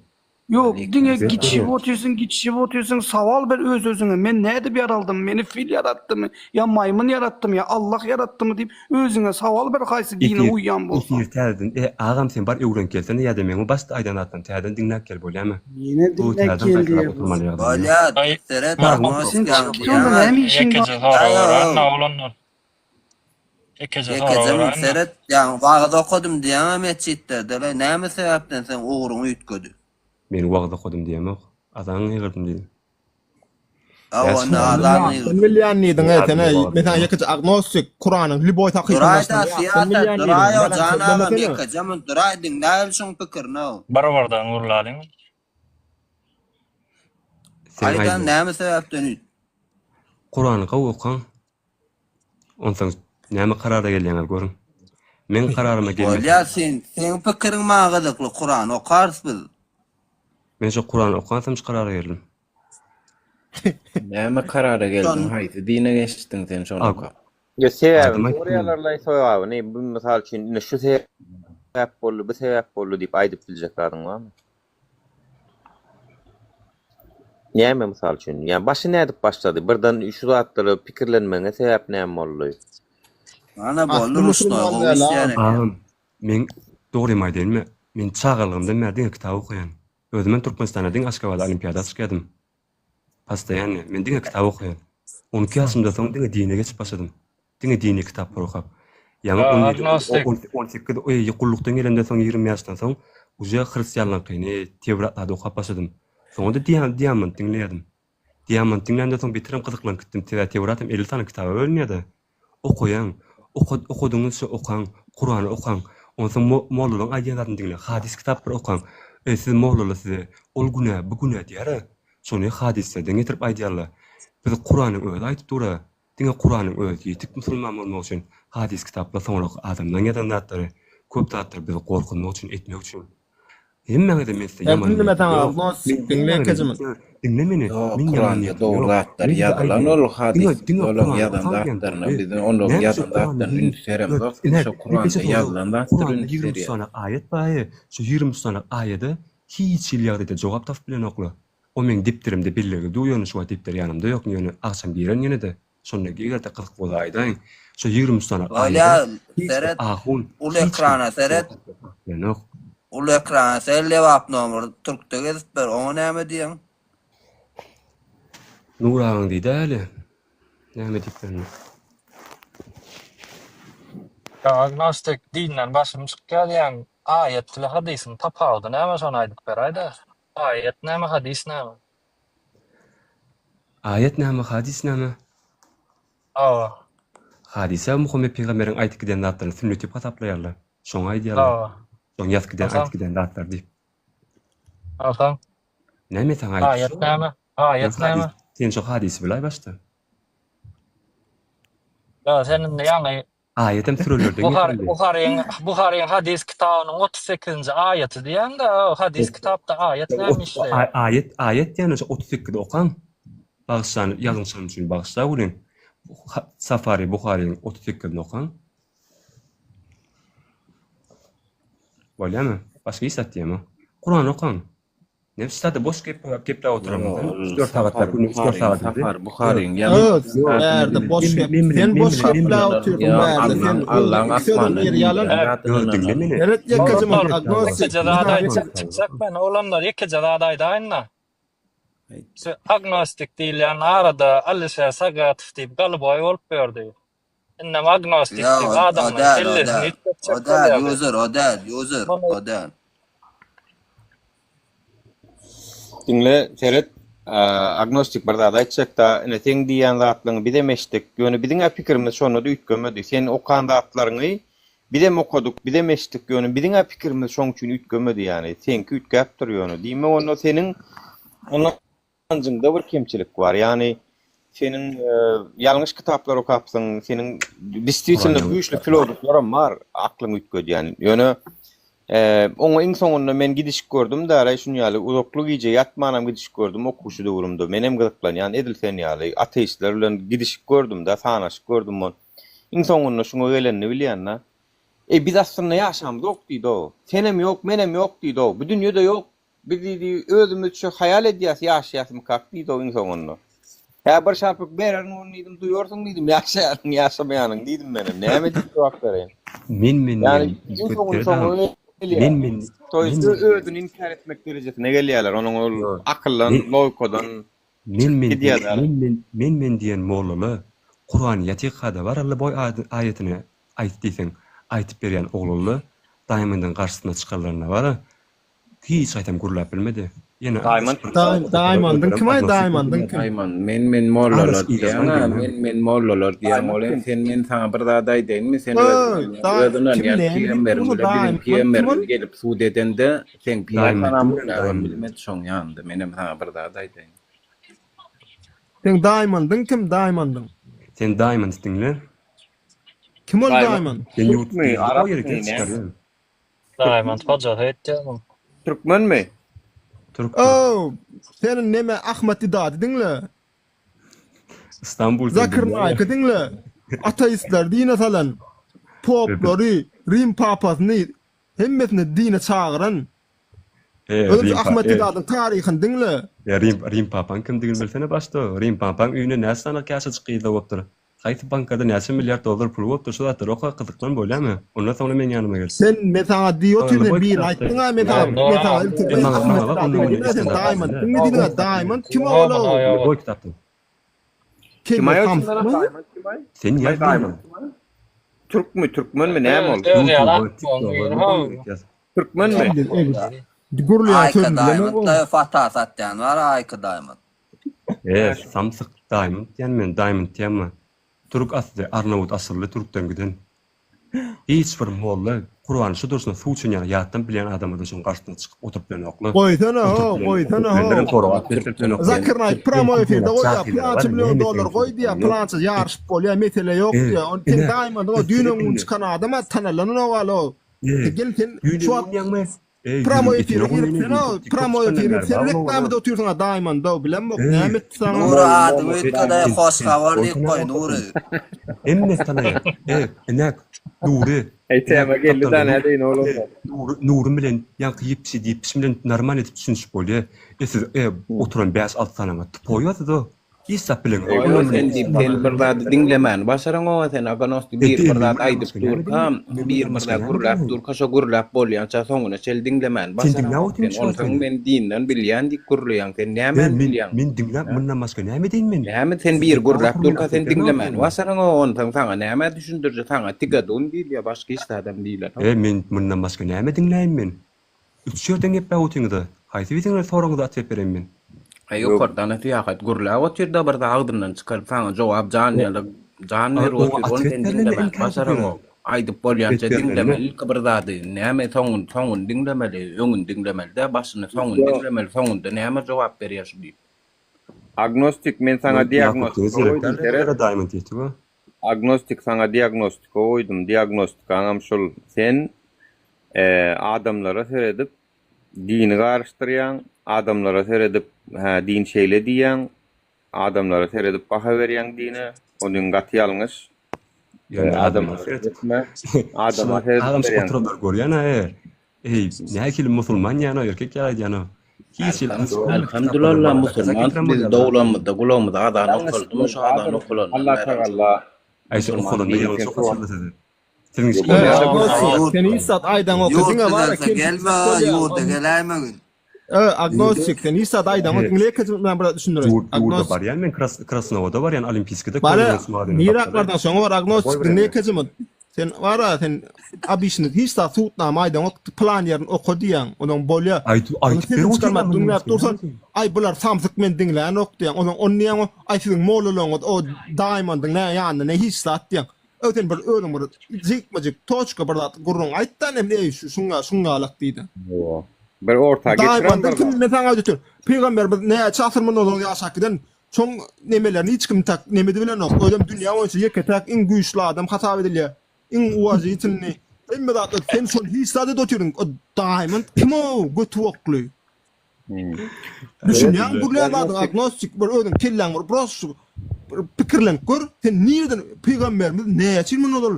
Ýok diňe Atlet gitişip berýän. otyrsyň gitişip otyrsyň sowal ber öz özüňe men nädip ýaraldym meni fil ýaratdymy ýa maýmyn ýaratdymy ýa Allah ýaratdymy diýip özüňe sowal ber haýsy dine Efir, uýýan bolsaň. efir täzeden e agam sen bar öwrenip gelsene ýa-da meň bu başda aýdan zatlarymy täzeden diňläp gel bolýamy? Ýene Bu diňläp täzeden gel gaýtalap diýýär bu. oturmaly ýagdaýym ýok. Bolýa seret Bar agnostik Sen ýaňy çykýaňda diýýäňä. näme işiň bar? Ýekeje sorag Ýa beräýin ýok. oglanlar. Ýekeje sorag Ýekeje mün beräýin-de. seret ýaňy wagyz okadym diýýäňä metjitde dele näme sebäpden seň ugruň üýtgedi? Men wagyz okadym diýemok. Azan gygyrdym diýdim. Hawa Näçe onda wagyz azan Sen gygyrdym. bilýän diýdiň-e, Ýa sen men wagyz men saňa diýemok. ýekeje agnostik, Kuranyň lýuboý Duraýda sahypasynda ýa sen syýasat bilýän diýdiň. duraý o Ýalan jan agam sözlemesene. ýekeje mün duraý diňläýeli şuň pikirini-ow. Bir birden gürläliň. Sen Aýdan aýdýaň. näme sebäpden üýt. Kurany gowy okaň. Onsoň näme karara gelýäňiz görüň. Meň kararyma Bolýa gelmeseňiz. sen seň pikiriň maňa gyzykly Kurany okarys biz. Men şo Kurany okansam şu karara geldim. Näme karara geldiň Şon haýsy dine geçdiň sen şony Ak okap. Ýa sebäbini Adam aýtdy. soraýarlarlaý sogabyny bu mysal üçin ine şu sebäp boldy bu sebäp boldy diýip aýdyp biljek zadyň barmy? Näme mysal üçin? Ýa başy nädip başlady? Birden şu zatlara pikirlenmegiňe sebäp näme boldy? Ana Asly boldy ruşnoý musulman gowy däl işleýän a. eken. Agam, men dogrymy aýdaýynmy, men çagalygymdan bäri diňe kitap okaýan. Özümem Türkmenistanda diňe Aşgabada olimpiada çykýadym. Postoýanny men diňe kitap okaýan. 12 ýaşymdan soň diňe dine geçip başladym. Diňe dini kitaplar okap. Ýaňy on ýedi, Agnostik. 18, eý, gullukdan gelemden soň 20 ýaşdan soň uje hristianlaryňkyny, Tewrat zady okap başladym. Soňra-da Diamond diňleýärdim. Diamond diňlämden soň beterem gyzyklanyp gitdim. Sebäbi Tewrat hem 50 sany kitaba bölünýär-de. Okaýaň. Oka, okadyňyzça okaň. Kurany okaň. Onsoň mo, mollalaryň aýdýan zadyny diňläň. Hadys kitaplary okaň. E, siz mollalar size ol günä, bu günä diýýär-ä. Şony hadyslardan getirip aýdýarlar. Biz Kuranyň özi aýdyp dur-a. Diňe Kuranyň özi ýetik musulman bolmak üçin. Hadys kitaplar soňraky adamlaryň ýazan zatlary. Köp zatlar bizi gorkuzmak üçin, etmek üçin. Hemmäňize men size Sen ýaman diňleme niýetim saňa ýok. agnostik Men diňle hemmäňize ýekeje diňle diňle meni. Ýok, Men ýaman Kuranda niýetim dogry ýok. zatlar Men size ýazylan aýdýan. ol Diňe hadys diňe olaň Kurany ýazan okaň diýen zatlaryna boldy. biz olaň Näme üçin ýazan Kuranda zatlaryna 20 üns beremzok biz Ine, şo ine Kuranda peçe sorag. ýazylan zatlara Kuranda üns 23 berýäs. sany aýat bar. Şu 23 sany aýada hiç hili ýagdaýda jogap tapyp bilenoklar. O meň depderimde belligi dur ýöne şu wagt depder ýanymda ýok ýöne agşam giren ýene-de. Şonda eger-de gyzyk bolsa aýdaýyň. Şo 23 sany aýada Bolýa hiç bir seret ahun, uly hiç bir ekrana seret. Bilenok. Uly ekrana seret Lebap nomer türkde gezip ber oňa näme diýeň. Nur agaň diýdä hali. Näme diýip bilenok. Agnostik dinden başym çykýar diýýäň, aýat bile hadysyň tapawudy näme şony aýdyp beräýdä. Aýat näme hadys näme? Aýat näme, hadys näme? Hawa. Hadysä Muhammet pygamberiň aýdyp giden zatlaryny sünnet diýip hasaplaýarlar. Şoňa aýdýarlar. Hawa. Şoň ýazyp giden, Onsoň? aýdyp giden zatlary diýip. Onsoň? Näme men saňa aýdyp Aýat şo? näme? Aýat Sen hadys, näme? sen şo hadysy biläý başda. Ýa sen indi ýaňy Aýatam sürelerden Buhar, getirildi. Buharyň, Buharyň hadys kitabynyň 38-nji aýaty diýýäň-de, hadys kitapda aýat näme işleýär? Aýat, aýat diýýän şo 38-i okaň. Bagyşlan, ýalňyşanym üçin bagyşla welin. Safari Buharyň 38-ini okaň. Bolýamy? Başga hiç zat diýemok. Kurany okaň. Nefs sada boş gep gepläp oturamyz. Ýok, ol 3-4 sagat Safar günde 3-4 Buharyň, sagat Safar Buharyň Öz, ýazan bärde boş gep. Sen boş gepläp otyrsyň bärde. Sen Allaň iki sözüň asmandan biri ýalan. indiren zadyna Ýok, diňle ynanalım. meni. Seret ýekeje munt Oglanlar, agnostik. ýekeje zat aýtjak çykjak men. Oglanlar, ýekeje zat aýdaýyn-da. Şu agnostik diýilýän arada Alişer Sagatow diýip galyboý bolup ýördi. Indem agnostik Ýok, diýip o, o adamlaryň däl, o kellesini däl. üýtgetjek O däl, bolýardy. user, o däl, user, Muny o däl. Diňle, seret, agnostik bir zat aýtjakda, ine seň diýýän zatlaryňy bizem eşitdik, ýöne biziň-ä pikirimiz şonda-da üýtgemedi. Sen okan zatlaryňy bizem okadyk, bizem eşitdik, ýöne biziň-ä pikirimiz şoň üçin üýtgemedi ýany. Seňki üýtgäpdir ýöne. Diýmek onda seniň. Ynanjyňda bir kemçilik bar. Ýagny seniň ýalňyş kitaplar okapsyň, seniň diswitelno güýçli filozoflaram bar aklyňy üýtgedýän. Ýöne oňa iň soňunda men gidişik gördüm däl-aý şuny ýaly uzakly gije ýatmanam gidişik gördüm okuwçy döwrümde. Menem gyzyklanýan edil sen ýaly ateistler bilen gidişik gördüm-dä, sanaşyk gördüm. Iň soňunda şuňa gelenini bilýän-dä. Eý biz aslynda ýaşamzok diýdi-ow. Senem ýok, menem ýok diýdi-ow. Bu dünýede ýok. Biz diýdi, özümizçe haýal edýäs, ýaşaýasmykak diýdi-ow iň soňunda. Hä, bir şarpyk bererin ony diýdim, duýarsyň diýdim, ýaşaýanyň, ýaşamaýanyň diýdim menem. Näme diýip jogap bereýin? Men men Ýagny diýen iň soňunda üýtgetdire soňa dagam. gelýär. Men men To men ýest men özüni inkär etmek derejesine gelýärler. Onuň ol Ýok. akyldan, Men logikadan men çykyp men diýen gidýär-dä. men men men men diýen mollala Kurany ýatyrkada bar Alla boý aýatyny aýt diýseň aýtyp berýän oglanla Diamondyň garşysyna çykanlarynda bara Hiç haýsam gürläp bilmedi. Ýene Diamond azajyk bir Diamondyň kim aý Diamondyň kim? Diamond men men mollalar Azajyk diýýäň a yzarlan men men mollalar diýýäň Diamond ol kim? sen men saňa bir zat aýdaýynmy sen Öý, öz da öz kim ynanýan näme diýip pygamberin dursa bile biziň Diamond kim ol? pygamberimiz gelip sud edende seň Diamond pygamberin kim? gürläbem Diamond. bilmedi şoň ýanynda menem saňa bir zat aýdaýyn. Seň Diamondyň kim Diamondyň? Sen Diamond diňle. Kim ol Diamond Diamond? Sen ýurt Türkmi, diňle o ýere arapmy, gel näme? çykarýan. Diamond hojasy öýtýän muň. Türkmenmi? Türk türk. Ow, seniň neme Ahmet Didady diňle. Istanbul sen Zakir diňle. Naýky diňle. Ateistleri dine salan. Poplary, Rim papasyny hemmesini dine çagyran. E, Özüm Rim şu pa Ahmet e. Didadyň taryhyny diňle. E, Rim Rim papaň kimdigini bilsene başda. Rim papaň öýünde näçe sany ýaşajyk gyzlar bolupdyr. Haýsy bankada näçe milliard dollar puly bolupdyr şu zatlary oka gyzyklan bolýamy? Ondan soňra meň ýanyma gel. Sen men saňa diýip otyryn sen Boý birini kitapda. aýtdyňa men saňa men saňa ilki E maňa Ahmet maňa bak Didady onda meni diňle sen eşden Diamond diňle diňle Diamond kim ol o? Boý kitapda. Kelle Kim aý samsyk oçunlara mı? Diamond kim aý? Sen Kim aý ýaz Diamond diýme. kim aý? Türkmi, türkmenmi näme ol? Öz ýaly YouTube'a, akmagyň TikTok'a biri nirden how. gerek ýaz. Türkmenmi? Kelle egri. Gürleýän Aýka sözüni bilemok Diamond da fata satýan bar Aýka Diamond. E samsyk Diamond diýen men Diamond diýenmi? Türk asly Arnawut asylly türkden giden. Hiç bir molla Kurany şu durşuna suw içen ýaly ýatdan bilýän adamada şoň garşysyna çykyp oturyp bilenokla. Goýsana Oturyp ho, bilen goýsana oturyp bilenlerem ho. soraga atyp getirip bilenokla. Zakir Naýk pramoý efirde goýýar, pylança million dollar goý diýýär, pylança ýaryşyp bolýar, mesele ýok E, diýýär. Ony sen ine, Diamondyň o biz düýn seni öňňün indi çykan adam-a tanalanok alo. E, Gel sen düýn şu wagt öňňün ýaňmy? Eý, Pramoý ýüzüň efire etine girip goýaýyn sen o diýip, TikTok pramoý çykandan efire bäri sen bar oňa. reklamada otyrsyň a Diamond-da bilemok Eý, näme etdi saňa? Nury adyňy üýtgedäý sen hoş sen habar goý diýip goý tanaýan Nury. Hemmesi tanaýar. Eý, inek, Nury, Eý inek tema geldi da gapdalda nädeýin oglum. Eý, Nury, Nury bilen ýaňky ýepişi diýip bilen normal edip düşünişip bolýar. E siz e oturan bäş-alty sanyňa tupoý siz-o. Hiç zat bileňok. Oý Ondan sen diýip sen bir zady diňlemäni başaraňoga sen Aganosty bir bir zat aýdyp durka bir bir zat gürläp durka şo gürläp bolýança soňuna çenli diňlemäni Sen diňläp başaraňok otyryn sen şu wagt onsoň meni. men dinden bilýän diýip gürleýäň sen E nämäni men bilýäň men diňläp mundan başga näme edeýin men? Näme sen Siz biri diňläp gürläp otyryn men durka sen atwet bermän diňlemäni otyryn. başaraňok onsoň saňa näme düşündirje saňa tigadun diýilýä başga hiç zadam diýilenok. E men mundan başga näme diňläýin men? Üç ýerden gepläp otyňyza. Haýsy biriňiz soragyňyza atwet bereýin men? Aý ýokardan syýahat gürläp otyrda bir zat agzyndan çykaryp saňa jogap jan ýaly jan berip Oňa otyr ony atwet sen berlende diňlemän inkär edip ýören. başaraňok aýdyp bolýança Atwet diňleme berlende. ilki bir zady näme soňuny soňuny diňlemeli öňüni diňlemeli däl başyny soňuny diňlemeli soňunda näme jogap berýär şu diýip. Agnostik men saňa Ýakup diagnostika gerek goýdum däl seret. bulara Diamond ýetip-a. Agnostik saňa diagnostika goýdum diagnostikaňam şul sen Adamlara seredip dini garyşdyrýaň, adamlara seredip hä din şeýle diýýäň, adamlara seredip baha berýäň dine, o din gaty ýalňyş. Ýöne Adamlara seretme, adama seredip Agam şu berýäň. oturanlar görýän-ä eý, nähili musulman ýa-da erkek ýaly aýdýan-a. Hiç hili Elhamdulillah musulman biz doglanymyzda gulagymyza azan okaldymy şu azan okalandan Allah bäri tagalla Aý şu okalanda ýalňyş okaşyldy size. Siziň Ýok, şu Agnostik, sen hiç zat aýdaňok, Ýurt diňe bara düzelse gelme, ýurda geläýmegin. Ö, agnostik, sen hiç zat aýdaňok, diňle ýekeje men bir zat düşündireýin. Ýurt, ýurda Agnostik. barýan men Kras, Krasnowoda barýan Olimpiýskide Bara, Kolýans maganyň niräk gapdaly. bardyň şoňa bar, agnostik, Goý diňle bilemok. ýekeje men. Sen bara, sen abişini hiç zat subutnama aýdaňok, pylan ýerini oka diýýäň, onuň bolýa. Aýt, Onuň aýtyp sesini berip otyryn çykarman mundan diňläp başga dursan, näme diýeyim? aý bular samsyk men diňlänok diýýäň, onuň ony diýýäň, aý siziň mollalaryňyz o Diamondyň nä ýanynda ne hiç zat diýýäň. Öý sen bir özüň bir jikme-jik toçka bir zat gürrüň aýtda nem eý şu şuňa şuňňalak diýdi. Hawa. Bir orta geçiren Diamond'yň bir kim zat. men saňa aýdyp Pygamberimiz näçe asyr mundan ozal ýaşap giden, şoň nemelerini hiç kim tak nemedi bilenok. Özem dünýä boýunça ýeke-täk iň güýçli adam hasap edilýär. Iň uwažitelnyý. Hemme zatlar sen şol hiç zat edip otyryň. O Diamond kim o göti bokly. Düşünýäň gürleýän zadyň agnostik bir özüň kelläň bir biraz şu bir pikirlenip gör. Sen nireden pygamberimiz näçe ýyl mundan ozal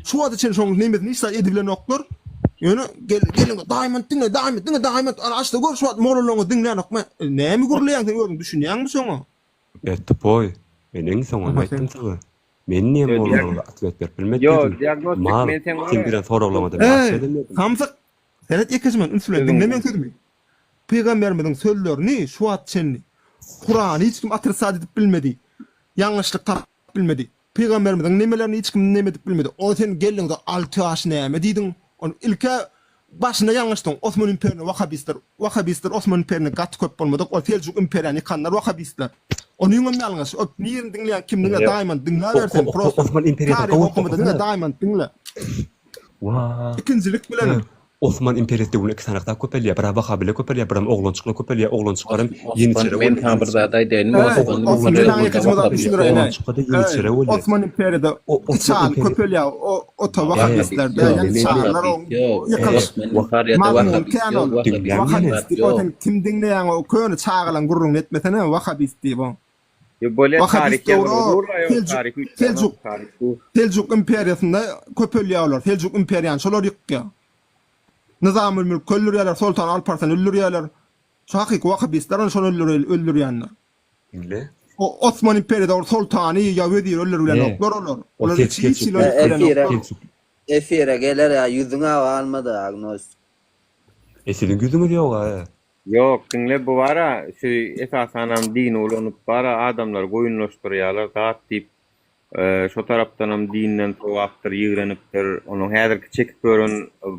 şu wagta çenli şoň nemesini hiç zat edibilenoklar. Ýöne gel geliň Diamond diňle Diamond diňe Diamond ana açda gör şu wagt mollalaryňyz diňlänok. Näme gürleýäň sen özüň düşünýäňmi şoňa? E tupoý, men iň soňunda aýtdym saňa. Men niýe mollalaryňyza otwet berip bilmedi Ýo, diýdim. diagnostik Mal, men seň sen beren soraglaryňa-da men Eý, otwet edemmedim. samsyk! Seret ýekeje men üns bilen diňle meň sözümi. Pygamberimiziň sözlerini şu wagt çenli Kurany hiç kim otritsat edip bilmedi. Ýalňyşlyk tapyp bilmedi. Pygamberimiziň nemelerini hiç kim neme edip bilmedi. O sen geldiňde alty ýaş näme diýdiň? Ony ilkä başynda ýalňyşdyň. Osman imperine wahabistler. Wahabistler Osman imperine gaty köp bolmadyk. Ol Seljuk imperiýany ýykanlar wahabistler. Onyňam ýalňyş. O nirini diňleýäň kim diňle Diamond diňläber sen prosto. Osman imperiýasy Taryh okamada diňe Diamond diňle. Wah. Ikinjilik bilenem. Osman imperiýasy döwründe iki sany kitap köpelýär. Biri wahabile köpelýär, birem oglanjyklar köpelýär. Oglanjyklaram Osman, ýeniçere men bolýar. saňa bir zat aýdaýynmy? Eý, Osman Osman imperiýasy saňa ýekeje zat düşündireýin, eý. Oglanjykda-da ýeniçere Eý, bolýar. Osman imperiýada Osman içaly imperiýasy. köpelýär. O ota Eý, wahabistlerde, ýok, ýagny men içalylar o Ýok, ýykylyş. Osman imperiýada Mazmuny wahabist kän ýok, ol. wahabist Diňläň meni. Wahabist diýip, o sen kim diňleýäň o köne çagalaň gürrüňini etmesene, wahabist diýip o. Ýo bolýa taryh Wahabist döwri ýazylgy o dur-la ýo Seljuk taryh üýtgänok Seljuk taryh dur. Seljuk imperiýasynda köpelýär olar. Seljuk imperiýany şolar ýykýar. Nyzamülmülki öldürýärler, Soltan Alparsany öldürýärler. Şu hakyky wahabistler ony şony öldürýänler. Diňle. O Osman imperiýada ol soltany ýa weziri öldürip bilenoklar olar. O Olar Seljuk hiç hili öldürip bilenoklar. Seljuk. Efire geler ýa ýüzüň agy almady agnostik. E siziň ýüzüňiz ýoga. Ýok diňle bu bara şu esasanam dini ulanyp bara adamlary goýunlaşdyrýalar zat diýip şo tarapdanam dinden sowapdyr ýigrenipdir onuň häzirki çekip ýören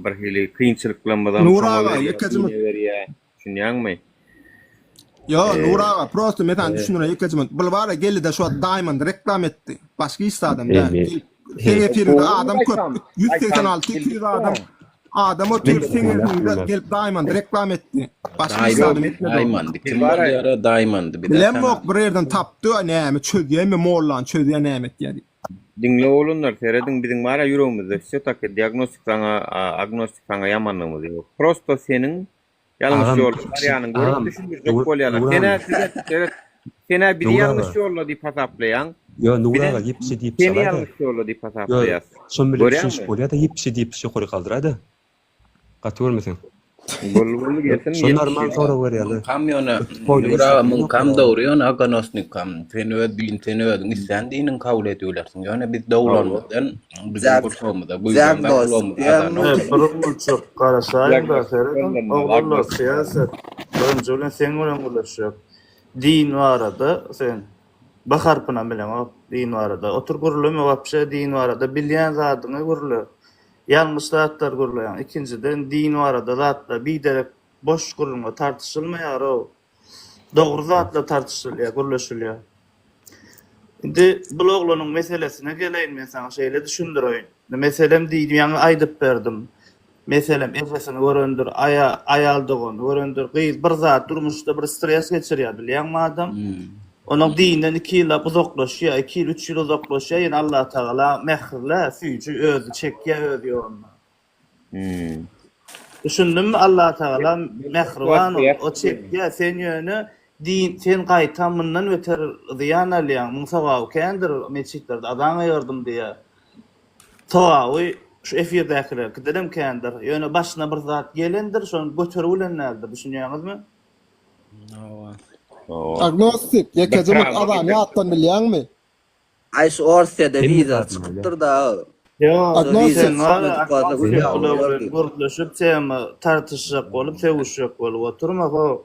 birhili kynçylyklarymyzam Nur şoňa aga berýär ýekeje dine berýär düşünýäňmi. Ýo Nur aga prosto men saňa düşündireýin ýekeje minut bul bara geldide şu wagt Diamond reklam etdi başga hiç zadam däl seň efiriňde adam köp 186 200 adam Adam otyr seň eliňde gelip Diamond reklam etdi. Başga hiç zadam etmedi. Diamond kim bolýar Diamond bir Bilemok bir ýerden tapdy näme çözýärmi mollany çözýär näme etýär diýip. Diňle oglanlar serediň biziň bara ýüregimizde wsё taki diagnostik saňa agnostik saňa ýamanlygymyz ýok. Prosto seniň Ýalňyş Agam, ýolda barýanyňy görüp agam, düşündirjek Nur, bolýarlar. Nur Sen-ä aga. seret, seret. Sen-ä bizi Nur ýalňyş aga. ýolda diýip hasaplaýaň. Ýo, Nur Bizem aga, ýepişi diýip seni çalaý-da. ýalňyş ýolda diýip Ýo, hasaplaýas. şon bilen düşünişip Görýäňmi? bolýa-da, ýepişi diýip ýokary galdyraý-da. Gaty görmeseň. Boldy, boldy, gelsin, Şo normal ýetişi. sorag berýärler. Muňkam ýöne Toýda Nur aga işledim muňkam ýok. dogry ýöne agonosnikam sen öz din sen özüň islän diniňi kabul edibilersiň ýöne biz doglanymyzdan biziň gursagymyza guýlan zat Diagnostik gulagymyza diýýäňmi? azan Bir munçuk garaşaýyň-da serediň. Oglanlar syýasat. Birinji bilen seň bilen gürleşjek. Din barada sen B harpynam bileňok din barada. Otur gürleme wapşe din barada bilýän zadyňy gürle. Ýalňyş zatlar gürleýäň. Ikinjiden din barada zatlar biderek boş gürrüňler tartyşylmaýar-ow. Dogry zatlar tartyşylýar, gürleşilýär. Indi bul oglanyň meselesine geleýin men saňa şeýle düşündireýin. Meselem diýdim ýaňy aýdyp berdim. Meselem ejesini görendir, aýa aýal doganyny görendir, gyz bir zat durmuşda bir stres geçirýär bilýäňmi adam. Onuň dinden iki ýyllap uzaklaşýar, iki ýyl, üç ýyl uzaklaşýar, ýene Allatagala mähirlä, süýji özi çekýär öz ýoluna. Düşündiňmi Allatagala mähriban ol, o çekýär, sen ýöne din, sen gaýtam mundan beter zyýan alýaň, muň sogaby kändir, metjitlerde azan gygyrdym diýýär. Sogaby şu efirdäkileriňkidenem kändir, ýöne başyna bir zat gelendir, şony göterip bilen däldir, düşünýäňizmi? Agnostik, ýekeje mugt azany ýatdan bilýäňmi? Aý şu Orsýede Hemme wiza zadyny bilýär. çykypdyr da. Ýok, Agnostik. sen var Çykmadyk bolsa agnostik gül ýaly bular bolardy. bilen gürleşip tema tartyşjak bolup sögüşjek bolup oturma ho.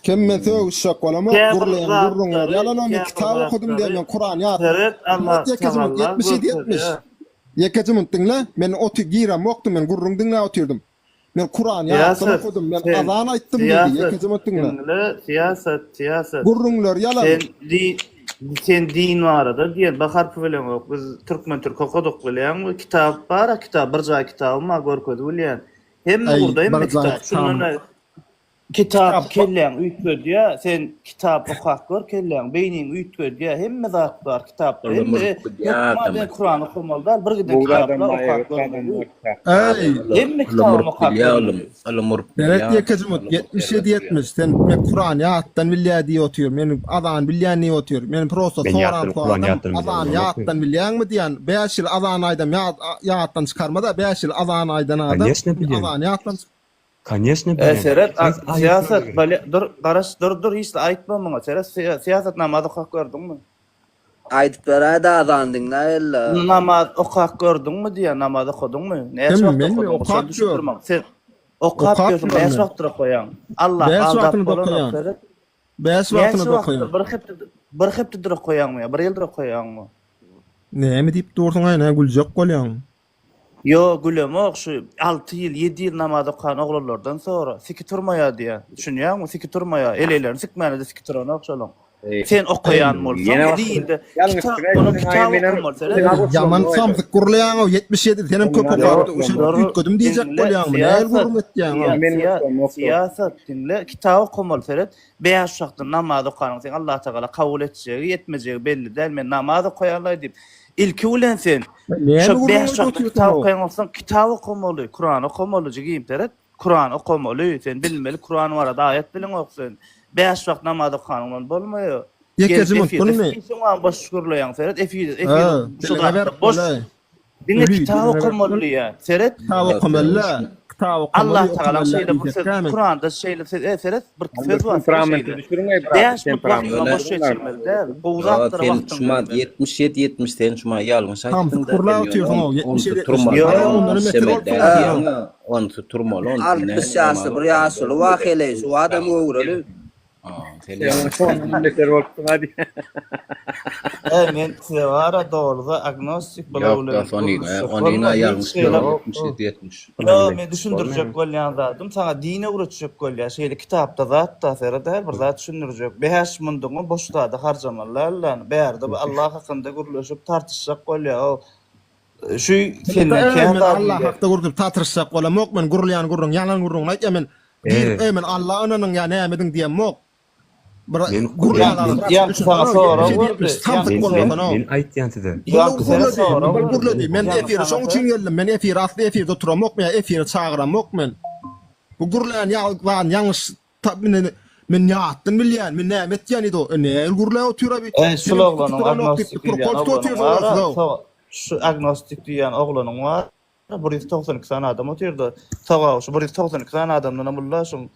Kim men sögüşjek bolamok, Käbir gürleýän gürrüňler zatlary, ýalan o men käbir kitap okadym diýen zatlary men Kurany ýat. seret Allah Ýekeje mugt tagalla 77 70. görkezýär. Ýekeje mugt diňle, men oty giremokdym men gürrüň diňläp oturdym. Men Kurany ýatdan Syýasat, okadym, men sen, azan aýtdym diýdi, syýasat, ýekeje minut diňle. diňle, syýasat, syýasat. Gürrüňler ýalan. Sen din, sen din barada diýen B harpy bileňok. Biz türkmen türk okadyk bilýäňmi? Kitap bar-a kitap, bir jaý kitabym bar görkezip bilýän. Hemme Äý, ugurda hemme bir jaý kitap. Şundan kitabym. Kitap kelläňi üýtgedýär. Sen kitap okap gör kelläň, beýniňi üýtgedýär. Hemme zat bar kitapda. Ylym Hemme urup gidýär hökman adamy. sen Kurany okamaly däl, bir giden Bu kitaplar adam okap erbet görmeli. adamlar kitap. Eý, Ylym Hemme ylym kitabam urup okap bilýär ylym. görmeli. Ylym urup Seret bilýär. ýekeje mut, Ylym 77 erbet urýar. 70, sen men Kurany ýatdan bilýä diýip otyr, men azan bilýän diýip otyr. Men prosta Men soran ýatdan Kurany soradym, ýatdan bilýän azan bolamokmy? ýatdan bilýäňmi diýen, 5 ýyl azan aýdam ýat ýatdan çykarmada 5 ýyl azan aýdan adam Koneçne bilýän. azany ýatdan Koneçne E, bilýän. seret, a, Haýsy aýat syýasat, görmeli? bolýa, dur, garaş, dur, dur, hiç aýtma muňa, seret, syýa, syýasat namaz okap gördüňmi? Aýdyp beräýdä azan diňläýeli. Namaz okap gördüňmi diýýän, namaz okadyňmy? Näçe Kim, wagt menmi? okadyň? Okap Şony düşündir ýör. maňa. Sen okap Okap ýörsüň, ýörün näçe men. wagtdyr okaýaň? Allah Bäş aldap wagtyny bolanok, okaýan. seret. Bäş wagtyny Näçe wagtdyr? okaýan. Bir hepde, bir hepdedir okaýaňmy ýa bir ýyldyr okaýaňmy? Näme diýip dursuň-aý, nä güljek bolýaň? Ýo gülemok şu alty ýyl ýedi ýyl namaz okan oglanlardan sora siki turmaýa diýä düşünýäňmi siki turmaýa eleýlerini sikmänede siki turanok şolaň sen okaýan bolsaň dinde kitap onuň kitap okamaly seret Ýaman samsyk gürleýäňow 77 senem köp okapdy şeýdip üýtgedim diýjek bolýaňmy nähili gürrüň etýäňow. Syýasat diňle kitap okamaly seret bäş wagtda namaz okanyň seň Allatagala kabul etjegi etmejegi belli däl men namaz okaýanlaý diýip ilki bilen sen Näme Şo gürrüň bäş edip wagtda kitap otyrsyň-ow? okaýan bolsaň, kitap okamaly, Kuran okamaly jigim, seret. Kuran okamaly, sen bilmeli, Kuran barada aýat bileňok sen. Bäş wagt namaz okanyň bilen bolmaýar. Ýekeje Gelip munt, efirde bolmy? siňsoňam boş gürleýäň, seret, efir, Hä, efir şu diliňe zatda berip boş. bolaý. Diňe Öli, kitap diliňe berip okamaly bol. diýýän, seret. Kitap okamaly-da, kitap okamaly, Allah tagalaň okamaly şeýle bir söz, diýjekkämi? Kuranda şeýle söz, e, seret, bir söz bar, seret Temperamenti şeýle. düşüriň-eý brat, Bäş munt wagtyňy temperamenti boş düşüriň geçirmeli däl, gowy Ýa zatlara sen wagtyňy şumat bermeli. 77 70 sen şuma ýalňyş Samsyk aýtdyň-da sen gürläp ýöne otyrsyň-ow, on onsy 77 70. turmaly Ýo, Aý, ondanam onsy beter şemel bolupsyň däl sen-ow. diýýäň-ä onsy turmaly onsy 60 näme ýaşly namaz bir okamaly ýaşuly däl wah heleý şu adam göwreli. Ha, sen Sen ýalňyş ondan aýtdyň. beter bolupsyň-a diýýä. E, men size bara dogruda agnostik bular Ýok, bilen ýok, onyň-a, gürleşjek onyň-a bolma, hiç ýalňyş şeýle ýok, 77 70. Ýo, men düşündirjek bolýan zadym, saňa din öwretjek bolýar, şeýle kitapda zat da seret her bir zat düşündirjek. Bäş munduňy boş zada harjamaly däl-de, bärde bu Allah hakynda gürleşip tartyşjak bolýar. O şu senden Eý, kän men zat Allah bilýär. hakda gürlüp tartyşjak bolamok, men gürleýän gürrüň ýalan gürrüňini aýtýan, men girip eý men Alla ynanyň ýa näme ediň diýemok. Bir Men gürleýän men adam men Ýaňky saňa sorag 77 berdi. 70 samsyk men men bolmasana. men aýtýan size. Ýaňky sene Gürledi, sorag bir berdi. gürledi. Men Ýaňky efire saňa şoň üçin geldim. Men efire asly efirde oturamok, men efire çagyramok men. Bu gürlän ýalan ýalňyş tap men men ýatdan bilýän, men näme etýän idi o. E nähili gürläp otyr abi. E, şul Senem oglanyň tuturanok diýip agnostik diýýän prokol tutup oglanyň otyrsyň bar, ol so- şu agnostik diýýän oglanyň bar, 192 sany adam otyrdy. Sogaby şu 192 sany adamdanam ulla şuň.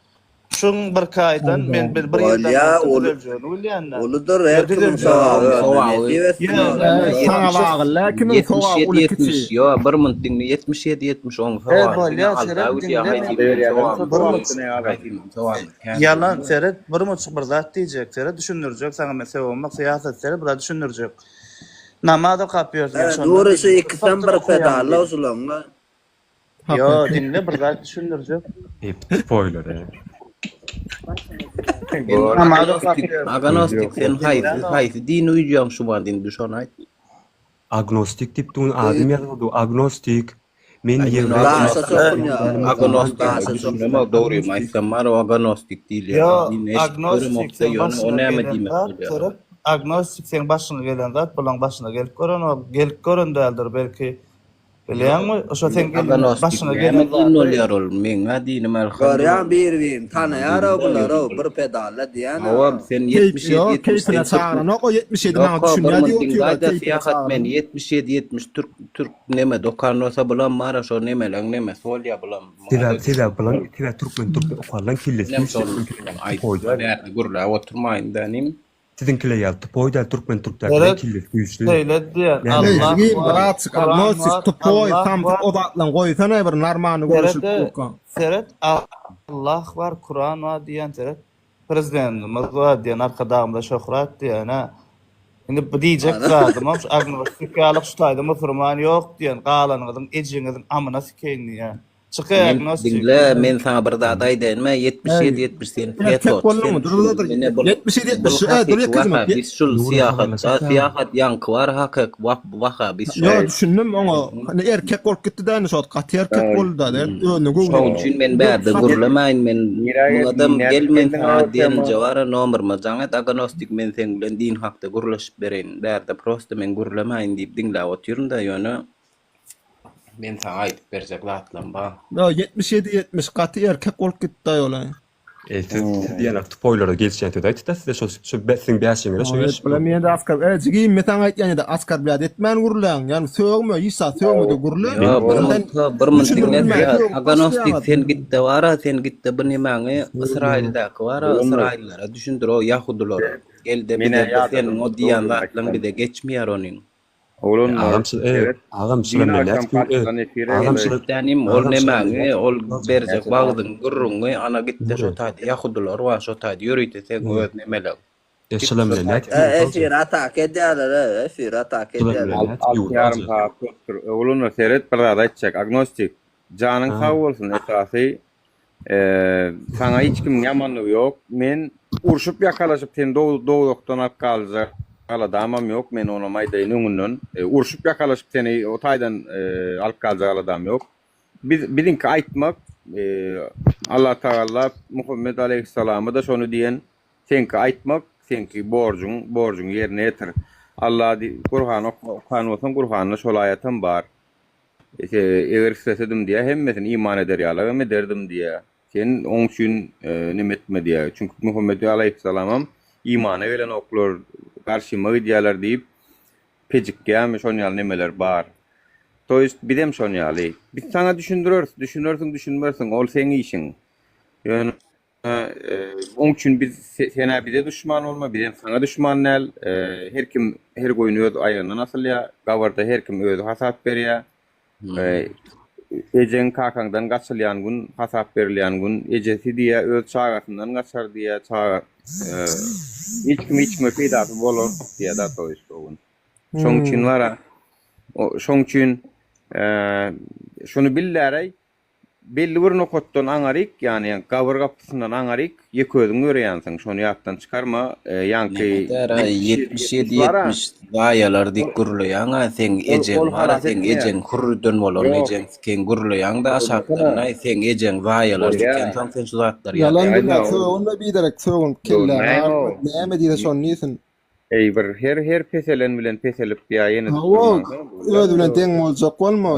Şuň bir kaýdan men bir bir ýyldan Bolýa, bolsa ol düzeljegini bilýän-dä. uludyr her Ýa kimiň düzeljegini sogaby bilýän. özüne Sogaby nesip etsin Ýöne ol. Saňa bagly kimiň sogaby 77 uly 70 kiçi. ýo bir munt diňle 77 70 oň E, sogaby bolýa, diňe seret, alda gidýär diňle haýsy men. biriniň sogaby Bir munt. haýsy biriniň sogaby kän Ýalan, seret, bir muntjyk bir zat diýjek, seret, düşündirjek saňa men sögünmek, syýasat, seret, bir zat düşündirjek. Namaz okap ýörsün, E, şondan Nury şu diýjek. ikisem Köp bir wagtdyr okaýaň pedalla diýip. şulaňla. Ýo, diňle bir zat düşündirjek. Hep spoiler e. Namaz okap ýörsün. Agnostik sen haýsy Diňlänok. haýsy dini uýýaň şu bar indi şony aýt. Agnostik diýip dun adym ýazyldy. Agnostik. Men Aý men ýewreý Daşa agnostik çokunýar. agnostik Daşa düşünemok dogrymy aýtsam bar o agnostik diýilýär. Ýo, Dini eşidip agnostik göremokda seň ýöne o başyňa näme gelen diýmek zat, bolýar. seret, agnostik seň başyňa gelen zat, bulaň başyna gelip görenok, gelip gören däldir belki. Bilýäňmi? Şo seň gelen Agnostik başyňa näme gelen din zady. bolýar ol? Meňä dinim Görýän elhamdulillah. bir-birini tanaýar-ow bular-ow, bir pedalla diýýän-ä. Hawa sen Keýp 77 ýok, 70 keýpine sen türk çagyranok o 77 maňa Ýok-a bir düşünýär munt diýip diňle otyr-a, aýda keýpine syýahat men çagyranok. 77 70 türk türk neme dokan bolsa bulam bara şo nemeleň nemesi bolýa bulam muňa Sebäp da sebäp bulan sebäp türkmen türkmen okanlaň kellesi Menem güýçli şol siziňkiler ýaly aýdyp tupoý däl. bärde gürläp oturmaýyn da inim. Siziňkiler ýaly tupoý däl türkmen türkdäkileň Seret, kellesi güýçli. şeýle diýen, Näme Allah Jigim, bar, bratçyk, Kuran agnostik, bar, tupoý, Allah samsyk bar. o zatlaň goýsana bir normany gürleşilip Seret, durka. seret, Allah bar, Kuran bar diýen seret. Prezidentimiz bar diýen, Arkadagymyza şöhrat diýen, hä. Indi bu diýjek zadymam şu agnostik ýalyk şu taýda musurman ýok diýen, galanyňyzyň ejeňiziň amyna sikeýin diýen. Çykaý Men agnostik. diňle men saňa bir zat aýdaýynmy 77 78 Erkek FETÖ bolduňmy? sen Dur şul dur dur. ine bul 77 bul 70 e dur hakyky ýekeje minut. wahabist şul Nury syýahatda habarlaşyp ýa. syýahat ýaňky bar hakyky wahabist şol. Ýo düşündim oňa. Hani erkek bolup gitdi däni şo gaty erkek boldy da özüne göwni. Şoň üçin men bärde gürlemäýin men Nirä muňadam nädip gel men geldiň saňa o tema? diýenje bara nomerime jaň et agnostik men seň bilen din hakda gürleşip bereýin bärde prosta men gürlemäýin diýip diňläp otyryn-da ýöne Men saňa aýdyp berjek zatlam bar. Ýo 77 70 gaty erkek bolup gitdi aýol. Eý siz siz diýen tupoýlara gelişýän sözi aýtdyda size şo şo siziň bäşiňize şo Aýt gelişip bilen men de askar e jigim men saňa aýtýan ýa-da askarbýat etmän gürläň ýagny sögme hiç zat sögmede gürle Ýo bir sen munt bir munt düşündirip diňle bilmän ýa sögüp Agnostik başlaýaňyz. sen gitde bara sen gitde bu nemäňi Ysraýyldaky bara Ysraýyllara düşündir o ýahudylara gelde Menä bize ýadadym seniň o diýýän dogryny zatlaň aýtsaň. bize geçmeýär onyň. Oglanlar, Agam şul e seret, agam düýn şulam men agşam nätip e garşydan efire agam geldi. şulam Gitdänim ol agam şulam men nemäňi nätip ol berjek Näçe wagzyň gürrüňi ana gitde şo Nury taýda ýahudylar bar şo taýda ýörite seň Nury öz nemeleň. e Git şulam şo bilen taýda. nätip E, ýurda efir aljak atak edýärler, e, efir atak şulam edýärler. bilen Alt, nätip alty ýurda ýarym aljak sagat bolupdyr. Oglanlar, seret, bir zat aýtjak. Agnostik, janyň ha sag bolsun, esasy Saňa hiç kimiň ýamanlygy ýok. Men urşup ýakalaşyp seni dowzahdan alyp galjak aladamam ýok. Men onam aýdaýyn öňünden. Urşup ýakalaşyp seni o taýdan alyp galjak aladam ýok. Biz biziňki aýtmak, Allah Tagalla Muhammet aleýhissalama-da şony diýen, seňki aýtmak, seňki borjuň, borjuňy ýerine ýetir. Allah Gurhany okan bolsaň Gurhanda şol aýatam bar. Eger islesedim diýýär, hemmesini iman eder ýalagam ederdim diýýär. Sen oň üçin neme etme diýýär. Çünki Muhammet alaýhyssalamam imana gelenoklar, garşyma gidýärler diýip pejikýärmi, şon ýaly nemeler bar. To ýest bizem şon ýaly. Biz saňa düşündireris, düşünersiň, düşünmersiň, ol seň işiň. Ýöne Oň üçin biz sen-ä bize duşman bolma, bizem saňa duşman däl. Her kim her goýun öz aýagyndan asylýar. Gabarda her kim özi hasap berýär. Ejeň kakaňdan gaçylýan gün, hasap berilýän gün, ejesi diýýär, öz çagasyndan gaçar diýýär, çaga hiç kim hiç kime peýdasy bolar diýýär da to ýest o gün. Şoň üçin bara, şoň üçin şuny billäreý, Belli bir nokatdan aňaryk, ýagny gabyr gapysyndan aňaryk ýeke özüň ýöreýänsiň, şony ýatdan çykarma, ýaňky Näme 77 70 zaýalar diýip gürleýäň-ä, seň ejeň bar-a, seň ejeň hürrüden bolan ejeň siken gürleýäň-de aşakdan-aý, seň ejeň zaýalar sikensoň sen şu zatlary Ýalan ýazýaň. diýme, sögünme biderek sögün, kelläňi agyrtma, näme diýse şony diýsin. Eý bir her her peselen bilen peselip ýa ýene Hawa, özi bilen deň boljak bolma.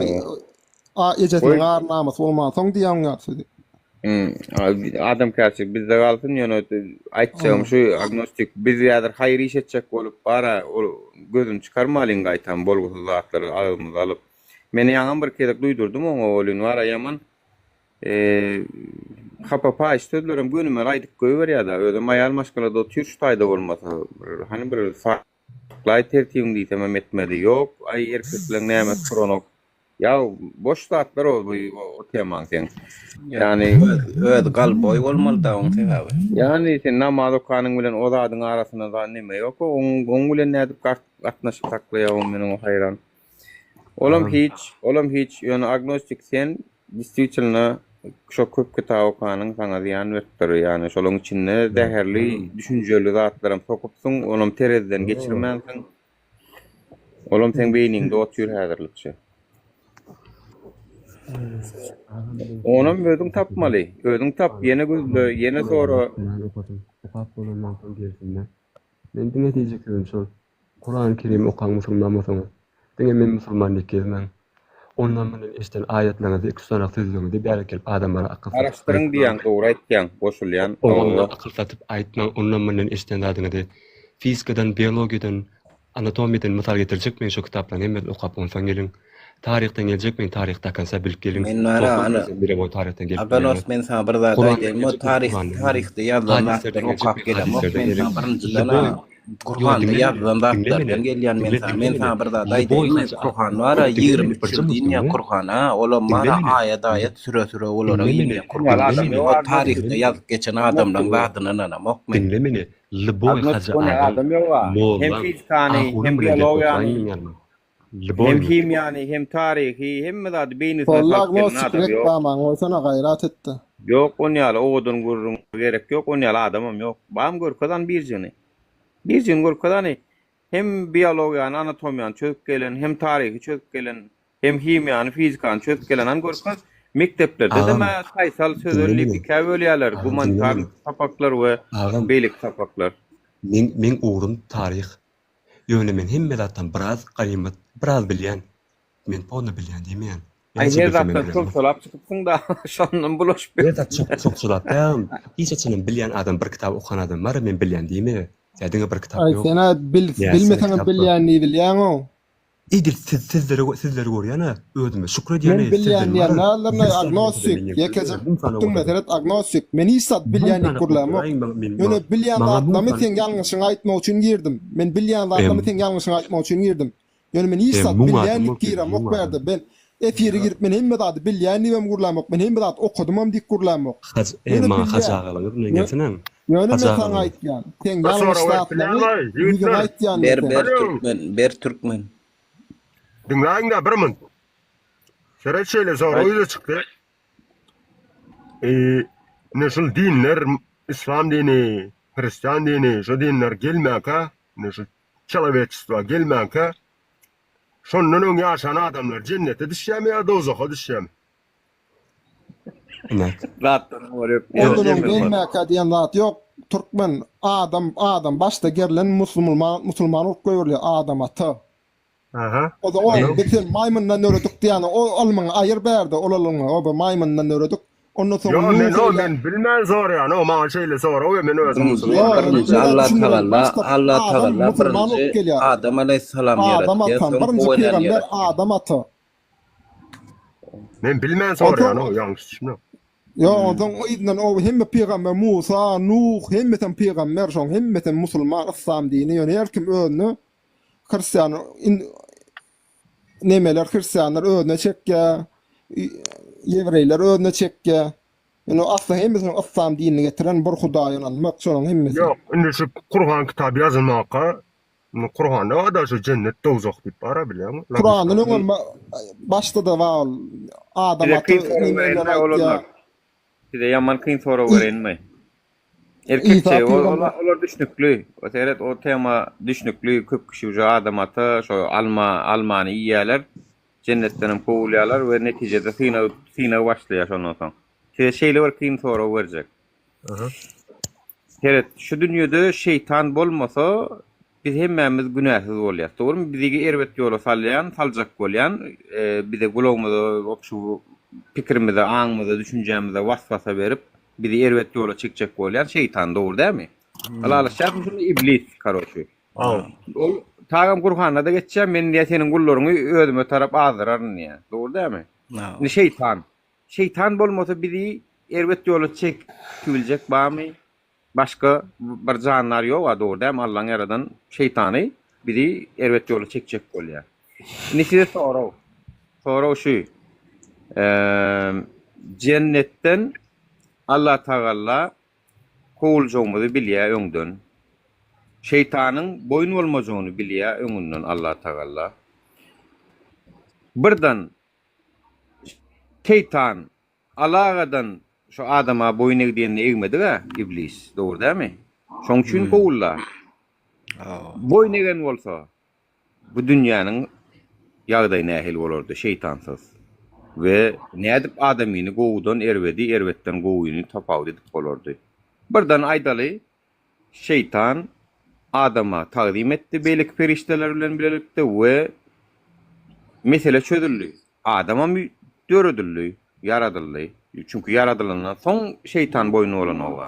A ejesiniň ar namysy bolmansoň diýýäň ýaly sözi. Adamkärçilik bizde galsyn ýöne aýtjagym şu agnostik biz häzir haýyr iş etjek bolup bara ol gözüni çykarmalyň gaýtam bolgusyz zatlary agzymyza alyp. Men ýaňam bir gezek duýdurdym oňa welin bara ýaman Hapa paýyş sözlerem gönümel aýdyp goýberýär-dä. Özem aýal maşgalada otyr şu taýda bolmasa. Bir hany bir saklaý tertibiňi diýsemem etmedi. Ýok, aý erkekleň nämesi turanok. Ýa boş zatlar o bu o temaň seň. Ýagny Özi galboý bolmaly-da oň sebäbi. Ýagny sen namaz okanyň bilen o zadyň arasynda zat neme ýok. Oň oň bilen nädip gatnaşyk saklaýar o men oňa haýran. Olam hiç, olam hiç, ýöne agnostik sen Distwitelno şo köp kitap okanyň saňa zyýan beripdir. Ýagny şolaň içinde zäherli düşünjeli zatlaram sokupsyň, onam tereziden geçirmänsiň. Olam seň beýniňde otyr häzirlikçe. Onam özüň tapmaly. Özüň tap, ýene gözle, ýene sora. Okap bolandan soň gelsinler. Men diňe diýjek sözüm şol. Kurany Kerimi okaň musulman bolsaňyz. Diňe men musulman diýip gezmäň. Ondan mundan eşiden aýatlaryňyzy iki sanak sözleriňizi bärik gelip adamlara akyl satyp Garaşdyryň aýtmaň. diýýäň dogry aýtýaň goşulýan Oňa hawa. akyl satyp aýtmaň ondan mundan eşiden zadyňyzy. Fizikadan biologiýadan anatomiýadan mysal getirjek men şo kitaplaryň hemmesini okap onsoň geliň. Taryhdan geljek men taryh do konca bilip geliň. Men bara Togsan ana prosent bile boý taryhdan gelip Aganos bileňiz. men saňa bir zat Kurandan aýdaýyn o geljek men taryh Kurandan geliň. taryhda ýazylan Hadyslerden zatlary geljek okap men gelemok hadyslerden men geliň. saňa birinjiden Lýuboý a Ýo Gurhanda diňle meni ýazylan diňle zatlardan meni gelýän men diňle saňa diňle men meni saňa bir zat Lýuboý aýdaýynmy hajy Kurhan bara diňle meni 23 birje ýyl minut diýinýä diňle Kurhan a olam diňle bara meni aýat aýat süre süre olara diňle meni inýä Kurhan diňle Adam meni ýok o agnostik. taryhda diňle meni ýazyp geçen adamlaň zadyna ynanamok men. diňle meni Lýuboý Agnostik hajy bolýan agaň adam ýok a. Hem mollaň fizikany, ahunyň hem bilen gelip biologiýany. oturaýyn meň ýanyma. Lýuboý Hem mi? himiýany, hem taryhy, hemme zady beýnisine Boldy salyp gelen agnostik adam ýok. reklamaňy goýsana gaýrat etde. Ýok on ýaly owadan gürrüň gerek ýok on ýaly adamam ýok. Bam görkez hany birjigini. Birjigini görkez hany. Hem biologiýany, anatomiýany çözüp gelen, hem taryhy çözüp gelen, hem himiýany, fizikany çözüp gelen hany görkez. Mekdeplerde-de Agam, mä saýsal sözel diňle diýip meni. ikä bölýärler, Agam, diňle gumanitar meni. sapaklar we Agam, beýleki sapaklar. meň meň ugrum taryh. Ýöne men hemme zatdan biraz ganymat, biraz bilýän. Men polny bilýän diýmeýän. Aý Näçe her bilsem hem zatdan bilemok. çomçalap çykypsyň-da, şondan bulaşyp Her zat çok çokçalap däl. Hiç haçanam bilýän adam bir kitap okan adam bar, men bilýän diýme. Ýa diňe bir kitap Aý ýok. sen-ä bil Näçe bilmeseňem kitap bar. bilýän diýibilýäň-ow. Edil siz sizleri sizleri görýän-ä, özüme şükür Men edýän-eý, bilýän sizden diýen bar-a nälerine bir sany bolsa-da agnostik, men ýekeje müň sany diňle bolsa-da. seret agnostik. Men hiç zat Müň bilýän diýip sany gürlämok. goýduraýyň maňa men Ýöne bilýän maňa müň zatlarymy sany seň ýalňyşyňy aýtmak üçin girdim. Men bilýän zatlarymy Em seň ýalňyşyňy aýtmak üçin girdim. Ýöne men hiç Em zat müň bilýän adam diýip bolup geldi, giremok müň bu ýerde. adam. Ben efire girip men hemme zady bilýän diýibem gürlämok. Men hemme zady okadymam diýip gürlämok. Haj e Ýöne maňa Hajy bilýän. agalaňyz bilen Ýö gelsenem. Ýöne Hajy men saňa agalaňyz. aýtýan, seň Bir ýalňyş sorag berip zatlaryňy bilýänmi, ýüzüňe ýigitler? aýtýan men Ber seň. ber Alo. türkmen ber türkmen. Diňläýiň-dä bir munt. Seret şeýle sorag ýüze çykdy. Ine şul dinler, islam dini, hristian dini, şu dinler gelmänkä, ine şu çelowečestvo gelmänkä, şondan öň ýaşan adamlar jennete düşýärmi ýa dowzaha düşýärmi? Inek. Zatdan habary ýok. Ondan öň gelmäkä diýen zat ýok. Türkmen adam adam başda gerlen musulman musulman bolup goýberilýär adam ata. Aha. O da o biz seni maýmyndan döredik diýýän o ylmyňy aýyr bärde ol ylmyňy o bir maýmyndan döredik. Ondan soň Ýo men o Nuh men bilmän soraýan o maňa şeýle sorag we men özüm Birinji musulman. birinji Ýok, Allah düşündireýin. Tagalla Başda Allah adam Tagalla musulman bolup birinji gelýär. Adam aleýhissalam Adam ýaratýar atan soň birinji Howa enäni pygamber ýaratýar. Adam ata. Men bilmän Onsoň soraýan o ýalňyş düşünme. Ýok, onsoň yzyndan o hemme pygamber Musa, Nuh hemmesem pygamber şoň hemmesem musulman yslam dini ýöne her kim özüne hristian nemeler hristianlar özüne çekýär, ýewreýler özüne çekýär. Ýöne asly hemmesiniň yslam dinini getiren bir Hudaýa ynanmak şolaryň hemmesi. Ýok, indi şu Kurhan kitaby ýazylmaka indi Kurhanda barda şu jennet dowzah diýip bara bilýäňmi? Kurandan öňem başda-da bar ol Adam Size ata kyn sorag nemeler bereýinmi aýtýar. oglanlar? Size ýaman kyn sorag bereýinmi? Isa Erkekçe, ol, pygamber olar düşnükli. O seret o tema düşnükli. Köp kişi uje Adam ata şo alma almany iýýärler. Jennetdenem kowulýarlar we netijede synag synag başlaýar şondan soň. Size şeýle bir kyn sorag berjek. Seret, şu dünýede şeýtan bolmasa, biz hemmämiz günäsiz bolýas. Dogrymy? Bizi erbet ýola salýan, saljak bolýan, bize gulagymyza, şu pikirimize, aňymyza, düşünjämize was-wasa berip, bizi erbet ýola çekjek bolýan şeýtan, dogry dälmi? Ylalaşýarsyň şunda iblis, karoçi. Ol tagam Gurhanda-da geçýär, men diýýär seniň gullaryňy özüme tarap azdyraryn diýýär. Dogry dälmi? Indi şeýtan. Şeýtan bolmasa bizi erbet ýola çekibiljek barmy? Başga bir jandar ýok-a dogry dälmi? Allaň ýaradan şeýtany bizi erbet ýola çekjek bolýar. Indi size sorag. Sorag şu. Jennetden Allatagalla kowuljagymyzy bilýär öňden. Şeýtanyň boýun bolmajagyny bilýär öňünden Allatagalla. Birden Şeýtan alagadan şu adama boýun eg diýende egmedig-ä iblis, dogry dälmi? Şoň üçin kowuldy. Boýun egen bolsa, bu dünýäniň ýagdaýy nähili bolardy şeýtansyz? We nädip adamyny gowudan erbedi, erbetden gowyny tapawut edip bolardy? Birden aýdaly, Şeýtan Adama tagzym etdi beýleki perişdeler bilen bilelikde we mesele çözüldi. Adamam döredildi, ýaradyldy. Çünki ýaradylandan soň şeýtan boýun bolanoga.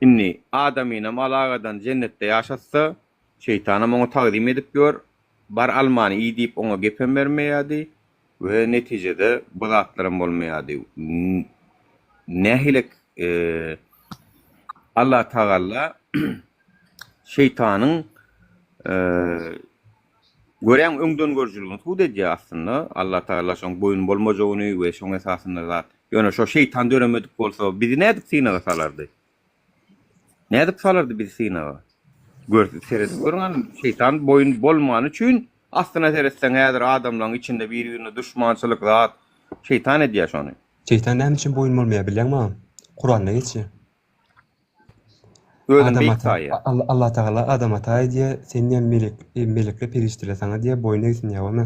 Indi Adamynam alagadan jennetde ýaşatsa, şeýtanam oňa tagzym edip ýör, bar almany iý diýip oňa gepem bermeýärdi we netijede bu zatlaram bolmaýardy. Nähili Allatagalla şeýtanyň görýäň öňdengörüjiligini subut edýär aslynda. Allatagalla şoň boýun bolmajagyny we şoň esasynda zat. Ýöne şo şeýtan döremedik bolsa bizi nädip synaga salardy? Nädip salardy bizi synaga? Gör, seredip görüň hany, şeýtan boýun bolmany üçin. Aslyna seretseň häzir adamlaň içinde bir-birine duşmançylyk zat şeýtan edýär şony. Şeýtan näme üçin boýun bolmaýar bilýäňmi agam? Kuranda geçýär. Özüni Adam beýik ata saýýar. Allah Tagala Adam ata aýdýar, sen diýýär melek melekler perişdeler saňa diýýär boýun egsin diýýär ony.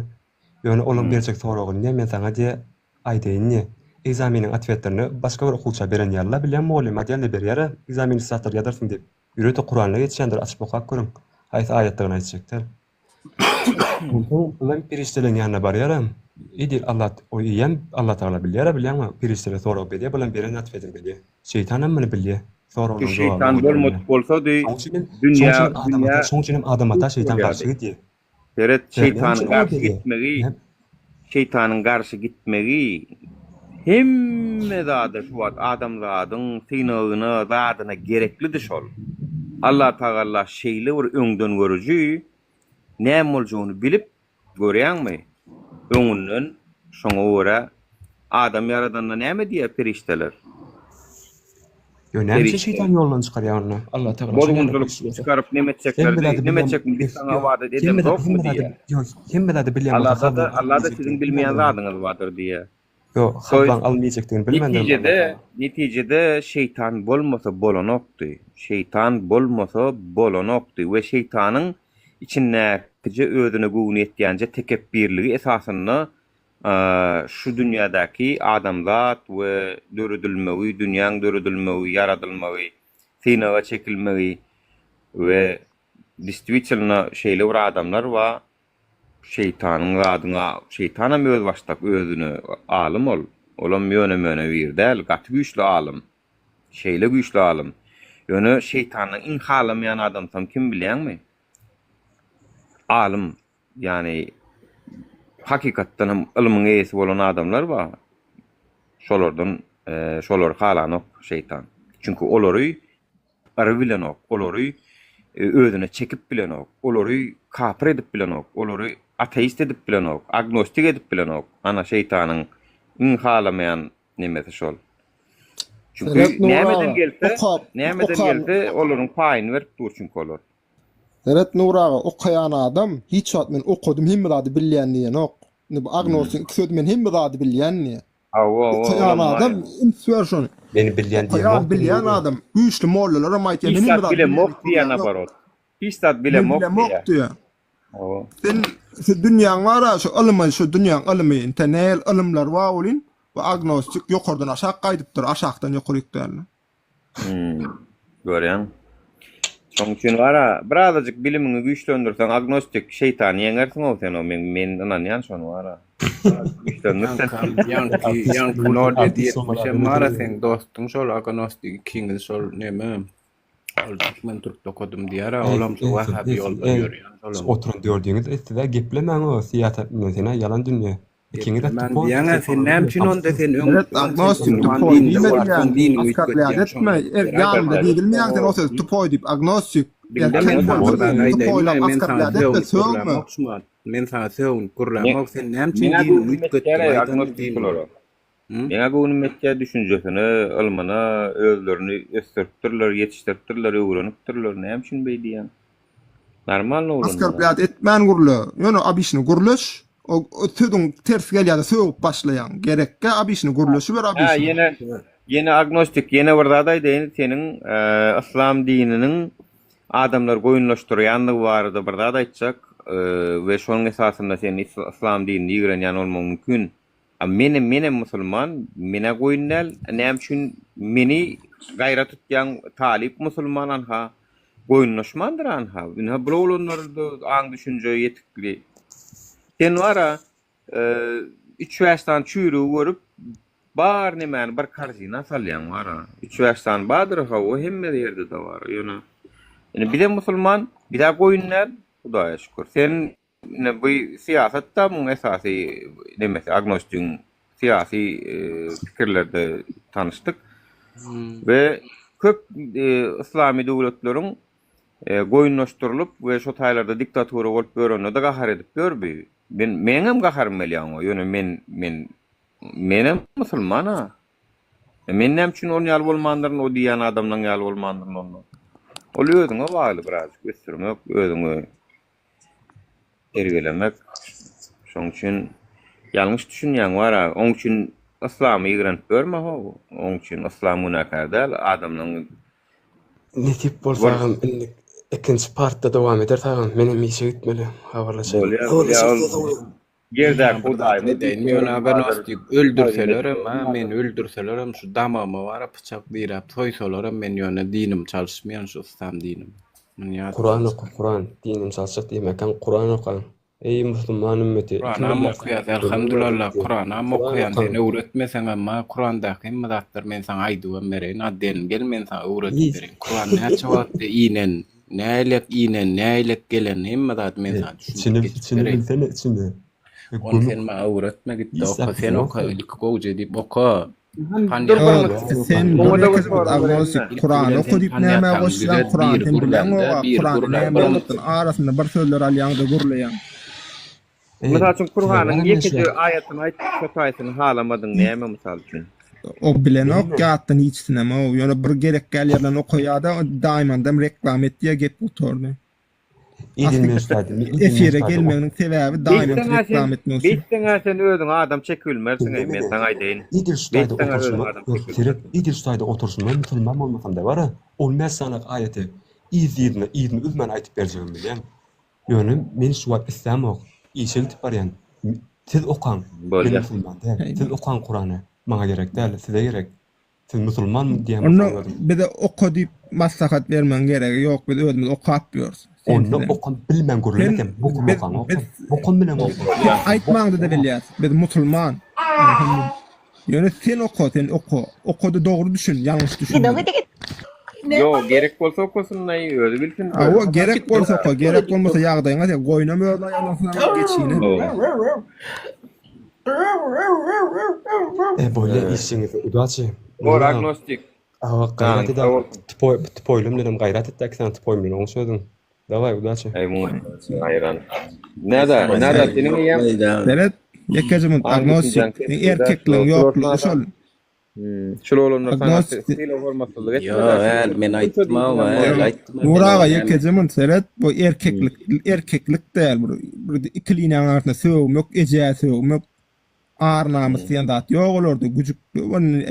Ýöne olaň berjek soragyny diýýär men saňa diýýär aýdaýyn diýýär. Ekzameniň otwetlerini başga bir okuwça beren ýalyla bilýän mugallym aýdýan-da berýär-ä ekzameni zatlar ýazarsyň diýip. Ýörite Kuranda geçýändir açyp okap görüň. Haýsy aýatdygyny aýtjak däl. Onsoň bulam perişdeleriň ýanyna barýaram. Edil Allah o eýýäm Allatagala bilýär-ä bilýäňmi? Perişdeler sorag berýär, bulam beren otwetini berýär. Şeýtanam muny bilýär. Şu Soragynyň jogabyny şeýtan ol bolmadyk bilýär. bolsady Şoň üçin hem, şoň dünýä üçin hem Adam dünýä ata, şoň üçin hem Adam ata puç şeýtan bolýardy. garşy gidýär. Seret Sebäbi näme şeýtanyň üçin oňa garşy berýär? gitmegi Näme? şeýtanyň garşy gitmegi hemme zada şu wagt adamzadyň synagyna zadyna gereklidi şol. Allatagalla şeýle bir öňdengörüji näme boljagyny bilip görýäňmi öňünden şoňa görä adam ýaradanda näme diýýär perişdeler? Ýo näme üçin Perişde. şeýtan ýoldan çykarýar onda? Allah Tagala şoň ýaly Bozgunçylyk güýçli bolsa. çykaryp neme Hemme etjeklerdi? zady Neme bilýän etjekmi biz saňa ýok ybadat hemme zady edemzokmy hemme zady diýýär. ýok hemme zady bilýän bolsa Allada-da Hawwany Allada siziň almajakdygyny bilmeýän bilmändirmi? zadyňyz bardyr diýýär. Ýok To ýest Hawwany almajakdygyny bilmändirmi Allah netijede Tagala? netijede şeýtan bolmasa bolanokdy. Şeýtan bolmasa bolanokdy we şeýtanyň içindäkije özüne göwni ýetýänje tekepbirligi esasynda şu dünýädäki adamzat we döredilmegi, dünýäň döredilmegi, ýaradylmagy, synaga çekilmegi we distwitelno şeýle bir adamlar bar, şeýtanyň zadyňa, şeýtanam özbaşdak özüne alym ol, olam ýöne-möne biri däl, gaty güýçli alym, şeýle güýçli alym. Ýöne şeýtanyň iň halamaýan adamsam kim bilýäňmi? Alym. Ýagny hakykatdan hem ylmyň eýesi bolan adamlar bar. Şolardan şolary halanok şeýtan. Çünki olary yry bilenok, olary özüne çekip bilenok, olary kapyr edip bilenok, olary ateist edip bilenok, agnostik edip bilenok. Ana şeýtanyň iň halamaýan nemesi şol. Çünki Seret Nury nämeden aga, gelse, okap, nämeden okan gelse olaryň paýyny berip dur çünki olar. Seret Nury aga okaýan adam hiç wagt men okadym hemme zady bilýän diýenok. Indi bu agnostiň iki sözi men hemme zady bilýän diýýär. Hawa hawa Okaýan olam bar adam ýa. üns ber şony. Men bilýän Okaýan diýemok bilýän Nury. adam güýçli mollalaram aýtýar Hiç men hemme zat zady bilýän bilemok diýip diýýär gürlänok. naborot. Hiç zat Men bilemok bilemok diýýär. diýýär. Hawa. Sen şu dünýäň bar-a şu ylymy şu dünýäň ylymy inte näl ylymlar bar welin bu agnostik ýokardan aşak gaýdypdyr aşakdan ýokaryk däl. Hmm, görýäň. Şoň üçin bara birazajyk bilimiňi güýçlendirseň agnostik şeýtany ýeňersiň-ow sen o men men ynanýan şony bara. Birazajyk güýçlendir sen. Ýaňky ýaňky ýaňky nol ýedi ýetmişem bara seň dostuň şol agnostik ikiňiz şol neme ol türkmen türkde okadym diýär-ä Eý, olam şo eý, wahabi eý, ýoldan eý, ýörýän şolam. oturan dördüňiz siz-ä geplemäň-ow syýasat bilen sen-ä ýalan dünýä. Ikiňiz-de Geplemän tupoý diýýäň-ä sen näme üçin onda sen öň Seret öň sen agnostik musulman tupoý dininde diýmediň bolupsyň ýaly diniňi askarlýat üýtgetýäň etme şony er ýanynda diýilmeýäň sen o söz tupoý diýip agnostik Diňle erkek men saňa bol bir zat aýdaýyn tupoýlap men saňa askarlýat etme sögünip sögme. gürlämok şu wagt men saňa sögünip gürlämok sen näme üçin Meňä diniňi göwnüm üýtgetdiň ýetýär aýdanda agnostik diniňi bulara. Meňä göwnüm ýetýär düşünjesine, ylmyna özlerini ösdüripdirler, ýetişdiripdirler, öwrenipdirler. Näme üçin beý diýýäň? Normalny oglanlar. Oskorblýat etmän gürle. Ýöne obişni gürleş. O sözüň ters gelýärde sögüp başlaýaň. Gerekgä obişni gürleşiber Hä, obişni. ýene ýene agnostik ýene bir zat aýdaýyn, seniň yslam dininiň adamlary goýunlaşdyrýandygy barada bir zat aýtjak we şonuň esasynda sen yslam dinini ýigrenýän bolmagyň mümkin. A menem menem musulman, menä goýun däl, näme üçin meni gaýra tutýaň talyp musulman anha goýunlaşmandyr anha, ynha bul oglanlarda aň düşünje ýetikli. Sen bara üç-bäş sany çüýrügi görüp bar nemäni bir korzina salýaň bara. Üç-bäş sany bardyr hawa hemme ýerde-de bar ýöne indi bizem musulman, bizä goýun däl, Hudaýa şükür. Sen Ine bu syýasat-da muň esasy nemesi agnostigiň syýasy pikirlerde tanyşdyk. We köp yslamy döwletleriň goýunlaşdyrylyp we şo taýlarda diktatura bolup ýörende-de gahar edip ýör bi. Men meňem gaharym gelýär oňa. Ýöne men men menem musulman-a. Men näme üçin ol ýaly bolmandyryn, o diýýän adamlaň ýaly bolmandyryn onda. Ol özüňe bagly birazjyk ösdürmek, özüňi. Terbiýelemek. Şoň üçin ýalňyş düşünýäň bar-a. Oň üçin yslamy ýigrenip ýörme how. Oň üçin yslam günäkär däl, adamlaň Nesip bolsa agam indi ikinji partda dowam ederis agam. Menem işe gitmeli. Habarlaşaýyn. Bolýar, bolýar ol. Ýerdäki Hudaýymyz Edeýin ýöne agnostik öldürselerem ha meni öldürselerem şu damagyma bara pyçak diräp soýsalaram men ýöne dinim çalyşmaýan şu yslam dinim. Muny ýat Kuran oka Kuran dinim çalyşjak diýmäkäň Kuran okaň. Eý musulman ümmeti iki Kuranam milliard okaýas sany elhamdulalla Kuranam Kuran okaýan okaň. sen öwretmeseňem maňa Kurandaky hemme zatlary men saňa aýdybam bereýin addelin gel men saňa öwredip Hiç. bereýin Kuran näçe wagtda inen nähilek inen nähilek gelen hemme zady men saňa düşündirip Içini geçip içini bereýin. bilsene içini. Ony Gömük sen maňa öwretme gitde hiç oka zat sen bilenok oka sen. ilki gowja diýip oka Dur bir Panýataňy minut. Sen Muňa bir da bir ýeke sorag agnostik bereýin-de. ilki Kurany bilen oka sen diýip nämä panýataňy goşýaň düzet Kurany biri sen gürlände bileňoga biri Kurany gürlän näme bir bolupdyr arasynda bir sözler alýaňda gürleýäň. Eý, Mysal üçin size Kuranyň bar ýekeje meşhur. aýatyny aýt, şo taýsyny halamadyň näme mysal üçin? O bilenok Bilme. ýatdan hiçsinem ow ýöne bir gerek däl ýerlerini okaýada daýmandam reklama etýä gep gutardy. Edil Asly men şu taýda, edil men şu efire taýda gelmeginiň sebäbi Diamond Beýtseň-ä sen, reklama etmek üçin. beýtseň-ä sen özüňe adam çekibilmersiň-eý, men Diňle saňa aýdaýyn. Edil şu taýda Beýtseň-ä özüňe oturşyma, adam ýok, seret, çekibilmersiň. edil şu taýda oturşyma musulman bolmasam-da bar-a, on bäş sany aýaty yzly-yzyna, yzyny üzmän aýdyp berjegimi bilýän. Ýöne men şu wagt islämok. Işe gidip barýan. Siz okaň. Men Bolýar. musulman däl. Siz okaň Kurany. Maňa gerek däl, size gerek. Siz musulmanmy diýen Onda bolsaňyz özüň. bize oka diýip maslahat bermegiň geregi ýok biz özümiz okap ýörüs. Onda Sensizem. okam bilmän gürleme Sen sen bokum biz okaň biz okam. Bokum bilen oka. sen aýtmaňda-da bilýäs biz musulman. Ýöne sen oka sen oka. Okada dogry düşün ýalňyş düşünme. Ýok, gerek bolsa okasyn-laý, özi bilsin. Hawa gerek bolsa oka gerek bolmasa ýagdaýyňa sen goýnam öz aýagyna salyp geçini. E bolýa işiňizde udaçi. Bor agnostik. Awa gaýrat ed tupoý tupoýlym bilenem gaýrat et iki sany tupoý bilen oňuş özüň. Daway udaçi. Eý muňa haýran. Näde, näde seniň eýýäm Seret, ýekeje minut agnostik. Erkekligiň ýoklugy şol. Şul oglanlar saňa sylag hormatsyzlyk etmedi. Ýok, äl men aýtmam, äl aýtma. Nur aga ýekeje minut seret, bu erkeklik erkeklik däl bir bir iki liniýaň arasynda sögmek, ejä sögmek, ar-namys diýen zat ýok olarda, güjük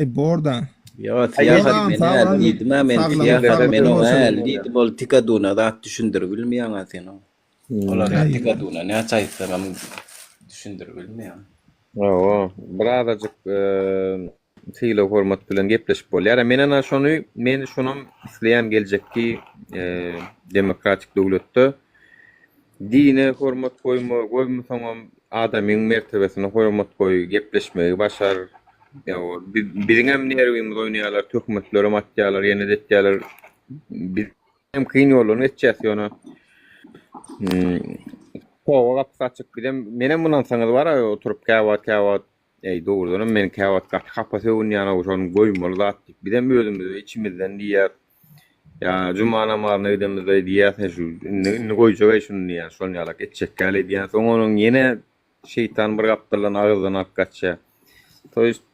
e borda. Ýok, syýahat men äl diýdim-ä men syýahat men oňa äl diýdim, ol tikaduna zat düşündirip bilmeýäň-ä sen oňa. Olar ýa tikaduna näçe aýtsaňam düşündirip bilmeýäň. Hawa, birazajyk sylag-hormat bilen gepleşip bolýar. Men ana şony, men şonam isleýän geljekki demokratik döwletde dine hormat goýma, goýmasaňam adamyň mertebesine hormat goý, gepleşmegi başar. Biziňem nerwimiz oýnaýarlar, töhmetlerem atýarlar, ýene-de etýärler. Biz hem kyn ýoldan geçýäs ýöne toba gapysy açyk bizem menem ynansaňyz bar oturyp käwagt käwagt eý dogrudanam men käwagt gaty hapa sögünýän ow şony goýmaly zat diýip bizem özümize içimizden diýýäs ýa juma namazyna gidemizde diýýäs şu indi indi goýjak eý şuny diýýän şon ýalak etjek däl edýän soň onuň ýene şeýtan bir gapdaldan agyzdan alyp gaçýar to ýest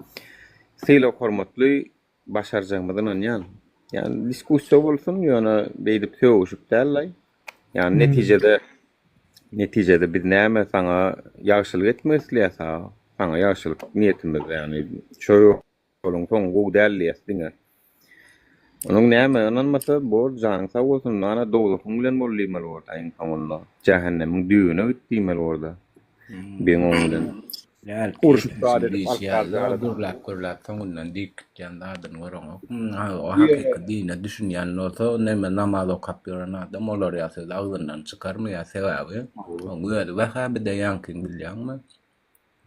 sylag hormatly Başarjagymyza ynanýan. Ýani diskussiýa bolsun, ýöne beýdip sögüşip däl-laý. Ýani netijede netijede biz näme saňa ýagşylyk etmek isleýäs a, saňa ýagşylyk niýetimiz ýani şo ýoluň soňy gowy däl diýýäs diňe. Onuň näme ynanmasa bor janyň sag bolsun ana dowzahyň bilen bol diýmeli borda iň soňunda. Jähennemiň düýbüne git diýmeli borda. Biň oň bilen. Däl, Urşup keýpimsiz zat edip diýişi alyp ýaly, barjaly. gürläp gürläp soňundan diýip gitýän zadyny göreňok. O hakyky dine düşünýän bolsa, neme namaz okap ýören adam olar ýaly sözi agzyndan çykarmaýar. Sebäbi oň özi wähäbi-de ýaňkyň bilýäňmi?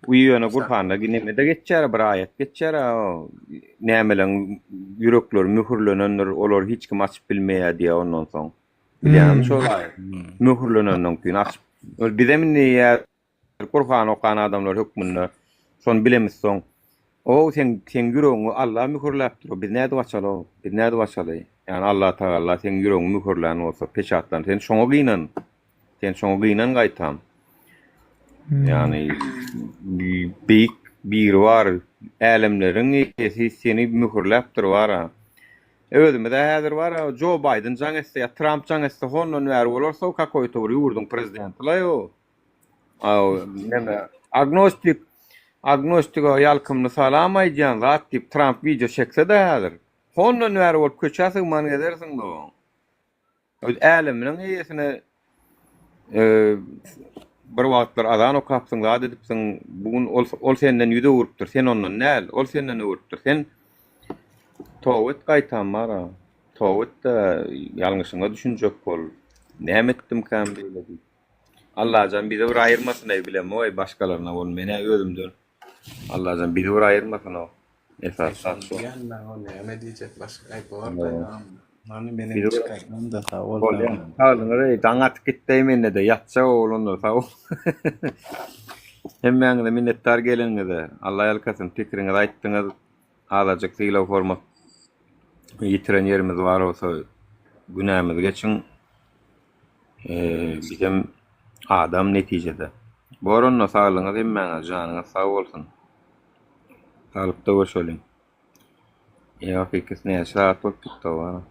Uý ýöne Gurhanda nemede geçýär bir aýat geçýär nämeleň ýürekleri möhürlenendir olary hiç kim açyp bilmeýär diýýär ondan soň. Bilýäňmi şol aýat? Möhürlenenden keyin açyp bizem indi ýa Gurhan okan adamlar hökmünde şony bilemizsoň, O, seň, seň ýüregiňi Alla möhürläpdir-ow, biz nädip açaly-ow, biz nädip açaly? Ýagny Allatagalla seň ýüregiňi möhürlän bolsa, peçatlan, sen şoňa gynan, sen şoňa gynan gaýtam. Ýagny beýik Biribar, älemleriň eýesi seni möhürläpdir bar-a. Özümiz-ä häzir bar-a, Jo Baýden jaň etse ýa Tramp jaň etse hondan bäri bolarys-ow, kakoý-to bir ýurduň prezidenti-laý-ow. Aw, neme, agnostik, agnostige ýalkymly salam aýdýan zat diýip Tramp wideo çekse-de häzir, hondan bäri bolup köçä sygman gezersiň dogan. Öz äleminiň eýesine bir wagtlar azan okapsyň, zat edipsiň, bu gün ol ol senden ýüz öwrüpdir, sen ondan däl, ol senden öwrüpdir. Sen toba et gaýtam bar-a. Toba et-de, ýalňyşyňa düşünjek bol. Näme etdimkäm beýle diýip. Allajan bizi bir aýyrmasyn-eý bilemok-eý başgalaryna bol, men-ä özümden Allajan bizi bir aýyrmasyn-ow. Esasy zat şo. Diýýän men o näme diýjek başga aý bor da. Many menem Bizi bir çykaýyn-da sag bol Bolýa. sag bol. Saglygyňyz eý, daň atyp gitdi-eý mende-de, ýatjak oglanlar sag bol. Hemmäňize minnetdar geleniňize. Alla ýalkasyn, pikiriňizi aýtdyňyz. Azajyk sylag-hormat ýitiren ýerimiz bar bolsa günämizi geçiň. Bizem adam netijede. Bor onda saglygyňyz hemmäňiz janyňyz sag bolsun. Saglykda görşeliň. Ýa hakyky näçe sagat bolup gitdi wara.